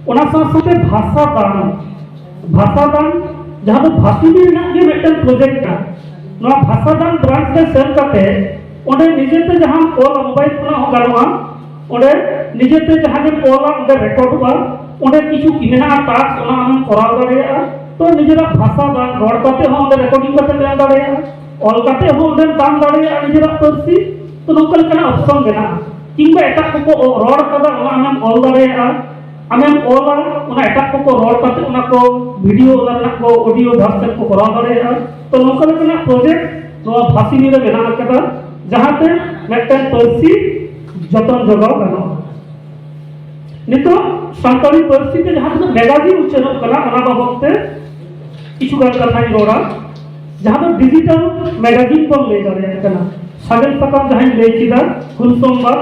ᱚᱱᱟ ᱥᱟᱶ ᱥᱟᱶᱛᱮ ᱵᱷᱟᱥᱟ ᱫᱟᱱ, ᱵᱷᱟᱥᱟ ᱫᱟᱱ ᱡᱟᱦᱟᱸ ᱫᱚ ᱵᱷᱟᱥᱤᱱᱤ ᱨᱮᱱᱟᱜ ᱜᱮ ᱢᱤᱫᱴᱮᱱ ᱯᱨᱚᱡᱮᱠᱴ ᱠᱟᱱᱟ᱾ ᱱᱚᱣᱟ ᱵᱷᱟᱥᱟ ᱫᱟᱱ ᱵᱨᱟᱱᱪ ᱨᱮ ᱥᱮᱱ ᱠᱟᱛᱮ ᱚᱸᱰᱮ ᱱᱤᱡᱮᱛᱮ ᱡᱟᱦᱟᱸᱢ ᱚᱞᱟ, ᱢᱳᱵᱟᱭᱤᱞ ᱠᱷᱚᱱᱟᱜ ᱦᱚᱸ ᱜᱟᱱᱚᱜᱼᱟ, ᱚᱸᱰᱮ ᱱᱤᱡᱮᱛᱮ ᱡᱟᱦᱟᱸ ᱜᱮᱢ ᱚᱞᱟ ᱚᱸᱰᱮ ᱨᱮᱠᱚᱨᱰᱚᱜᱼᱟ, ᱚᱸᱰᱮ ᱠᱤᱪᱷᱩ ᱢᱮᱱᱟᱜᱼᱟ ᱴᱟᱥᱠ, ᱚᱱᱟ ᱟᱢᱮᱢ ᱠᱚᱨᱟᱣ ᱫᱟᱲᱮᱭᱟᱜᱼᱟ᱾ ᱛᱚ ᱱᱤᱡᱮᱨᱟᱜ ᱵᱷᱟᱥᱟ ᱫᱟᱱ, ᱨᱚᱲ ᱠᱟᱛᱮ ᱦᱚᱸ ᱚᱸᱰᱮ ᱨᱮᱠᱚᱨᱰᱤᱝ ᱠᱟᱛᱮ ᱮᱢ ᱫᱟᱲᱮᱭᱟᱜᱼᱟ, ᱚᱞ ᱠᱟᱛᱮ ᱦᱚᱸ ᱚᱸᱰᱮᱢ ᱫᱟᱱ ᱫᱟᱲᱮᱭᱟᱜᱼᱟ ᱱᱤᱡᱮᱨᱟᱜ ᱯᱟᱹᱨᱥᱤ᱾ ᱛᱚ ᱱᱚᱝᱠᱟ ᱞᱮᱠᱟᱱᱟᱜ ᱚᱯᱥᱚᱱ ᱢᱮᱱᱟᱜᱼᱟ, ᱠᱤᱝᱵᱟ ᱮᱴᱟᱜ ᱠᱚᱠᱚ ᱚ- ᱨᱚᱲ ᱠᱟᱫᱟ ᱚᱱᱟ ᱟᱢᱮᱢ ᱚᱞ ᱫᱟᱲᱮᱭᱟᱜᱼᱟ᱾ ᱟᱢᱮᱢ ᱚᱞᱟ, ᱚᱱᱟ ᱮᱴᱟᱜ ᱠᱚᱠᱚ ᱨᱚᱲ ᱠᱟᱛᱮ ᱚᱱᱟ ᱠᱚ ᱵᱷᱤᱰᱤᱭᱳ, ᱚᱱᱟ ᱨᱮᱱᱟᱜ ᱠᱚ ᱚᱰᱤᱭᱳ ᱵᱷᱟᱨᱥᱮᱱ ᱠᱚ ᱠᱚᱨᱟᱣ ᱫᱟᱲᱮᱭᱟᱜᱼᱟ᱾ ᱛᱚ ᱱᱚᱝᱠᱟ ᱞᱮᱠᱟᱱᱟᱜ ᱯᱨᱚᱡᱮᱠᱴ ᱱᱚᱣᱟ ᱵᱷᱟᱥᱤᱱᱤ ᱨᱮ ᱢᱮᱱᱟᱜ ᱟᱠᱟᱫᱟ, ᱡᱟᱦᱟᱸᱛᱮ ᱢᱤᱫᱴᱮᱱ ᱯᱟᱹᱨᱥᱤ ᱡᱚᱛᱚᱱ ᱡᱚᱜᱟᱣ ᱜᱟᱱᱚᱜᱼᱟ᱾ ᱱᱤᱛᱚᱜ ᱥᱟᱱᱛᱟᱲᱤ ᱯᱟᱹᱨᱥᱤ ᱛᱮ ᱡᱟᱦᱟᱸ ᱛᱤᱱᱟᱹᱜ ᱢᱮᱜᱟᱡᱤᱱ ᱩᱪᱷᱟᱹᱱᱚᱜ ᱠᱟᱱᱟ, ᱚᱱᱟ ᱵᱟᱵᱚᱫ ᱛᱮ ᱠᱤᱪᱷᱩ ᱜᱟᱱ ᱠᱟᱛᱷᱟᱧ ᱨᱚᱲᱟ, ᱡᱟᱦᱟᱸ ᱫᱚ ᱰᱤᱡᱤᱴᱟᱞ ᱢᱮᱜᱟᱡᱤᱱ ᱵᱚᱱ ᱞᱟᱹᱭ ᱫᱟᱲᱮᱭᱟᱜ ᱠᱟᱱᱟ᱾ ᱥᱟᱜᱮᱱ ᱥᱟᱠᱟᱢ ᱡᱟᱦᱟᱸᱧ ᱞᱟᱹᱭ ᱠᱮᱫᱟ, ᱦᱩᱞ ᱥᱚᱢᱵᱟᱫ,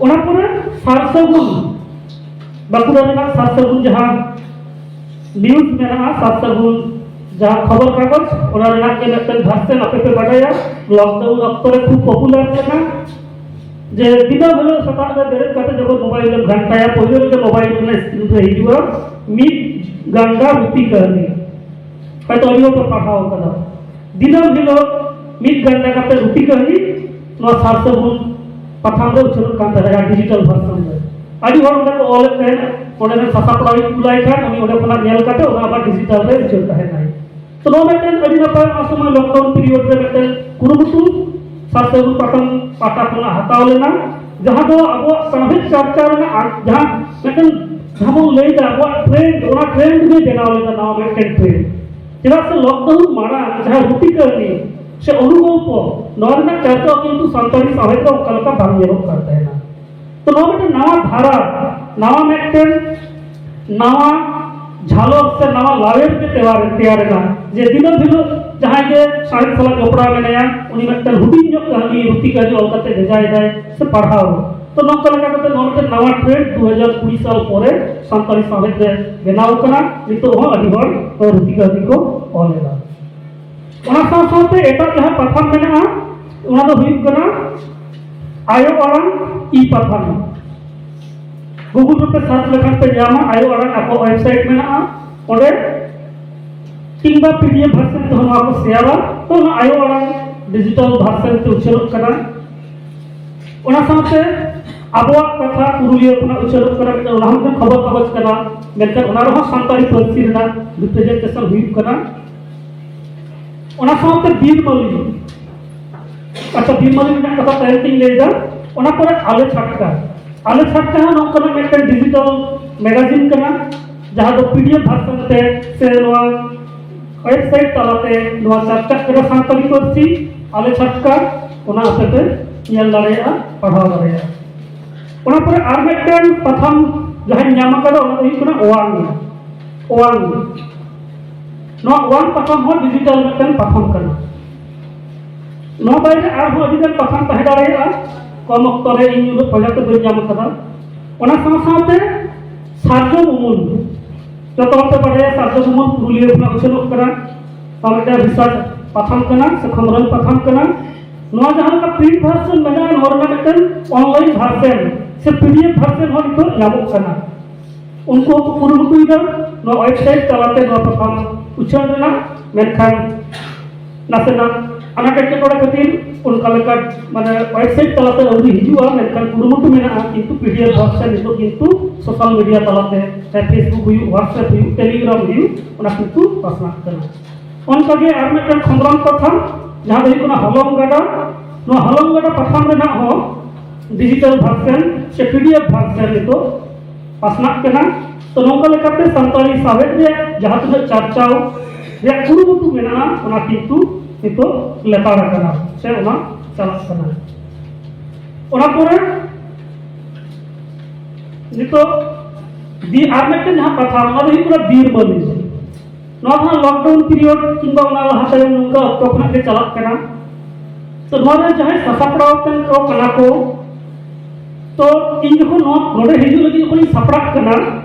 ᱚᱱᱟ ᱯᱚᱨᱮ ᱥᱟᱨ ᱥᱟᱹᱜᱩᱱ, ᱵᱟᱸᱠᱩᱲᱟ ᱨᱮᱱᱟᱜ ᱥᱟᱨ ᱥᱟᱹᱜᱩᱱ ᱡᱟᱦᱟᱸ ᱱᱤᱭᱩᱡᱽ ᱢᱮᱱᱟᱜᱼᱟ, ᱥᱟᱨ ᱥᱟᱹᱜᱩᱱ ᱡᱟᱦᱟᱸ ᱠᱷᱚᱵᱚᱨ ᱠᱟᱜᱚᱡᱽ, ᱚᱱᱟ ᱨᱮᱱᱟᱜ ᱜᱮ ᱢᱤᱫᱴᱮᱱ ᱵᱷᱟᱨᱥᱮᱱ ᱟᱯᱮ ᱯᱮ ᱵᱟᱰᱟᱭᱟ, ᱞᱚᱠᱰᱟᱣᱩᱱ ᱚᱠᱛᱚ ᱨᱮ ᱠᱷᱩᱵ ᱯᱚᱯᱩᱞᱟᱨ ᱠᱟᱱᱟ᱾ ᱡᱮ ᱫᱤᱱᱟᱹᱢ ᱦᱤᱞᱳᱜ ᱥᱮᱛᱟᱜ ᱨᱮ ᱵᱮᱨᱮᱫ ᱠᱟᱛᱮ ᱡᱚᱠᱷᱚᱱ ᱢᱳᱵᱟᱭᱤᱞ ᱮᱢ ᱜᱷᱟᱱᱴᱟᱭᱟ, ᱯᱳᱭᱞᱳ ᱨᱮᱜᱮ ᱢᱳᱵᱟᱭᱤᱞ ᱨᱮᱱᱟᱜ ᱥᱠᱨᱤᱱ ᱨᱮ ᱦᱤᱡᱩᱜᱼᱟ ᱢᱤᱫ ᱜᱟᱱᱰᱟ ᱨᱩᱯᱤ ᱠᱟᱹᱦᱱᱤ᱾ ᱦᱚᱭᱛᱳ ᱟᱹᱰᱤ ᱦᱚᱲ ᱯᱮ ᱯᱟᱲᱦᱟᱣ ᱠᱟᱫᱟ᱾ ᱫᱤᱱᱟᱹᱢ ᱦᱤᱞᱳᱜ ᱢᱤᱫ ᱜᱟᱱᱰᱟ ᱠᱟᱛᱮ ᱨᱩᱯᱤ ᱠᱟᱹᱦᱱᱤ ᱱᱚᱣᱟ ᱥᱟᱨ ᱥᱟᱹᱜᱩᱱ ᱯᱟᱛᱷᱟᱢ ᱨᱮ ᱩᱪᱷᱟᱹᱱᱚᱜ ᱠᱟᱱ ᱛᱟᱦᱮᱸᱱᱟ, ᱰᱤᱡᱤᱴᱟᱞ ᱵᱷᱟᱨᱥᱚᱱ ᱨᱮ᱾ ᱟᱹᱰᱤ ᱦᱚᱲ ᱚᱸᱰᱮ ᱠᱚ ᱚᱞᱮᱫ ᱛᱟᱦᱮᱸᱱᱟ, ᱚᱸᱰᱮ ᱨᱮᱱ ᱥᱟᱥᱟᱯᱲᱟᱣᱤᱡ ᱠᱩᱞᱟᱭ ᱠᱷᱟᱱ ᱩᱱᱤ ᱚᱸᱰᱮ ᱠᱷᱚᱱᱟᱜ ᱧᱮᱞ ᱠᱟᱛᱮ ᱚᱱᱟ ᱟᱵᱟᱨ ᱰᱤᱡᱤᱴᱟᱞ ᱨᱮ ᱩᱪᱷᱟᱹᱱ ᱛᱟᱦᱮᱸᱱᱟᱭ᱾ ᱛᱚ ᱱᱚᱣᱟ ᱢᱤᱫᱴᱮᱱ ᱟᱹᱰᱤ ᱱᱟᱯᱟᱭ, ᱚᱱᱟ ᱥᱚᱢᱚᱭ ᱞᱚᱠᱰᱟᱣᱩᱱ ᱯᱤᱨᱤᱭᱳᱰ ᱨᱮ ᱢᱤᱫᱴᱮᱱ ᱠᱩᱨᱩᱢᱩᱴᱩ ᱥᱟᱨ ᱥᱟᱹᱜᱩᱱ ᱯᱟᱛᱷᱟᱢ ᱯᱟᱦᱴᱟ ᱠᱷᱚᱱᱟᱜ ᱦᱟᱛᱟᱣ ᱞᱮᱱᱟ, ᱡᱟᱦᱟᱸ ᱫᱚ ᱟᱵᱚᱣᱟᱜ ᱥᱟᱶᱦᱮᱫ ᱪᱟᱨᱪᱟ ᱨᱮᱱᱟᱜ ᱟᱨ ᱡᱟᱦᱟᱸ ᱢᱤᱫᱴᱮᱱ, ᱡᱟᱦᱟᱸ ᱵᱚᱱ ᱞᱟᱹᱭ ᱮᱫᱟ ᱟᱵᱚᱣᱟᱜ ᱴᱨᱮᱱᱰ, ᱚᱱᱟ ᱴᱨᱮᱱᱰ ᱜᱮ ᱵᱮᱱᱟᱣ ᱞᱮᱫᱟ ᱱᱟᱣᱟ ᱢᱤᱫᱴᱮᱱ ᱴᱨᱮᱱᱰ᱾ ᱪᱮᱫᱟᱜ ᱥᱮ ᱞᱚᱠᱰᱟᱣᱩᱱ ᱢᱟᱲᱟᱝ ᱡᱟᱦᱟᱸ ᱨᱩᱯᱤ ᱠᱟᱹᱦᱱᱤ ᱥᱮ ᱚᱱᱩᱜᱚᱞᱯᱚ, ᱱᱚᱣᱟ ᱨᱮᱱᱟᱜ ᱪᱟᱨᱪᱟ ᱠᱤᱱᱛᱩ ᱥᱟᱱᱛᱟᱲᱤ ᱥᱟᱶᱦᱮᱫ ᱨᱮ ᱚᱱᱠᱟ ᱞᱮᱠᱟ ᱵᱟᱝ ᱧᱮᱞᱚᱜ ᱠᱟᱱ ᱛᱟᱦᱮᱱᱟ᱾ ᱛᱚ ᱱᱚᱣᱟ ᱢᱤᱫᱴᱮᱱ ᱱᱟᱣᱟ ᱫᱷᱟᱨᱟ, ᱱᱟᱣᱟ ᱢᱤᱫᱴᱮᱱ ᱱᱟᱣᱟ ᱡᱷᱟᱞᱚᱠ ᱥᱮ ᱱᱟᱣᱟ ᱞᱟᱣᱮᱨ ᱜᱮ ᱛᱮᱭᱟᱨ, ᱛᱮᱭᱟᱨ ᱮᱱᱟ, ᱡᱮ ᱫᱤᱱᱟᱹᱢ ᱦᱤᱞᱳᱜ ᱡᱟᱦᱟᱸᱭ ᱜᱮ ᱥᱟᱶᱦᱮᱫ ᱥᱟᱞᱟᱜ ᱡᱚᱯᱲᱟᱣ ᱢᱮᱱᱟᱭᱟ, ᱩᱱᱤ ᱢᱤᱫᱴᱮᱱ ᱦᱩᱰᱤᱧ ᱧᱚᱜ ᱠᱟᱹᱦᱱᱤ, ᱨᱩᱯᱤ ᱠᱟᱹᱦᱱᱤ ᱚᱞ ᱠᱟᱛᱮ ᱵᱷᱮᱡᱟᱭᱮᱫᱟᱭ ᱥᱮ ᱯᱟᱲᱦᱟᱣ᱾ ᱛᱚ ᱱᱚᱝᱠᱟ ᱞᱮᱠᱟ ᱠᱟᱛᱮ ᱱᱚᱣᱟ ᱢᱤᱫᱴᱮᱱ ᱱᱟᱣᱟ ᱴᱨᱮᱱᱰ ᱫᱩ ᱦᱟᱡᱟᱨ ᱠᱩᱲᱤ ᱥᱟᱞ ᱯᱚᱨᱮ ᱥᱟᱱᱛᱟᱲᱤ ᱥᱟᱶᱦᱮᱫ ᱨᱮ ᱵᱮᱱᱟᱣ ᱠᱟᱱᱟ᱾ ᱱᱤᱛᱚᱜ ᱦᱚᱸ ᱟᱹᱰᱤ ᱦᱚᱲ ᱨᱩᱯᱤ ᱠᱟᱹᱦᱱᱤ ᱠᱚ ᱚᱞ ᱮᱫᱟ᱾ ᱚᱱᱟ ᱥᱟᱶ ᱥᱟᱶᱛᱮ ᱮᱴᱟᱜ ᱡᱟᱦᱟᱸ ᱯᱟᱛᱷᱟᱢ ᱢᱮᱱᱟᱜᱼᱟ, ᱚᱱᱟ ᱫᱚ ᱦᱩᱭᱩᱜ ᱠᱟᱱᱟ ᱟᱭᱳ ᱟᱲᱟᱝ ᱤ ᱯᱟᱛᱷᱟᱢ᱾ ᱜᱩᱜᱩᱞ ᱨᱮᱯᱮ ᱥᱟᱨᱪ ᱞᱮᱠᱷᱟᱱ ᱯᱮ ᱧᱟᱢᱟ, ᱟᱭᱳ ᱟᱲᱟᱝ ᱟᱠᱚᱣᱟᱜ ᱣᱮᱵᱥᱟᱭᱤᱴ ᱢᱮᱱᱟᱜᱼᱟ ᱚᱸᱰᱮ, ᱠᱤᱝᱵᱟ ᱯᱤᱰᱤᱮᱯᱷ ᱵᱷᱟᱨᱥᱚᱱ ᱛᱮᱦᱚᱸ ᱱᱚᱣᱟ ᱠᱚ ᱥᱮᱭᱟᱨᱟ᱾ ᱛᱚ ᱚᱱᱟ ᱟᱭᱳ ᱟᱲᱟᱝ ᱰᱤᱡᱤᱴᱟᱞ ᱵᱷᱟᱨᱥᱚᱱ ᱛᱮ ᱩᱪᱷᱟᱹᱱᱚᱜ ᱠᱟᱱᱟ᱾ ᱚᱱᱟ ᱥᱟᱶᱛᱮ ᱟᱵᱚᱣᱟᱜ ᱠᱟᱛᱷᱟ ᱯᱩᱨᱩᱞᱤᱭᱟᱹ ᱠᱷᱚᱱᱟᱜ ᱩᱪᱷᱟᱹᱱᱚᱜ ᱠᱟᱱᱟ, ᱢᱤᱫᱴᱟᱝ ᱚᱱᱟ ᱦᱚᱸ ᱢᱤᱫᱴᱟᱝ ᱠᱷᱚᱵᱚᱨ ᱠᱟᱜᱚᱡᱽ ᱠᱟᱱᱟ, ᱢᱮᱱᱠᱷᱟᱱ ᱚᱱᱟ ᱨᱮᱦᱚᱸ ᱥᱟᱱᱛᱟᱲᱤ ᱯᱟᱹᱨᱥᱤ ᱨᱮᱱᱟᱜ ᱨᱤᱯᱨᱮᱡᱮᱱᱴᱮᱥᱚᱱ ᱦᱩᱭᱩᱜ ᱠᱟᱱᱟ᱾ ᱚᱱᱟ ᱥᱟᱶᱛᱮ ᱵᱤᱨ ᱢᱟᱹᱞᱤ, ᱟᱪᱪᱷᱟ, ᱵᱤᱨ ᱢᱟᱹᱞᱤ ᱨᱮᱱᱟᱜ ᱠᱟᱛᱷᱟ ᱛᱟᱭᱚᱢ ᱛᱤᱧ ᱞᱟᱹᱭᱫᱟ᱾ ᱚᱱᱟ ᱯᱚᱨᱮ ᱟᱞᱮ ᱪᱷᱟᱴᱠᱟ, ᱟᱞᱮ ᱪᱷᱟᱴᱠᱟ ᱦᱚᱸ ᱱᱚᱝᱠᱟᱱᱟᱜ ᱢᱤᱫᱴᱮᱱ ᱰᱤᱡᱤᱴᱟᱞ ᱢᱮᱜᱟᱡᱤᱱ ᱠᱟᱱᱟ, ᱡᱟᱦᱟᱸ ᱫᱚ ᱯᱤᱰᱤᱮᱯᱷ ᱵᱷᱟᱨᱥᱚᱱ ᱛᱮ ᱥᱮ ᱱᱚᱣᱟ ᱳᱭᱮᱵᱥᱟᱭᱤᱴ ᱛᱟᱞᱟᱛᱮ ᱱᱚᱣᱟ ᱪᱟᱨᱪᱟᱜ ᱠᱟᱱᱟ ᱥᱟᱱᱛᱟᱲᱤ ᱯᱟᱹᱨᱥᱤ, ᱟᱞᱮ ᱪᱷᱟᱴᱠᱟ, ᱚᱱᱟ ᱟᱯᱮ ᱯᱮ ᱧᱮᱞ ᱫᱟᱲᱮᱭᱟᱜᱼᱟ, ᱯᱟᱲᱦᱟᱣ ᱫᱟᱲᱮᱭᱟᱜᱼᱟ᱾ ᱚᱱᱟ ᱯᱚᱨᱮ ᱟᱨ ᱢᱤᱫᱴᱮᱱ ᱯᱟᱛᱷᱟᱢ ᱡᱟᱦᱟᱸᱧ ᱧᱟᱢ ᱟᱠᱟᱫᱟ, ᱚᱱᱟ ᱫᱚ ᱦᱩᱭᱩᱜ ᱠᱟᱱᱟ ᱚᱣᱟᱝ᱾ ᱚᱣᱟᱝ, ᱱᱚᱣᱟ ᱚᱣᱟᱝ ᱯᱟᱛᱷᱟᱢ ᱦᱚᱸ ᱰᱤᱡᱤᱴᱟᱞ ᱢᱤᱫᱴᱮᱱ ᱯᱟᱛᱷᱟᱢ ᱠᱟᱱᱟ᱾ ᱱᱚᱣᱟ ᱵᱟᱭᱨᱮ ᱟᱨᱦᱚᱸ ᱟᱹᱰᱤ ᱜᱟᱱ ᱯᱟᱛᱷᱟᱢ ᱛᱟᱦᱮᱸ ᱫᱟᱲᱮᱭᱟᱜᱼᱟ, ᱠᱚᱢ ᱚᱠᱛᱚ ᱨᱮ ᱤᱧ ᱩᱱᱟᱹᱜ ᱯᱟᱸᱡᱟ ᱛᱮ ᱵᱟᱹᱧ ᱧᱟᱢ ᱟᱠᱟᱫᱟ᱾ ᱚᱱᱟ ᱥᱟᱶ ᱥᱟᱶᱛᱮ ᱥᱟᱨᱡᱚᱢ ᱩᱢᱩᱞ, ᱡᱚᱛᱚ ᱦᱚᱲ ᱯᱮ ᱵᱟᱲᱟᱭᱟ ᱥᱟᱨᱡᱚᱢ ᱩᱢᱩᱞ ᱯᱩᱨᱩᱞᱤᱭᱟᱹ ᱠᱷᱚᱱᱟᱜ ᱩᱪᱷᱟᱹᱱᱚᱜ ᱠᱟᱱᱟ, ᱱᱚᱣᱟ ᱢᱤᱫᱴᱮᱱ ᱨᱤᱥᱟᱨᱪ ᱯᱟᱛᱷᱟᱢ ᱠᱟᱱᱟ ᱥᱮ ᱠᱷᱚᱸᱫᱽᱨᱚᱱ ᱯᱟᱛᱷᱟᱢ ᱠᱟᱱᱟ᱾ ᱱᱚᱣᱟ ᱡᱟᱦᱟᱸ ᱞᱮᱠᱟ ᱯᱨᱤᱱᱴ ᱵᱷᱟᱨᱥᱚᱱ ᱢᱮᱱᱟᱜᱼᱟ, ᱱᱚᱣᱟ ᱨᱮᱱᱟᱜ ᱢᱤᱫᱴᱮᱱ ᱚᱱᱞᱟᱭᱤᱱ ᱵᱷᱟᱨᱥᱚᱱ ᱥᱮ ᱯᱤᱰᱤᱮᱯᱷ ᱵᱷᱟᱨᱥᱚᱱ ᱦᱚᱸ ᱱᱤᱛᱚᱜ ᱧᱟᱢᱚᱜ ᱠᱟᱱᱟ᱾ ᱩᱱᱠᱩ ᱦᱚᱸᱠᱚ ᱠᱩᱨᱩᱢᱩᱴᱩᱭᱮᱫᱟ ᱱᱚᱣᱟ ᱳᱭᱮᱵᱥᱟᱭᱤᱴ ᱛᱟᱞᱟᱛᱮ ᱱᱚᱣᱟ ᱯᱟᱛᱷᱟᱢ ᱩᱪᱷᱟᱹᱱ ᱨᱮᱱᱟᱜ, ᱢᱮᱱᱠᱷᱟᱱ ᱱᱟᱥᱮᱱᱟᱜ ᱟᱱᱟᱴ ᱮᱴᱠᱮᱴᱚᱬᱮ ᱠᱷᱟᱹᱛᱤᱨ ᱚᱱᱠᱟ ᱞᱮᱠᱟ ᱢᱟᱱᱮ ᱳᱭᱮᱵᱥᱟᱭᱤᱴ ᱛᱟᱞᱟᱛᱮ ᱟᱹᱣᱨᱤ ᱦᱤᱡᱩᱜᱼᱟ, ᱢᱮᱱᱠᱷᱟᱱ ᱠᱩᱨᱩᱢᱩᱴᱩ ᱢᱮᱱᱟᱜᱼᱟ᱾ ᱠᱤᱱᱛᱩ ᱯᱤᱰᱤᱮᱯᱷ ᱵᱷᱟᱨᱥᱚᱱ ᱱᱤᱛᱚᱜ ᱠᱤᱱᱛᱩ ᱥᱳᱥᱟᱞ ᱢᱤᱰᱤᱭᱟ ᱛᱟᱞᱟᱛᱮ, ᱪᱟᱦᱮ ᱯᱷᱮᱥᱵᱩᱠ ᱦᱩᱭᱩᱜ, ᱣᱟᱴᱥᱮᱯ ᱦᱩᱭᱩᱜ, ᱴᱮᱞᱤᱜᱨᱟᱢ ᱦᱩᱭᱩᱜ, ᱚᱱᱟ ᱠᱤᱱᱛᱩ ᱯᱟᱥᱱᱟᱜ ᱠᱟᱱᱟ᱾ ᱚᱱᱠᱟᱜᱮ ᱟᱨ ᱢᱤᱫᱴᱟᱝ ᱠᱷᱚᱸᱫᱽᱨᱚᱱ ᱯᱟᱛᱷᱟᱢ, ᱡᱟᱦᱟᱸ ᱫᱚ ᱦᱩᱭᱩᱜ ᱠᱟᱱᱟ ᱦᱚᱞᱚᱝ ᱜᱟᱰᱟ᱾ ᱱᱚᱣᱟ ᱦᱚᱞᱚᱝ ᱜᱟᱰᱟ ᱯᱟᱛᱷᱟᱢ ᱨᱮᱱᱟᱜ ᱦᱚᱸ ᱰᱤᱡᱤᱴᱟᱞ ᱵᱷᱟᱨᱥᱚᱱ ᱥᱮ ᱯᱤᱰᱤᱮᱯᱷ ᱵᱷᱟᱨᱥᱚᱱ ᱱᱤᱛᱚᱜ ᱯᱟᱥᱱᱟᱜ ᱠᱟᱱᱟ᱾ ᱛᱚ, ᱱᱚᱝᱠᱟ ᱞᱮᱠᱟᱛᱮ ᱥᱟᱱᱛᱟᱲᱤ ᱥᱟᱶᱦᱮᱫ ᱨᱮᱭᱟᱜ ᱡᱟᱦᱟᱸ ᱛᱤᱱᱟᱹᱜ ᱪᱟᱨᱪᱟᱣ ᱨᱮᱭᱟᱜ ᱠᱩᱨᱩᱢᱩᱴᱩ ᱢᱮᱱᱟᱜᱼᱟ, ᱚᱱᱟ ᱠᱤᱱᱛᱩ ᱱᱤᱛᱚᱜ ᱞᱮᱛᱟᱲ ᱟᱠᱟᱱᱟ ᱥᱮ ᱚᱱᱟ ᱪᱟᱞᱟᱜ ᱠᱟᱱᱟ᱾ ᱚᱱᱟ ᱯᱚᱨᱮ ᱱᱤᱛᱚᱜ ᱫᱤ-, ᱟᱨ ᱢᱤᱫᱴᱮᱱ ᱡᱟᱦᱟᱸ ᱠᱟᱛᱷᱟ, ᱚᱱᱟ ᱫᱚ ᱦᱩᱭᱩᱜ ᱠᱟᱱᱟ ᱵᱤᱨ ᱵᱟᱹᱞᱤ᱾ ᱱᱚᱣᱟ ᱫᱚ ᱦᱟᱸᱜ ᱞᱚᱠᱰᱟᱣᱩᱱ ᱯᱤᱨᱤᱭᱚᱰ ᱠᱤᱝᱵᱟ ᱚᱱᱟ ᱞᱟᱦᱟ ᱛᱟᱭᱚᱢ ᱱᱚᱝᱠᱟ ᱚᱠᱛᱚ ᱠᱷᱚᱱᱟᱜ ᱜᱮ ᱪᱟᱞᱟᱜ ᱠᱟᱱᱟ᱾ ᱛᱚ, ᱱᱚᱣᱟ ᱨᱮ ᱡᱟᱦᱟᱸᱭ ᱥᱟᱥᱟᱯᱲᱟᱣ ᱠᱟᱱ ᱠᱚ ᱠᱟᱱᱟ ᱠᱚ, ᱛᱚ, ᱤᱧ ᱡᱚᱠᱷᱚᱱ ᱱᱚᱣᱟ ᱱᱚᱰᱮ ᱦᱤᱡᱩᱜ ᱞᱟᱹᱜᱤᱫ ᱡᱚᱠᱷᱚᱱᱤᱧ ᱥᱟᱯᱲᱟᱜ ᱠᱟᱱᱟ,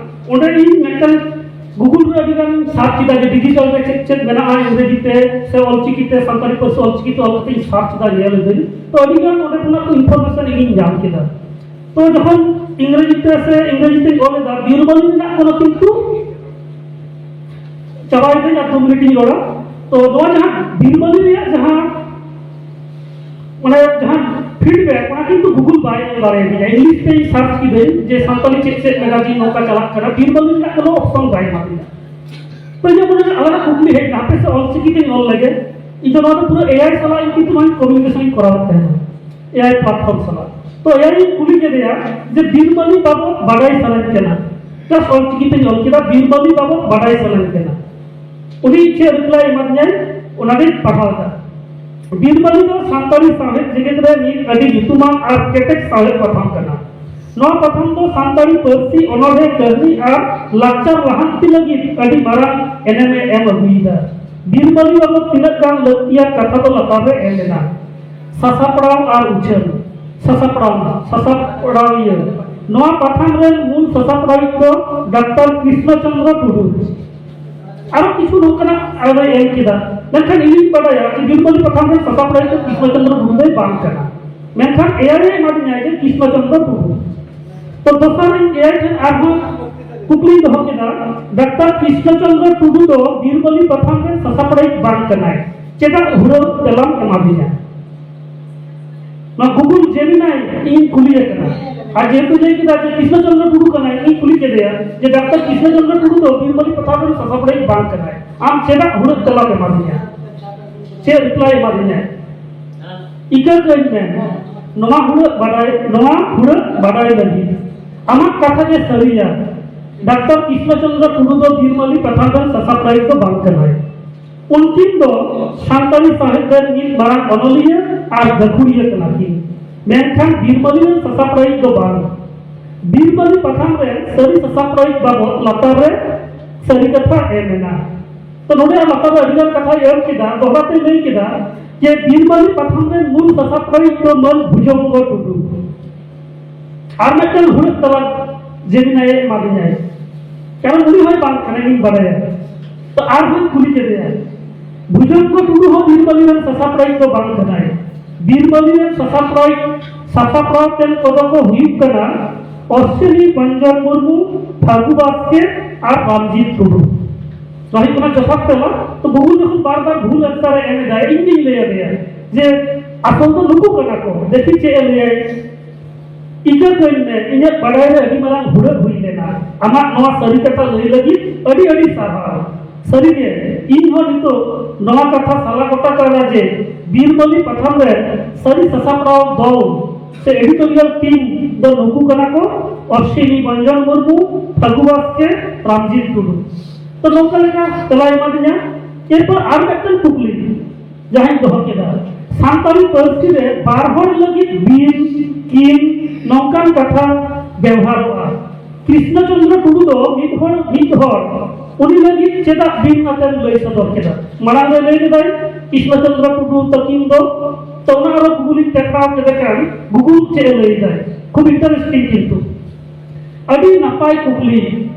ᱚᱸᱰᱮ ᱤᱧ ᱢᱤᱫᱴᱟᱝ Google ᱨᱮ ᱟᱹᱰᱤ ᱜᱟᱱ ᱥᱟᱨᱪ ᱠᱮᱫᱟ ᱡᱮ ᱰᱤᱡᱤᱴᱟᱞ ᱨᱮ ᱪᱮᱫ ᱪᱮᱫ ᱢᱮᱱᱟᱜᱼᱟ ᱤᱝᱨᱮᱡᱤ ᱛᱮ ᱥᱮ ᱚᱞᱪᱤᱠᱤ ᱛᱮ, ᱥᱟᱱᱛᱟᱲᱤ ᱯᱟᱹᱨᱥᱤ ᱚᱞᱪᱤᱠᱤ ᱛᱮ ᱚᱞ ᱠᱟᱛᱮ ᱤᱧ ᱥᱟᱨᱪ ᱮᱫᱟ, ᱧᱮᱞ ᱮᱫᱟᱹᱧ᱾ ᱛᱚ, ᱟᱹᱰᱤ ᱜᱟᱱ ᱚᱸᱰᱮ ᱠᱷᱚᱱᱟᱜ ᱫᱚ ᱤᱱᱯᱷᱚᱨᱢᱮᱥᱚᱱ ᱤᱧᱤᱧ ᱧᱟᱢ ᱠᱮᱫᱟ᱾ ᱛᱚ, ᱡᱚᱠᱷᱚᱱ ᱤᱝᱨᱮᱡᱤ ᱛᱮ ᱥᱮ ᱤᱝᱨᱮᱡᱤ ᱛᱮᱧ ᱚᱞ ᱮᱫᱟ, ᱵᱤᱨᱵᱟᱹᱞᱤ ᱨᱮᱱᱟᱜ ᱠᱳᱱᱳ ᱠᱤᱱᱛᱩ ᱪᱟᱵᱟᱭ ᱫᱟᱹᱧ, ᱟᱨ ᱫᱩ ᱢᱤᱱᱤᱴ ᱤᱧ ᱨᱚᱲᱟ᱾ ᱛᱚ, ᱱᱚᱣᱟ ᱡᱟᱦᱟᱸ ᱵᱤᱨᱵᱟᱹᱞᱤ ᱨᱮᱭᱟᱜ ᱡᱟᱦᱟᱸ, ᱢᱟᱱᱮ, ᱡᱟᱦᱟᱸ ᱯᱷᱤᱰᱵᱮᱠ, ᱚᱱᱟ ᱠᱤᱱᱛᱩ Google ᱵᱟᱭ ᱮᱢ ᱫᱟᱲᱮᱭᱟᱫᱤᱧᱟ᱾ ᱤᱝᱞᱤᱥ ᱛᱮᱧ ᱥᱟᱨᱪ ᱠᱤᱫᱟᱹᱧ ᱡᱮ ᱥᱟᱱᱛᱟᱲᱤ ᱪᱮᱫ ᱪᱮᱫ ᱢᱮᱜᱟᱡᱤᱱ ᱱᱚᱝᱠᱟ ᱪᱟᱞᱟᱜ ᱠᱟᱱᱟ, ᱵᱤᱨᱵᱟᱹᱞᱤ ᱨᱮᱱᱟᱜ ᱠᱳᱱᱳ ᱚᱯᱥᱚᱱ ᱵᱟᱭ ᱮᱢᱟ ᱫᱤᱧᱟ᱾ ᱛᱚ, ᱤᱧᱟᱹᱜ ᱢᱚᱱᱮ ᱨᱮ ᱟᱞᱟᱫᱟ ᱠᱩᱠᱞᱤ ᱦᱮᱡ ᱮᱱᱟ, ᱦᱟᱯᱮ ᱥᱮ ᱚᱞᱪᱤᱠᱤ ᱛᱮᱧ ᱚᱞ ᱞᱮᱜᱮ᱾ ᱤᱧ ᱫᱚ ᱱᱚᱣᱟ ᱫᱚ ᱯᱩᱨᱟᱹ ᱮ ᱟᱭ ᱥᱟᱞᱟᱜ ᱤᱧ ᱠᱤᱱᱛᱩ ᱱᱚᱣᱟᱧ ᱠᱚᱢᱤᱭᱩᱱᱤᱠᱮᱥᱚᱱ ᱤᱧ ᱠᱚᱨᱟᱣᱮᱫ ᱛᱟᱦᱮᱱᱟ, ᱮ ᱟᱭ ᱯᱞᱟᱴᱯᱷᱚᱨᱢ ᱥᱟᱞᱟᱜ᱾ ᱛᱚ, ᱮ ᱟᱭ ᱤᱧ ᱠᱩᱞᱤ ᱠᱮᱫᱮᱭᱟ ᱡᱮ ᱵᱤᱨᱵᱟᱹᱞᱤ ᱵᱟᱵᱚᱫ ᱵᱟᱰᱟᱭ ᱥᱟᱱᱟᱧ ᱠᱟᱱᱟ᱾ ᱚᱞᱪᱤᱠᱤ ᱛᱮᱧ ᱚᱞ ᱠᱮᱫᱟ, ᱵᱤᱨᱵᱟᱹᱞᱤ ᱵᱟᱵᱚᱫ ᱵᱟᱰᱟᱭ ᱥᱟᱱᱟᱧ ᱠᱟᱱᱟ᱾ ᱩᱱᱤ ᱪᱮᱫ ᱨᱤᱯᱞᱟᱭ ᱮᱢᱟᱫᱤᱧᱟᱭ, ᱚᱱᱟᱜᱤᱧ ᱯᱟᱲᱦᱟᱣ ᱮᱫᱟ᱾ ᱵᱤᱨᱵᱟᱹᱞᱤ ᱫᱚ ᱥᱟᱱᱛᱟᱲᱤ ᱥᱟᱶᱦᱮᱫ ᱡᱮᱜᱮᱛ ᱨᱮ ᱢᱤᱫ ᱟᱹᱰᱤ ᱧᱩᱛᱩᱢᱟᱱ ᱟᱨ ᱠᱮᱴᱮᱡ ᱥᱟᱶᱦᱮᱫ ᱯᱟᱛᱷᱟᱢ ᱠᱟᱱᱟ᱾ ᱱᱚᱣᱟ ᱯᱟᱛᱷᱟᱢ ᱫᱚ ᱥᱟᱱᱛᱟᱲᱤ ᱯᱟᱹᱨᱥᱤ, ᱚᱱᱚᱬᱦᱮ, ᱠᱟᱹᱦᱱᱤ ᱟᱨ ᱞᱟᱠᱪᱟᱨ ᱞᱟᱦᱟᱱᱛᱤ ᱞᱟᱹᱜᱤᱫ ᱟᱹᱰᱤ ᱢᱟᱨᱟᱝ ᱮᱱᱮᱢ ᱮ ᱮᱢ ᱟᱹᱜᱩᱭᱮᱫᱟ᱾ ᱵᱤᱨᱵᱟᱹᱞᱤ ᱵᱟᱵᱚᱫ ᱛᱤᱱᱟᱹᱜ ᱜᱟᱱ ᱞᱟᱹᱠᱛᱤᱭᱟᱱ ᱠᱟᱛᱷᱟ ᱫᱚ ᱞᱟᱛᱟᱨ ᱨᱮ ᱮᱢ ᱮᱱᱟ᱾ ᱥᱟᱥᱟᱯᱲᱟᱣ ᱟᱨ ᱩᱪᱷᱟᱹᱱ᱾ ᱥᱟᱥᱟᱯᱲᱟᱣ, ᱥᱟᱥᱟᱯᱲᱟᱣᱤᱭᱟᱹ᱾ ᱱᱚᱣᱟ ᱯᱟᱛᱷᱟᱢ ᱨᱮᱱ ᱢᱩᱞ ᱥᱟᱥᱟᱯᱲᱟᱣᱤᱡ ᱫᱚ ᱰᱟᱠᱛᱟᱨ ᱠᱨᱤᱥᱱᱚ ᱪᱚᱸᱫᱽᱨᱚ ᱴᱩᱰᱩ᱾ ᱟᱨᱚ ᱠᱤᱪᱷᱩ ᱱᱚᱝᱠᱟᱱᱟᱜ ᱟᱨᱚᱭ ᱮᱢ ᱠᱮᱫᱟ, ᱢᱮᱱᱠᱷᱟᱱ ᱤᱧᱤᱧ ᱵᱟᱰᱟᱭᱟ ᱡᱮ ᱵᱤᱨᱵᱟᱹᱞᱤ ᱯᱟᱛᱷᱟᱢ ᱨᱮᱱ ᱥᱟᱥᱟᱯᱲᱟᱣᱤᱡ ᱫᱚ ᱠᱨᱤᱥᱱᱚ ᱪᱚᱸᱫᱽᱨᱚ ᱴᱩᱰᱩ ᱫᱚᱭ ᱵᱟᱝ ᱠᱟᱱᱟ᱾ ᱢᱮᱱᱠᱷᱟᱱ ᱮᱭᱟᱭ ᱮ ᱮᱢᱟᱫᱤᱧᱟ ᱡᱮ ᱠᱨᱤᱥᱱᱚ ᱪᱚᱸᱫᱽᱨᱚ ᱴᱩᱰᱩ᱾ ᱛᱚ ᱫᱚᱥᱟᱨ ᱤᱧ ᱮᱭᱟᱭ ᱴᱷᱮᱱ ᱟᱨᱦᱚᱸ ᱠᱩᱠᱞᱤᱧ ᱫᱚᱦᱚ ᱠᱮᱫᱟ, ᱰᱟᱠᱛᱟᱨ ᱠᱨᱤᱥᱱᱚ ᱪᱚᱸᱫᱽᱨᱚ ᱴᱩᱰᱩ ᱫᱚ ᱵᱤᱨᱵᱟᱹᱞᱤ ᱯᱟᱛᱷᱟᱢ ᱨᱮᱱ ᱥᱟᱥᱟᱯᱲᱟᱣᱤᱡ ᱵᱟᱝ ᱠᱟᱱᱟᱭ, ᱪᱮᱫᱟᱜ ᱦᱩᱲᱟᱹ ᱛᱮᱞᱟᱢ ᱮᱢᱟᱫᱤᱧᱟ? ᱱᱚᱣᱟ ᱜᱩᱜᱩᱞ ᱡᱮᱢᱤᱱᱟᱭ ᱤᱧ ᱠᱩᱞᱤᱭᱮ ᱠᱟᱱᱟ᱾ ᱟᱨ ᱡᱮᱦᱮᱛᱩ ᱞᱟᱹᱭ ᱠᱮᱫᱟ ᱡᱮ ᱠᱨᱤᱥᱱᱚ ᱪᱚᱸᱫᱽᱨᱚ ᱴᱩᱰᱩ ᱠᱟᱱᱟᱭ, ᱤᱧ ᱠᱩᱞᱤ ᱠᱮᱫᱮᱭᱟ ᱡᱮ, "ᱰᱟᱠᱛᱟᱨ ᱠᱨᱤᱥᱱᱚ ᱪᱚᱸᱫᱽᱨᱚ ᱴᱩᱰᱩ ᱫᱚ ᱵᱤᱨᱵᱟᱹᱞᱤ ᱯᱟᱛᱷᱟᱢ ᱨᱮᱱ ᱥᱟᱥᱟᱯᱲᱟᱣᱤᱡ ᱵᱟᱝ ᱠᱟᱱᱟᱭ, ᱟᱢ ᱪᱮᱫᱟᱜ ᱦᱩᱲᱟᱹ ᱛᱮᱞᱟᱢ ᱮᱢᱟᱫᱤᱧᱟ? ᱪᱮᱫ ᱨᱤᱯᱞᱟᱭ ᱮᱢᱟᱫᱤᱧᱟᱭ? ᱤᱠᱟᱹ ᱠᱟᱹᱧ ᱢᱮ, ᱱᱚᱣᱟ ᱦᱩᱲᱟᱹ ᱵᱟᱰᱟᱭ, ᱱᱚᱣᱟ ᱦᱩᱲᱟᱹ ᱵᱟᱰᱟᱭ ᱞᱟᱹᱜᱤᱫ ᱟᱢᱟᱜ ᱠᱟᱛᱷᱟ ᱜᱮ ᱥᱟᱹᱨᱤᱭᱟ, ᱰᱟᱠᱛᱟᱨ ᱠᱨᱤᱥᱱᱚ ᱪᱚᱸᱫᱽᱨᱚ ᱴᱩᱰᱩ ᱫᱚ ᱵᱤᱨᱵᱟᱹᱞᱤ ᱯᱟᱛᱷᱟᱢ ᱨᱮᱱ ᱥᱟᱥᱟᱯᱲᱟᱣᱤᱡ ᱫᱚ ᱵᱟᱝ ᱠᱟᱱᱟᱭ᱾" ᱩᱱᱠᱤᱱ ᱫᱚ ᱥᱟᱱᱛᱟᱲᱤ ᱥᱟᱶᱦᱮᱫ ᱨᱮᱱ ᱢᱤᱫ ᱢᱟᱨᱟᱝ ᱚᱱᱚᱞᱤᱭᱟᱹ ᱟᱨ ᱜᱟᱹᱠᱷᱩᱲᱤᱭᱟᱹ ᱠᱟᱱᱟ ᱠᱤᱱ, ᱢᱮᱱᱠᱷᱟᱱ ᱵᱤᱨᱵᱟᱹᱞᱤ ᱨᱮᱱ ᱥᱟᱥᱟᱯᱲᱟᱣᱤᱡ ᱫᱚ ᱵᱟᱝ᱾ ᱵᱤᱨᱵᱟᱹᱞᱤ ᱯᱟᱛᱷᱟᱢ ᱨᱮ ᱥᱟᱹᱨᱤ ᱥᱟᱥᱟᱯᱲᱟᱣᱤᱡ ᱵᱟᱵᱚᱫ ᱞᱟᱛᱟᱨ ᱨᱮ ᱥᱟᱹᱨᱤ ᱠᱟᱛᱷᱟ ᱮᱢ ᱮᱱᱟ᱾ ᱛᱚ ᱱᱚᱰᱮ ᱟᱨ ᱞᱟᱛᱟᱨ ᱨᱮ ᱟᱹᱰᱤ ᱜᱟᱱ ᱠᱟᱛᱷᱟᱭ ᱮᱢ ᱠᱮᱫᱟ, ᱫᱚᱦᱲᱟ ᱛᱮ ᱞᱟᱹᱭ ᱠᱮᱫᱟ ᱡᱮ ᱵᱤᱨᱵᱟᱹᱞᱤ ᱯᱟᱛᱷᱟᱢ ᱨᱮᱱ ᱢᱩᱞ ᱥᱟᱥᱟᱯᱲᱟᱣᱤᱡ ᱫᱚ ᱢᱟᱹᱱ ᱵᱷᱩᱡᱚᱝᱜᱚ ᱴᱩᱰᱩ᱾ ᱟᱨ ᱢᱤᱫᱴᱟᱝ ᱦᱩᱲᱟᱹᱜ ᱛᱟᱞᱟ ᱡᱮᱢᱤᱱᱟᱭ ᱮᱢᱟᱫᱤᱧᱟᱭ, ᱠᱟᱨᱚᱱ ᱩᱱᱤ ᱦᱚᱸᱭ ᱵᱟᱝ ᱠᱟᱱᱟ, ᱤᱧ ᱵᱟᱲᱟᱭᱟ᱾ ᱛᱚ ᱟᱨᱦᱚᱸᱧ ᱠᱩᱞᱤ ᱠᱮᱫᱮᱭᱟ, ᱵᱷᱩᱡᱚᱝᱜᱚ ᱴᱩᱰᱩ ᱦᱚᱸ ᱵᱤᱨᱵᱟᱹᱞᱤ ᱨᱮᱱ ᱥᱟᱥᱟᱯᱲᱟᱣᱤᱡ ᱫᱚ ᱵᱟᱝ ᱠᱟᱱᱟᱭ᱾ ᱵᱤᱨᱵᱟᱹᱞᱤ ᱨᱮᱱ ᱥᱟᱥᱟᱯᱲᱟᱣᱤᱡ, ᱥᱟᱥᱟᱯᱲᱟᱣ ᱛᱮᱱ ᱠᱚᱫᱚ ᱠᱚ ᱦᱩᱭᱩᱜ ᱠᱟᱱᱟ ᱚᱥᱣᱤᱱᱤ ᱵᱚᱧᱡᱚᱱ ᱢᱩᱨᱢᱩ, ᱯᱷᱟᱹᱜᱩ ᱵᱟᱥᱠᱮ ᱟᱨ ᱨᱟᱢᱡᱤᱛ ᱴᱩᱰᱩ᱾ ᱱᱚᱣᱟ ᱦᱩᱭᱩᱜ ᱠᱟᱱᱟ ᱡᱚᱛᱷᱟᱛ ᱛᱮᱞᱟ᱾ ᱛᱚ ᱜᱩᱜᱩᱞ ᱡᱚᱠᱷᱚᱱ ᱵᱟᱨ ᱵᱟᱨ ᱵᱷᱩᱞ answer ᱮ ᱮᱢ ᱮᱫᱟ, ᱤᱧ ᱜᱤᱧ ᱞᱟᱹᱭ ᱟᱫᱮᱭᱟ ᱡᱮ ᱟᱥᱚᱞ ᱫᱚ ᱱᱩᱠᱩ ᱠᱟᱱᱟ ᱠᱚ, ᱫᱮᱠᱷᱤ ᱪᱮᱫ ᱮ ᱞᱟᱹᱭᱟᱭ᱾ ᱤᱠᱟᱹ ᱠᱟᱹᱧ ᱢᱮ, ᱤᱧᱟᱹᱜ ᱵᱟᱰᱟᱭ ᱨᱮ ᱟᱹᱰᱤ ᱢᱟᱨᱟᱝ ᱦᱩᱲᱟᱹᱜ ᱦᱩᱭ ᱞᱮᱱᱟ᱾ ᱟᱢᱟᱜ ᱱᱚᱣᱟ ᱥᱟᱹᱨᱤ ᱠᱟᱛᱷᱟ ᱞᱟᱹᱭ ᱞᱟᱹᱜᱤᱫ ᱟᱹᱰᱤ ᱟᱹᱰᱤ ᱥᱟᱨᱦᱟᱣ᱾ ᱥᱟᱹᱨᱤᱜᱮ, ᱤᱧ ᱦᱚᱸ ᱱᱤᱛᱚᱜ ᱱᱚᱣᱟ ᱠᱟᱛᱷᱟ ᱥᱟᱞᱟ ᱜᱚᱴᱟ ᱠᱟᱱᱟ ᱡᱮ ᱵᱤᱨᱵᱟᱹᱞᱤ ᱯᱟᱛᱷᱟᱢ ᱨᱮ ᱥᱟᱹᱨᱤ ᱥᱟᱥᱟᱯᱲᱟᱣ ᱫᱚᱞ ᱥᱮ ᱮᱰᱤᱴᱳᱨᱤᱭᱟᱞ ᱴᱤᱢ ᱫᱚ ᱱᱩᱠᱩ ᱠᱟᱱᱟ ᱠᱚ, ᱚᱥᱤᱱᱤ ᱵᱚᱧᱡᱚᱱ ᱢᱩᱨᱢᱩ, ᱯᱷᱟᱹᱜᱩ ᱵᱟᱥᱠᱮ, ᱨᱟᱢᱡᱤᱛ ᱴᱩᱰᱩ᱾ ᱛᱚ ᱱᱚᱝᱠᱟ ᱞᱮᱠᱟ ᱛᱮᱞᱟᱭ ᱮᱢᱟᱫᱤᱧᱟ᱾ ᱮᱨᱯᱚᱨ ᱟᱨ ᱢᱤᱫᱴᱮᱱ ᱠᱩᱠᱞᱤ ᱡᱟᱦᱟᱸᱧ ᱫᱚᱦᱚ ᱠᱮᱫᱟ, ᱥᱟᱱᱛᱟᱲᱤ ᱯᱟᱹᱨᱥᱤ ᱨᱮ ᱵᱟᱨ ᱦᱚᱲ ᱞᱟᱹᱜᱤᱫ ᱵᱤᱱ, ᱠᱤᱱ ᱱᱚᱝᱠᱟᱱ ᱠᱟᱛᱷᱟ ᱵᱮᱣᱦᱟᱨᱚᱜᱼᱟ᱾ ᱠᱨᱤᱥᱱᱚ ᱪᱚᱸᱫᱽᱨᱚ ᱴᱩᱰᱩ ᱫᱚ ᱢᱤᱫ ᱦᱚᱲ, ᱢᱤᱫ ᱦᱚᱲ, ᱩᱱᱤ ᱞᱟᱹᱜᱤᱫ ᱪᱮᱫᱟᱜ ᱵᱤᱱ ᱟᱛᱮᱢ ᱞᱟᱹᱭ ᱥᱚᱫᱚᱨ ᱠᱮᱫᱟ? ᱢᱟᱲᱟᱝ ᱨᱮ ᱞᱟᱹᱭ ᱞᱮᱫᱟᱭ ᱠᱨᱤᱥᱱᱚ ᱪᱚᱸᱫᱽᱨᱚ ᱴᱩᱰᱩ ᱛᱟᱹᱠᱤᱱ ᱫᱚ, ᱛᱚ ᱚᱱᱟ ᱟᱨᱚ ᱜᱩᱜᱩᱞᱤᱧ ᱴᱮᱠᱟᱣ ᱠᱮᱫᱮ ᱠᱷᱟᱱ ᱜᱩᱜᱩᱞ ᱪᱮᱫ ᱮ ᱞᱟᱹᱭ ᱫᱟᱭ, ᱠᱷᱩᱵ ᱤᱱᱴᱟᱨᱮᱥᱴᱤᱝ ᱠᱤᱱᱛᱩ᱾ ᱟᱹᱰᱤ ᱱᱟᱯᱟᱭ ᱠᱩᱠᱞᱤ᱾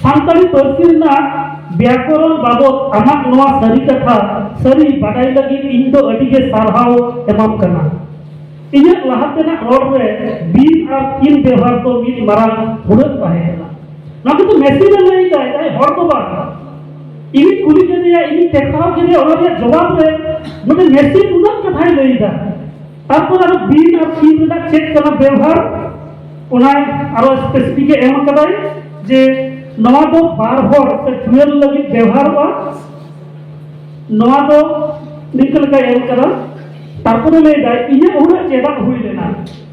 ᱥᱟᱱᱛᱟᱲᱤ ᱯᱟᱹᱨᱥᱤ ᱨᱮᱱᱟᱜ ᱵᱮᱭᱟᱠᱚᱨᱚᱱ ᱵᱟᱵᱚᱛ ᱟᱢᱟᱜ ᱱᱚᱣᱟ ᱥᱟᱹᱨᱤ ᱠᱟᱛᱷᱟ, ᱥᱟᱹᱨᱤ ᱵᱟᱰᱟᱭ ᱞᱟᱹᱜᱤᱫ ᱤᱧ ᱫᱚ ᱟᱹᱰᱤ ᱜᱮ ᱥᱟᱨᱦᱟᱣ ᱮᱢᱟᱢ ᱠᱟᱱᱟ᱾ ᱤᱧᱟᱹᱜ ᱞᱟᱦᱟ ᱛᱮᱱᱟᱜ ᱨᱚᱲ ᱨᱮ ᱵᱤᱱ ᱟᱨ ᱠᱤᱱ ᱵᱮᱣᱦᱟᱨ ᱫᱚ ᱢᱤᱫ ᱢᱟᱨᱟᱝ ᱦᱩᱲᱟᱹᱜ ᱛᱟᱦᱮᱸ ᱠᱟᱱᱟ᱾ ᱱᱚᱣᱟ ᱠᱤᱱᱛᱩ ᱢᱮᱥᱤᱱ ᱮ ᱞᱟᱹᱭ ᱫᱟᱭ, ᱟᱡ ᱦᱚᱲ ᱫᱚ ᱵᱟᱝ᱾ ᱤᱧᱤᱧ ᱠᱩᱞᱤ ᱠᱮᱫᱮᱭᱟ, ᱤᱧᱤᱧ ᱴᱮᱠᱟᱣ ᱠᱮᱫᱮᱭᱟ, ᱚᱱᱟ ᱨᱮᱭᱟᱜ ᱡᱚᱵᱟᱵ ᱨᱮ ᱢᱟᱱᱮ ᱢᱮᱥᱤᱱ ᱩᱱᱟᱹᱜ ᱠᱟᱛᱷᱟᱭ ᱞᱟᱹᱭ ᱫᱟ᱾ ᱛᱟᱨᱯᱚᱨ ᱟᱨᱚ ᱵᱤᱱ ᱟᱨ ᱠᱤᱱ ᱨᱮᱱᱟᱜ ᱪᱮᱫ ᱠᱟᱱᱟ ᱵᱮᱣᱦᱟᱨ, ᱚᱱᱟ ᱟᱨᱚ ᱥᱯᱮᱥᱤᱯᱷᱤᱠ ᱮ ᱮᱢ ᱠᱟᱫᱟᱭ ᱡᱮ ᱱᱚᱣᱟ ᱫᱚ ᱵᱟᱨ ᱦᱚᱲ ᱥᱮ ᱰᱩᱭᱮᱞ ᱞᱟᱹᱜᱤᱫ ᱵᱮᱣᱦᱟᱨᱚᱜᱼᱟ᱾ ᱱᱚᱣᱟ ᱫᱚ ᱱᱤᱝᱠᱟᱹ ᱞᱮᱠᱟᱭ ᱮᱢ ᱠᱟᱫᱟ᱾ ᱛᱟᱨᱯᱚᱨᱮ ᱞᱟᱹᱭ ᱫᱟᱭ, ᱤᱧᱟᱹᱜ ᱦᱩᱲᱟᱹᱜ ᱪᱮᱫᱟᱜ ᱦᱩᱭ ᱞᱮᱱᱟ?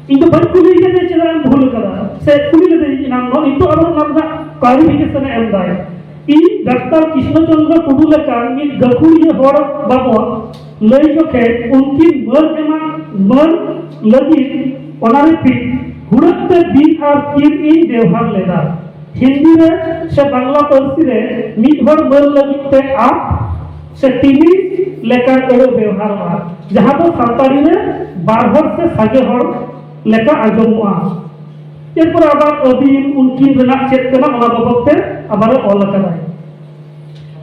ᱤᱧ ᱫᱚ ᱵᱟᱹᱧ ᱠᱩᱞᱤ ᱠᱟᱫᱮᱭᱟ ᱪᱮᱫᱟᱜ ᱮᱢ ᱵᱷᱩᱞ ᱠᱟᱫᱟ, ᱥᱮ ᱠᱩᱞᱤ ᱞᱮᱫᱮᱧ ᱮᱱᱟᱝ ᱫᱚ, ᱱᱤᱛᱚᱜ ᱟᱵᱟᱨ ᱚᱱᱟ ᱨᱮᱱᱟᱜ ᱠᱞᱟᱨᱤᱯᱷᱤᱠᱮᱥᱚᱱ ᱮ ᱮᱢ ᱫᱟᱭ᱾ ᱤᱧ ᱰᱟᱠᱛᱟᱨ ᱠᱨᱤᱥᱱᱚ ᱪᱚᱸᱫᱽᱨᱚ ᱴᱩᱰᱩ ᱞᱮᱠᱟᱱ ᱢᱤᱫ ᱜᱟᱹᱠᱷᱩᱲᱤᱭᱟᱹ ᱦᱚᱲ ᱵᱟᱵᱚᱫ ᱞᱟᱹᱭ ᱡᱚᱠᱷᱮᱡ ᱩᱱᱠᱤᱱ ᱢᱟᱹᱱ ᱮᱢᱟ, ᱢᱟᱹᱱ ᱞᱟᱹᱜᱤᱫ ᱚᱱᱟ ᱨᱮ ᱯᱷᱤ ᱦᱩᱲᱟᱹᱜ ᱛᱮ ᱵᱤᱱ ᱟᱨ ᱠᱤᱱ ᱤᱧ ᱵᱮᱣᱦᱟᱨ ᱞᱮᱫᱟ᱾ ᱦᱤᱱᱫᱤ ᱨᱮ ᱥᱮ ᱵᱟᱝᱞᱟ ᱯᱟᱹᱨᱥᱤ ᱨᱮ ᱢᱤᱫ ᱦᱚᱲ ᱢᱟᱹᱱ ᱞᱟᱹᱜᱤᱫ ᱛᱮ ᱟᱯ ᱥᱮ ᱛᱤᱱᱤ ᱞᱮᱠᱟᱱ ᱟᱹᱲᱟᱹ ᱵᱮᱣᱦᱟᱨᱚᱜᱼᱟ, ᱡᱟᱦᱟᱸ ᱫᱚ ᱥᱟᱱᱛᱟᱲᱤ ᱨᱮ ᱵᱟᱨ ᱦᱚᱲ ᱥᱮ ᱥᱟᱸᱜᱮ ᱦᱚᱲ ᱞᱮᱠᱟ ᱟᱸᱡᱚᱢᱚᱜᱼᱟ᱾ ᱮᱨᱯᱚᱨ ᱟᱵᱟᱨ ᱟᱹᱵᱤᱱ ᱩᱱᱠᱤᱱ ᱨᱮᱱᱟᱜ ᱪᱮᱫ ᱠᱟᱱᱟ ᱚᱱᱟ ᱵᱟᱵᱚᱫ ᱛᱮ ᱟᱵᱟᱨ ᱮ ᱚᱞ ᱟᱠᱟᱫᱟᱭ᱾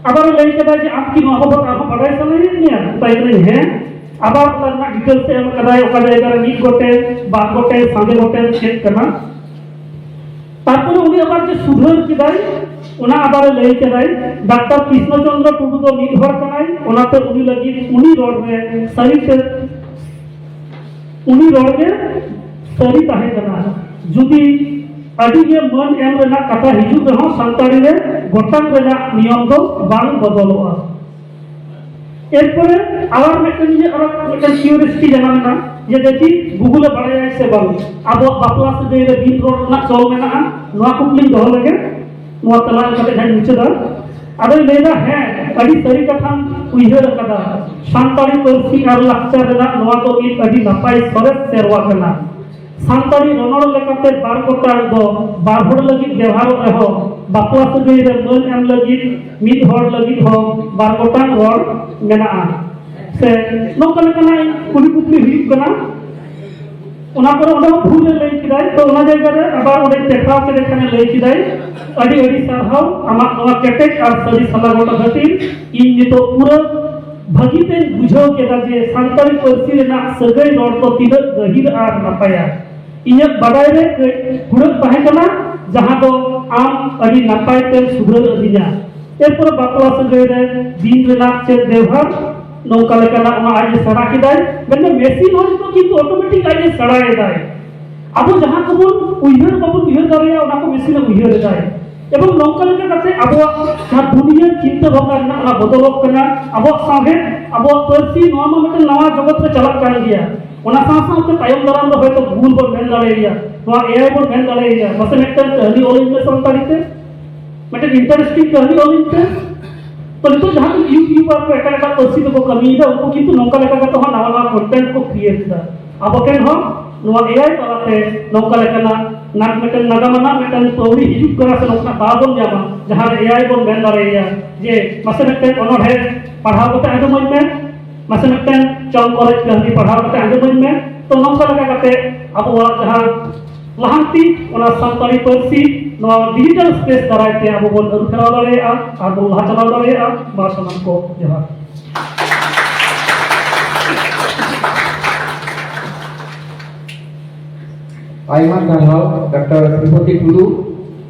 ᱟᱵᱟᱨ ᱮ ᱞᱟᱹᱭ ᱠᱮᱫᱟ ᱡᱮ, "ᱟᱢ ᱠᱤ ᱱᱚᱣᱟ ᱵᱟᱵᱚᱫ ᱟᱨᱦᱚᱸ ᱵᱟᱰᱟᱭ ᱥᱟᱱᱟᱭᱮᱫ ᱢᱮᱭᱟ?" ᱢᱮᱛᱟᱭ ᱠᱟᱹᱱᱟᱹᱧ, "ᱦᱮᱸ᱾" ᱟᱵᱟᱨ ᱚᱱᱟ ᱨᱮᱱᱟᱜ ᱰᱤᱴᱮᱞᱥ ᱮ ᱮᱢ ᱠᱟᱫᱟᱭ, ᱚᱠᱟ ᱡᱟᱭᱜᱟ ᱨᱮ ᱢᱤᱫ ᱜᱚᱴᱮᱱ, ᱵᱟᱨ ᱜᱚᱴᱮᱱ, ᱥᱟᱸᱜᱮ ᱜᱚᱴᱮᱱ ᱪᱮᱫ ᱠᱟᱱᱟ᱾ ᱛᱟᱨᱯᱚᱨᱮ ᱩᱱᱤ ᱟᱵᱟᱨ ᱡᱮ ᱥᱩᱫᱷᱟᱹᱨ ᱠᱮᱫᱟᱭ, ᱚᱱᱟ ᱟᱵᱟᱨ ᱮ ᱞᱟᱹᱭ ᱠᱮᱫᱟᱭ, ᱰᱟᱠᱛᱟᱨ ᱠᱨᱤᱥᱱᱚ ᱪᱚᱸᱫᱽᱨᱚ ᱴᱩᱰᱩ ᱫᱚ ᱢᱤᱫ ᱦᱚᱲ ᱠᱟᱱᱟᱭ, ᱚᱱᱟᱛᱮ ᱩᱱᱤ ᱞᱟᱹᱜᱤᱫ ᱩᱱᱤ ᱨᱚᱲ ᱨᱮ ᱥᱟᱹᱨᱤ ᱛᱮ ᱩᱱᱤ ᱨᱚᱲ ᱜᱮ ᱥᱟᱹᱨᱤ ᱛᱟᱦᱮᱸ ᱠᱟᱱᱟ᱾ ᱡᱩᱫᱤ ᱟᱹᱰᱤ ᱜᱮ ᱢᱟᱹᱱ ᱮᱢ ᱨᱮᱱᱟᱜ ᱠᱟᱛᱷᱟ ᱦᱤᱡᱩᱜ ᱨᱮᱦᱚᱸ, ᱥᱟᱱᱛᱟᱲᱤ ᱨᱮ ᱜᱚᱴᱟᱝ ᱨᱮᱱᱟᱜ ᱱᱤᱭᱚᱢ ᱫᱚ ᱵᱟᱝ ᱵᱚᱫᱚᱞᱚᱜᱼᱟ᱾ ᱮᱨᱯᱚᱨᱮ ᱟᱵᱟᱨ ᱢᱤᱫᱴᱮᱱ ᱤᱧᱟᱹᱜ ᱟᱨᱚ ᱢᱤᱫᱴᱮᱱ ᱠᱤᱭᱩᱨᱤᱭᱳᱥᱤᱴᱤ ᱡᱟᱱᱟᱢ ᱮᱱᱟ, ᱡᱮ ᱫᱮᱠᱷᱤ ᱜᱩᱜᱩᱞᱮ ᱵᱟᱲᱟᱭᱟ ᱥᱮ ᱵᱟᱝ ᱟᱵᱚᱣᱟᱜ ᱵᱟᱯᱞᱟ ᱥᱟᱹᱜᱟᱹᱭ ᱨᱮ ᱵᱤᱱ ᱨᱚᱲ ᱨᱮᱱᱟᱜ ᱪᱚᱞ ᱢᱮᱱᱟᱜᱼᱟ? ᱱᱚᱣᱟ ᱠᱩᱠᱞᱤᱧ ᱫᱚᱦᱚ ᱞᱮᱜᱮ, ᱱᱚᱣᱟ ᱛᱮᱞᱟ ᱮᱢ ᱠᱟᱛᱮ ᱦᱟᱸᱜ ᱢᱩᱪᱟᱹᱫᱟ᱾ ᱟᱫᱚᱭ ᱞᱟᱹᱭᱫᱟ, ᱦᱮᱸ, ᱟᱹᱰᱤ ᱥᱟᱹᱨᱤ ᱠᱟᱛᱷᱟᱢ ᱩᱭᱦᱟᱹᱨ ᱟᱠᱟᱫᱟ᱾ ᱥᱟᱱᱛᱟᱲᱤ ᱯᱟᱹᱨᱥᱤ ᱟᱨ ᱞᱟᱠᱪᱟᱨ ᱨᱮᱱᱟᱜ ᱱᱚᱣᱟ ᱫᱚ ᱢᱤᱫ ᱟᱹᱰᱤ ᱱᱟᱯᱟᱭ ᱥᱚᱨᱮᱥ ᱥᱮᱨᱣᱟ ᱠᱟᱱᱟ᱾ ᱥᱟᱱᱛᱟᱲᱤ ᱨᱚᱱᱚᱲ ᱞᱮᱠᱟᱛᱮ ᱵᱟᱨ ᱜᱚᱴᱟᱝ ᱫᱚ ᱵᱟᱨ ᱦᱚᱲ ᱞᱟᱹᱜᱤᱫ ᱵᱮᱣᱦᱟᱨᱚᱜ ᱨᱮᱦᱚᱸ, ᱵᱟᱯᱞᱟ ᱥᱟᱹᱜᱟᱹᱭ ᱨᱮ ᱢᱟᱹᱱ ᱮᱢ ᱞᱟᱹᱜᱤᱫ ᱢᱤᱫ ᱦᱚᱲ ᱞᱟᱹᱜᱤᱫ ᱦᱚᱸ ᱵᱟᱨ ᱜᱚᱴᱟᱝ ᱨᱚᱲ ᱢᱮᱱᱟᱜᱼᱟ᱾ ᱥᱮ ᱱᱚᱝᱠᱟ ᱞᱮᱠᱟᱱᱟᱜ ᱠᱩᱞᱤ ᱠᱩᱯᱞᱤ ᱦᱩᱭᱩᱜ ᱠᱟᱱᱟ, ᱚᱱᱟ ᱠᱚᱨᱮ ᱚᱸᱰᱮ ᱦᱚᱸ ᱵᱷᱩᱞ ᱮ ᱞᱟᱹᱭ ᱠᱮᱫᱟᱭ, ᱛᱚ ᱚᱱᱟ ᱡᱟᱭᱜᱟ ᱨᱮ ᱟᱵᱟᱨ ᱚᱸᱰᱮ ᱴᱮᱠᱟᱣ ᱠᱮᱫᱮ ᱠᱷᱟᱱᱮ ᱞᱟᱹᱭ ᱠᱮᱫᱟᱭ, ᱟᱹᱰᱤ ᱟᱹᱰᱤ ᱥᱟᱨᱦᱟᱣ ᱟᱢᱟᱜ ᱱᱚᱣᱟ ᱠᱮᱴᱮᱡ ᱟᱨ ᱥᱟᱹᱨᱤ ᱥᱟᱞᱟ ᱜᱚᱴᱟ ᱠᱷᱟᱹᱛᱤᱨ᱾ ᱤᱧ ᱱᱤᱛᱚᱜ ᱯᱩᱨᱟᱹ ᱵᱷᱟᱹᱜᱤ ᱛᱮᱧ ᱵᱩᱡᱷᱟᱹᱣ ᱠᱮᱫᱟ ᱡᱮ ᱥᱟᱱᱛᱟᱲᱤ ᱯᱟᱹᱨᱥᱤ ᱨᱮᱱᱟᱜ ᱥᱟᱹᱜᱟᱹᱭ ᱨᱚᱲ ᱫᱚ ᱛᱤᱱᱟᱹᱜ ᱜᱟᱹᱦᱤᱨ ᱟᱨ ᱱᱟᱯᱟᱭᱟ᱾ ᱤᱧᱟᱹᱜ ᱵᱟᱰᱟᱭ ᱨᱮ ᱠᱟᱹᱡ ᱦᱩᱲᱟᱹᱜ ᱛᱟᱦᱮᱸ ᱠᱟᱱᱟ, ᱡᱟᱦᱟᱸ ᱫᱚ ᱟᱢ ᱟᱹᱰᱤ ᱱᱟᱯᱟᱭ ᱛᱮᱢ ᱥᱩᱫᱷᱟᱹᱨ ᱟᱹᱫᱤᱧᱟ᱾ ᱮᱨᱯᱚᱨᱮ ᱵᱟᱯᱞᱟ ᱥᱟᱹᱜᱟᱹᱭ ᱨᱮ ᱵᱤᱱ ᱨᱮᱱᱟᱜ ᱪᱮᱫ ᱵᱮᱣᱦᱟᱨ, ᱱᱚᱝᱠᱟ ᱞᱮᱠᱟᱱᱟᱜ ᱚᱱᱟ ᱟᱡ ᱮ ᱥᱮᱬᱟ ᱠᱮᱫᱟᱭ᱾ ᱢᱮᱱᱫᱚ ᱢᱮᱥᱤᱱ ᱦᱚᱸ ᱱᱤᱛᱚᱜ ᱠᱤᱱᱛᱩ ᱚᱴᱳᱢᱮᱴᱤᱠ ᱟᱡ ᱮ ᱥᱮᱬᱟᱭᱮᱫᱟᱭ᱾ ᱟᱵᱚ ᱡᱟᱦᱟᱸ ᱠᱚᱵᱚᱱ ᱩᱭᱦᱟᱹᱨ ᱵᱟᱵᱚᱱ ᱩᱭᱦᱟᱹᱨ ᱫᱟᱲᱮᱭᱟᱜᱼᱟ, ᱚᱱᱟ ᱠᱚ ᱢᱮᱥᱤᱱ ᱮ ᱩᱭᱦᱟᱹᱨ ᱮᱫᱟᱭ᱾ ᱮᱵᱚᱝ ᱱᱚᱝᱠᱟ ᱞᱮᱠᱟ ᱠᱟᱛᱮ ᱟᱵᱚᱣᱟᱜ ᱡᱟᱦᱟᱸ ᱫᱩᱱᱤᱭᱟᱹ ᱪᱤᱱᱛᱟᱹ ᱵᱷᱟᱵᱽᱱᱟ ᱨᱮᱱᱟᱜ ᱚᱱᱟ ᱵᱚᱫᱚᱞᱚᱜ ᱠᱟᱱᱟ᱾ ᱟᱵᱚᱣᱟᱜ ᱥᱟᱶᱦᱮᱫ, ᱟᱵᱚᱣᱟᱜ ᱯᱟᱹᱨᱥᱤ, ᱱᱚᱣᱟ ᱢᱟ ᱢᱤᱫᱴᱮᱱ ᱱᱟᱣᱟ ᱡᱚᱜᱚᱛ ᱨᱮ ᱪᱟᱞᱟᱜ ᱠᱟᱱ ᱜᱮᱭᱟ᱾ ᱚᱱᱟ ᱥᱟᱶ ᱥᱟᱶᱛᱮ ᱛᱟᱭᱚᱢ ᱫᱟᱨᱟᱢ ᱫᱚ ᱦᱚᱭᱛᱚ Google ᱵᱚᱱ ᱢᱮᱱ ᱫᱟᱲᱮᱭᱟᱭᱟ, ᱱᱚᱣᱟ A I ᱵᱚᱱ ᱢᱮᱱ ᱫᱟᱲᱮᱭᱟᱭᱟ, ᱢᱟᱥᱮ ᱢᱤᱫᱴᱮᱱ ᱠᱟᱹᱦᱱᱤ ᱚᱞ ᱤᱧ ᱢᱮ ᱥᱟᱱᱛᱟᱲᱤ ᱛᱮ, ᱢᱤᱫᱴᱮᱱ ᱤᱱᱴᱟᱨᱮᱥᱴᱤᱝ ᱠᱟᱹᱦᱱᱤ ᱚᱞ ᱤᱧ ᱯᱮ᱾ ᱛᱚ ᱱᱤᱛᱚᱜ ᱡᱟᱦᱟᱸ ᱛᱤᱱᱟᱹᱜ YouTuber ᱠᱚ ᱮᱴᱟᱜ ᱮᱴᱟᱜ ᱯᱟᱹᱨᱥᱤ ᱛᱮᱠᱚ ᱠᱟᱹᱢᱤᱭᱮᱫᱟ, ᱩᱱᱠᱩ ᱠᱤᱱᱛᱩ ᱱᱚᱝᱠᱟ ᱞᱮᱠᱟ ᱠᱟᱛᱮ ᱦᱚᱸ ᱱᱟᱣᱟ ᱱᱟᱣᱟ ᱠᱚᱱᱴᱮᱱᱴ ᱠᱚ ᱠᱨᱤᱭᱮᱴ ᱮᱫᱟ᱾ ᱟᱵᱚ ᱴᱷᱮᱱ ᱦᱚᱸ ᱱᱚᱣᱟ A I ᱛᱟᱞᱟᱛᱮ ᱱᱚᱝᱠᱟ ᱞᱮᱠᱟᱱᱟᱜ ᱱᱟᱜ ᱢᱤᱫᱴᱮᱱ ᱱᱟᱜᱟᱢ ᱟᱱᱟᱜ ᱢᱤᱫᱴᱮᱱ ᱯᱟᱹᱣᱲᱤ ᱦᱤᱡᱩᱜ ᱠᱟᱱᱟ, ᱥᱮ ᱱᱚᱝᱠᱟᱱᱟᱜ ᱫᱟᱣ ᱵᱚᱱ ᱧᱟᱢᱟ, ᱡᱟᱦᱟᱸ ᱨᱮ A I ᱵᱚᱱ ᱢᱮᱱ ᱫᱟᱲᱮᱭᱟᱭᱟ ᱡᱮ ᱢᱟᱥᱮ ᱢᱤᱫᱴᱮᱱ ᱚᱱᱚᱬᱦᱮ ᱯᱟᱲᱦᱟᱣ ᱠᱟᱛᱮ ᱟᱸᱡᱚᱢᱟᱹᱧ ᱢᱮ, ᱢᱟᱥᱮ ᱢᱤᱫᱴᱮᱱ ᱪᱚᱢᱠᱚ ᱚᱨᱚᱡ ᱠᱟᱹᱦᱱᱤ ᱯᱟᱲᱦᱟᱣ ᱠᱟᱛᱮ ᱟᱸᱡᱚᱢᱟᱹᱧ ᱢᱮ᱾ ᱛᱚ ᱱᱚᱝᱠᱟ ᱞᱮᱠᱟ ᱠᱟᱛᱮ ᱟᱵᱚᱣᱟᱜ ᱡᱟᱦᱟᱸ ᱞᱟᱦᱟᱱᱛᱤ, ᱚᱱᱟ ᱥᱟᱱᱛᱟᱲᱤ ᱯᱟᱹᱨᱥᱤ ᱱᱚᱣᱟ ᱰᱤᱡᱤᱴᱟᱞ ᱥᱯᱮᱥ ᱫᱟᱨᱟᱭ ᱛᱮ ᱟᱵᱚ ᱵᱚᱱ ᱟᱹᱨᱩ ᱯᱷᱮᱨᱟᱣ ᱫᱟᱲᱮᱭᱟᱜᱼᱟ ᱟᱨ ᱵᱚᱱ ᱞᱟᱦᱟ ᱪᱟᱞᱟᱣ ᱫᱟᱲᱮᱭᱟᱜᱼᱟ᱾ ᱢᱟ ᱥᱟᱱᱟᱢ ᱠᱚ ᱡᱚᱦᱟᱨ᱾ ᱟᱭᱢᱟ ᱥᱟᱨᱦᱟᱣ ᱰᱚᱠᱴᱚᱨ ᱛᱨᱤᱯᱚᱛᱤ ᱴᱩᱰᱩ,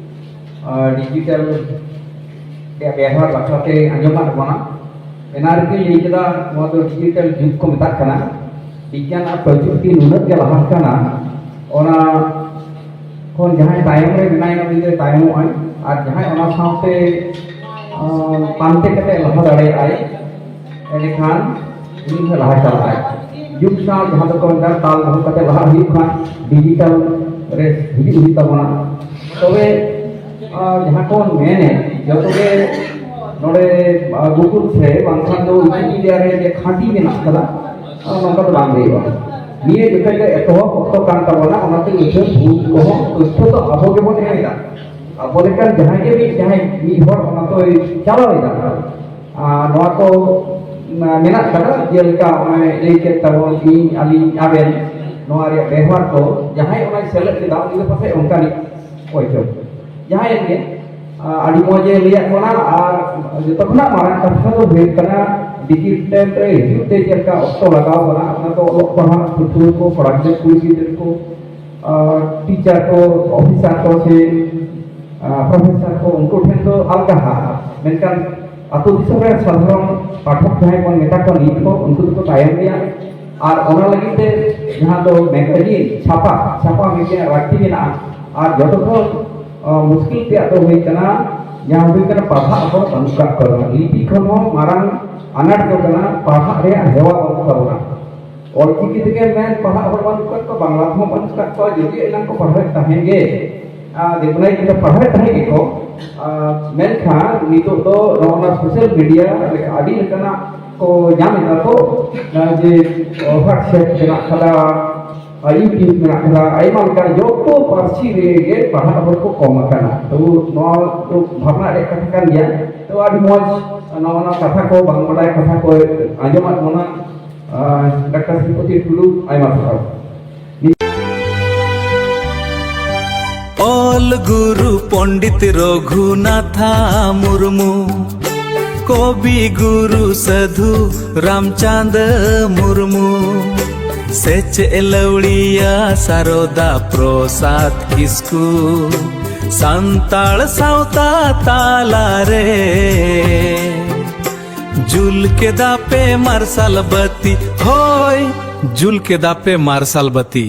ᱟᱨ ᱰᱤᱡᱤᱴᱟᱞ ᱨᱮᱭᱟᱜ ᱵᱮᱣᱦᱟᱨ ᱵᱟᱠᱷᱨᱟ ᱛᱮ ᱟᱸᱡᱚᱢᱟᱫ ᱵᱚᱱᱟ᱾ ᱮᱱᱟᱝ ᱨᱮᱜᱮᱧ ᱞᱟᱹᱭ ᱠᱮᱫᱟ, ᱱᱚᱣᱟ ᱫᱚ ᱰᱤᱡᱤᱴᱟᱞ ᱡᱩᱜᱽ ᱠᱚ ᱢᱮᱛᱟᱜ ᱠᱟᱱᱟ᱾ ᱵᱤᱜᱽᱜᱟᱱ ᱟᱨ ᱯᱨᱚᱡᱩᱠᱛᱤ ᱱᱩᱱᱟᱹᱜ ᱜᱮ ᱞᱟᱦᱟᱜ ᱠᱟᱱᱟ, ᱚᱱᱟ ᱠᱷᱚᱱ ᱡᱟᱦᱟᱸᱭ ᱛᱟᱭᱚᱢ ᱨᱮ ᱢᱮᱱᱟᱭᱟ, ᱩᱱᱤ ᱫᱚᱭ ᱛᱟᱭᱚᱢᱚᱜᱼᱟᱭ, ᱟᱨ ᱡᱟᱦᱟᱸᱭ ᱚᱱᱟ ᱥᱟᱶᱛᱮ, ᱟᱸ, ᱯᱟᱱᱛᱮ ᱠᱟᱛᱮ ᱞᱟᱦᱟ ᱫᱟᱲᱮᱭᱟᱜᱼᱟᱭ, ᱮᱸᱰᱮᱠᱷᱟᱱ ᱩᱱᱤ ᱦᱚᱸ ᱞᱟᱦᱟ ᱪᱟᱞᱟᱜᱼᱟᱭ᱾ ᱡᱩᱜᱽ ᱥᱟᱶ ᱡᱟᱦᱟᱸ ᱫᱚᱠᱚ ᱢᱮᱛᱟᱜ ᱛᱟᱞ ᱫᱚᱦᱚ ᱠᱟᱛᱮ ᱞᱟᱦᱟ ᱦᱩᱭᱩᱜ ᱠᱷᱟᱱ ᱰᱤᱡᱤᱴᱟᱞ ᱨᱮ ᱦᱤᱡᱩᱜ ᱦᱩᱭᱩᱜ ᱛᱟᱵᱚᱱᱟ᱾ ᱛᱚᱵᱮ ᱟᱨ ᱡᱟᱦᱟᱸ ᱠᱚ ᱢᱮᱱᱮᱫ ᱡᱚᱛᱚ ᱜᱮ ᱱᱚᱰᱮ ᱜᱩᱜᱩᱞ ᱥᱮ ᱵᱟᱝᱠᱷᱟᱱ ᱫᱚ ᱣᱤᱠᱤᱯᱤᱰᱤᱭᱟ ᱨᱮ ᱡᱮ ᱠᱷᱟᱹᱴᱤ ᱢᱮᱱᱟᱜ ᱠᱟᱫᱟ, ᱟᱨ ᱱᱚᱝᱠᱟ ᱫᱚ ᱵᱟᱝ ᱦᱩᱭᱩᱜᱼᱟ᱾ ᱱᱤᱭᱟᱹ ᱡᱚᱠᱷᱚᱱ ᱫᱚ ᱮᱛᱚᱦᱚᱵ ᱚᱠᱛᱚ ᱠᱟᱱ ᱛᱟᱵᱚᱱᱟ, ᱚᱱᱟᱛᱮ ᱩᱪᱷᱟᱹᱱ ᱵᱷᱩᱞ ᱠᱚᱦᱚᱸ ᱛᱚᱛᱛᱷᱚ ᱫᱚ ᱟᱵᱚ ᱜᱮᱵᱚᱱ ᱮᱢ ᱮᱫᱟ᱾ ᱟᱵᱚ ᱞᱮᱠᱟᱱ ᱡᱟᱦᱟᱸᱭ ᱜᱮ ᱢᱤᱫ ᱡᱟᱦᱟᱸᱭ ᱢᱤᱫ ᱦᱚᱲ ᱚᱱᱟ ᱫᱚᱭ ᱪᱟᱞᱟᱣ ᱮᱫᱟ᱾ ᱟᱨ ᱱᱚᱣᱟ ᱠᱚ ᱢᱮᱱᱟᱜ ᱠᱟᱫᱟ, ᱡᱮᱞᱮᱠᱟ ᱚᱱᱮ ᱞᱟᱹᱭ ᱠᱮᱫ ᱛᱟᱵᱚᱱ ᱤᱧ, ᱟᱹᱞᱤᱧ, ᱟᱵᱮᱱ, ᱱᱚᱣᱟ ᱨᱮᱭᱟᱜ ᱵᱮᱣᱦᱟᱨ ᱠᱚ ᱡᱟᱦᱟᱸᱭ ᱚᱱᱟᱭ ᱥᱮᱞᱮᱫ ᱞᱮᱫᱟ ᱩᱱᱤ ᱫᱚ ᱯᱟᱥᱮᱡ ᱚᱱᱠᱟᱱᱤᱡ ᱚᱠᱚᱭ ᱪᱚ ᱡᱟᱦᱟᱸᱭ ᱜᱮ ᱟᱹᱰᱤ ᱢᱚᱡᱽ ᱮ ᱞᱟᱹᱭᱟᱫ ᱵᱚᱱᱟ᱾ ᱟᱨ ᱡᱚᱛᱚ ᱠᱷᱚᱱᱟᱜ ᱢᱟᱨᱟᱝ ᱠᱟᱛᱷᱟ ᱫᱚ ᱦᱩᱭᱩᱜ ᱠᱟᱱᱟ ᱰᱤᱡᱤᱴᱮᱞ ᱨᱮ ᱦᱤᱡᱩᱜ ᱛᱮ ᱪᱮᱫ ᱞᱮᱠᱟ ᱚᱠᱛᱚ ᱞᱟᱜᱟᱣ ᱵᱚᱱᱟ, ᱚᱱᱟ ᱫᱚ ᱚᱞᱚᱜ ᱯᱟᱲᱦᱟᱜ ᱯᱟᱹᱴᱷᱩᱣᱟᱹ ᱠᱚ, ᱠᱚᱲᱟ ᱜᱤᱫᱽᱨᱟᱹ ᱠᱩᱲᱤ ᱜᱤᱫᱽᱨᱟᱹ ᱠᱚ, ᱴᱤᱪᱟᱨ ᱠᱚ, ᱚᱯᱷᱤᱥᱟᱨ ᱠᱚ ᱥᱮ ᱯᱨᱚᱯᱷᱮᱥᱟᱨ ᱠᱚ, ᱩᱱᱠᱩ ᱴᱷᱮᱱ ᱫᱚ ᱟᱞᱜᱟᱦᱟ᱾ ᱢᱮᱱᱠᱷᱟᱱ ᱟᱹᱛᱩ ᱫᱤᱥᱚᱢ ᱨᱮᱱ ᱥᱟᱫᱷᱟᱨᱚᱱ ᱯᱟᱴᱷᱚᱠ ᱡᱟᱦᱟᱸᱭ ᱵᱚᱱ ᱢᱮᱛᱟ ᱠᱚᱣᱟ, ᱱᱤᱛ ᱦᱚᱸ ᱩᱱᱠᱩ ᱫᱚᱠᱚ ᱛᱟᱭᱚᱢ ᱜᱮᱭᱟ᱾ ᱟᱨ ᱚᱱᱟ ᱞᱟᱹᱜᱤᱫ ᱛᱮ ᱡᱟᱦᱟᱸ ᱫᱚ ᱢᱮᱜᱟᱡᱤᱱ ᱪᱷᱟᱯᱟ, ᱪᱷᱟᱯᱟ ᱢᱤᱫᱴᱮᱱ ᱞᱟᱹᱠᱛᱤ ᱢᱮᱱᱟᱜᱼᱟ᱾ ᱟᱨ ᱡᱚᱛᱚ ᱠᱷᱚᱱ ᱢᱩᱥᱠᱤᱞ ᱛᱮᱭᱟᱜ ᱫᱚ ᱦᱩᱭᱩᱜ ᱠᱟᱱᱟ, ᱡᱟᱦᱟᱸ ᱦᱩᱭᱩᱜ ᱠᱟᱱᱟ ᱯᱟᱲᱦᱟᱜ ᱦᱚᱲ ᱵᱟᱹᱱᱩᱜ ᱠᱟᱜ ᱠᱚᱣᱟ᱾ ᱞᱤᱯᱤ ᱠᱷᱚᱱ ᱦᱚᱸ ᱢᱟᱨᱟᱝ ᱟᱱᱟᱴ ᱫᱚ ᱠᱟᱱᱟ ᱯᱟᱲᱦᱟᱜ ᱨᱮᱭᱟᱜ ᱦᱮᱣᱟ ᱵᱟᱹᱱᱩᱜ ᱛᱟᱵᱚᱱᱟ᱾ ᱚᱞᱪᱤᱠᱤ ᱛᱮᱜᱮ ᱢᱮᱱ ᱯᱟᱲᱦᱟᱜ ᱦᱚᱲ ᱵᱟᱹᱱᱩᱜ ᱠᱟᱜ ᱠᱚᱣᱟ, ᱵᱟᱝᱞᱟ ᱛᱮᱦᱚᱸ ᱵᱟᱹᱱᱩᱜ ᱠᱟᱜ ᱠᱚᱣᱟ, ᱡᱩᱫᱤ ᱮᱱᱟᱝ ᱠᱚ ᱯᱟᱲᱦᱟᱣᱮᱫ ᱛᱟᱦᱮᱸ ᱜᱮ, ᱟᱨ ᱫᱮᱵᱽᱱᱟᱭ ᱛᱮᱠᱚ ᱯᱟᱲᱦᱟᱣᱮᱫ ᱛᱟᱦᱮᱸ ᱜᱮᱠᱚ, ᱟᱨ ᱢᱮᱱᱠᱷᱟᱱ ᱱᱤᱛᱚᱜ ᱫᱚ ᱱᱚᱜᱼᱚ ᱱᱟ ᱥᱳᱥᱟᱞ ᱢᱤᱰᱤᱭᱟ ᱨᱮ ᱟᱹᱰᱤ ᱞᱮᱠᱟᱱᱟᱜ ᱠᱚ ᱧᱟᱢ ᱮᱫᱟ ᱠᱚ, ᱟᱨ ᱡᱮ WhatsApp ᱢᱮᱱᱟᱜ ᱠᱟᱫᱟ, ᱟᱨ YouTube ᱢᱮᱱᱟᱜ ᱠᱟᱫᱟ, ᱟᱭᱢᱟ ᱞᱮᱠᱟᱱ ᱡᱚᱛᱚ ᱯᱟᱹᱨᱥᱤ ᱨᱮᱜᱮ ᱯᱟᱲᱦᱟᱜ ᱦᱚᱲ ᱠᱚ ᱠᱚᱢ ᱟᱠᱟᱱᱟ᱾ ᱛᱚ ᱱᱚᱣᱟ ᱫᱚ ᱵᱷᱟᱵᱽᱱᱟ ᱨᱮᱭᱟᱜ ᱠᱟᱛᱷᱟ ᱠᱟᱱ ᱜᱮᱭᱟ᱾ ᱛᱚ ᱟᱹᱰᱤ ᱢᱚᱡᱽ ᱱᱚᱣᱟ ᱠᱟᱛᱷᱟ ᱠᱚ, ᱵᱟᱝ ᱵᱟᱰᱟᱭ ᱠᱟᱛᱷᱟ ᱠᱚ ᱟᱸᱡᱚᱢᱟᱫ ᱵᱚᱱᱟ᱾ ᱰᱟᱠᱛᱟᱨ ᱥᱨᱤᱯᱚᱛᱤ ᱴᱩᱰᱩ, ᱟᱭᱢᱟ ᱥᱟᱨᱦᱟᱣ᱾ ᱚᱞ ᱜᱩᱨᱩ ᱯᱚᱱᱰᱤᱛ ᱨᱚᱜᱷᱩᱱᱟᱛᱷᱟ ᱢᱩᱨᱢᱩ, ᱠᱚᱵᱤ ᱜᱩᱨᱩ ᱥᱟᱹᱫᱷᱩ ᱨᱟᱢᱪᱟᱸᱫᱽ ᱢᱩᱨᱢᱩ, ᱥᱮᱪᱮᱫ ᱞᱟᱹᱣᱲᱤᱭᱟ ᱥᱟᱨᱚᱫᱟ ᱯᱨᱚᱥᱟᱫᱽ ᱠᱤᱥᱠᱩ, ᱥᱟᱱᱛᱟᱲ ᱥᱟᱶᱛᱟ ᱛᱟᱞᱟᱨᱮ ᱡᱩᱞ ᱠᱮᱫᱟ ᱯᱮ ᱢᱟᱨᱥᱟᱞ ᱵᱟᱹᱛᱤ, ᱦᱳᱭ, ᱡᱩᱞ ᱠᱮᱫᱟ ᱯᱮ ᱢᱟᱨᱥᱟᱞ ᱵᱟᱹᱛᱤ᱾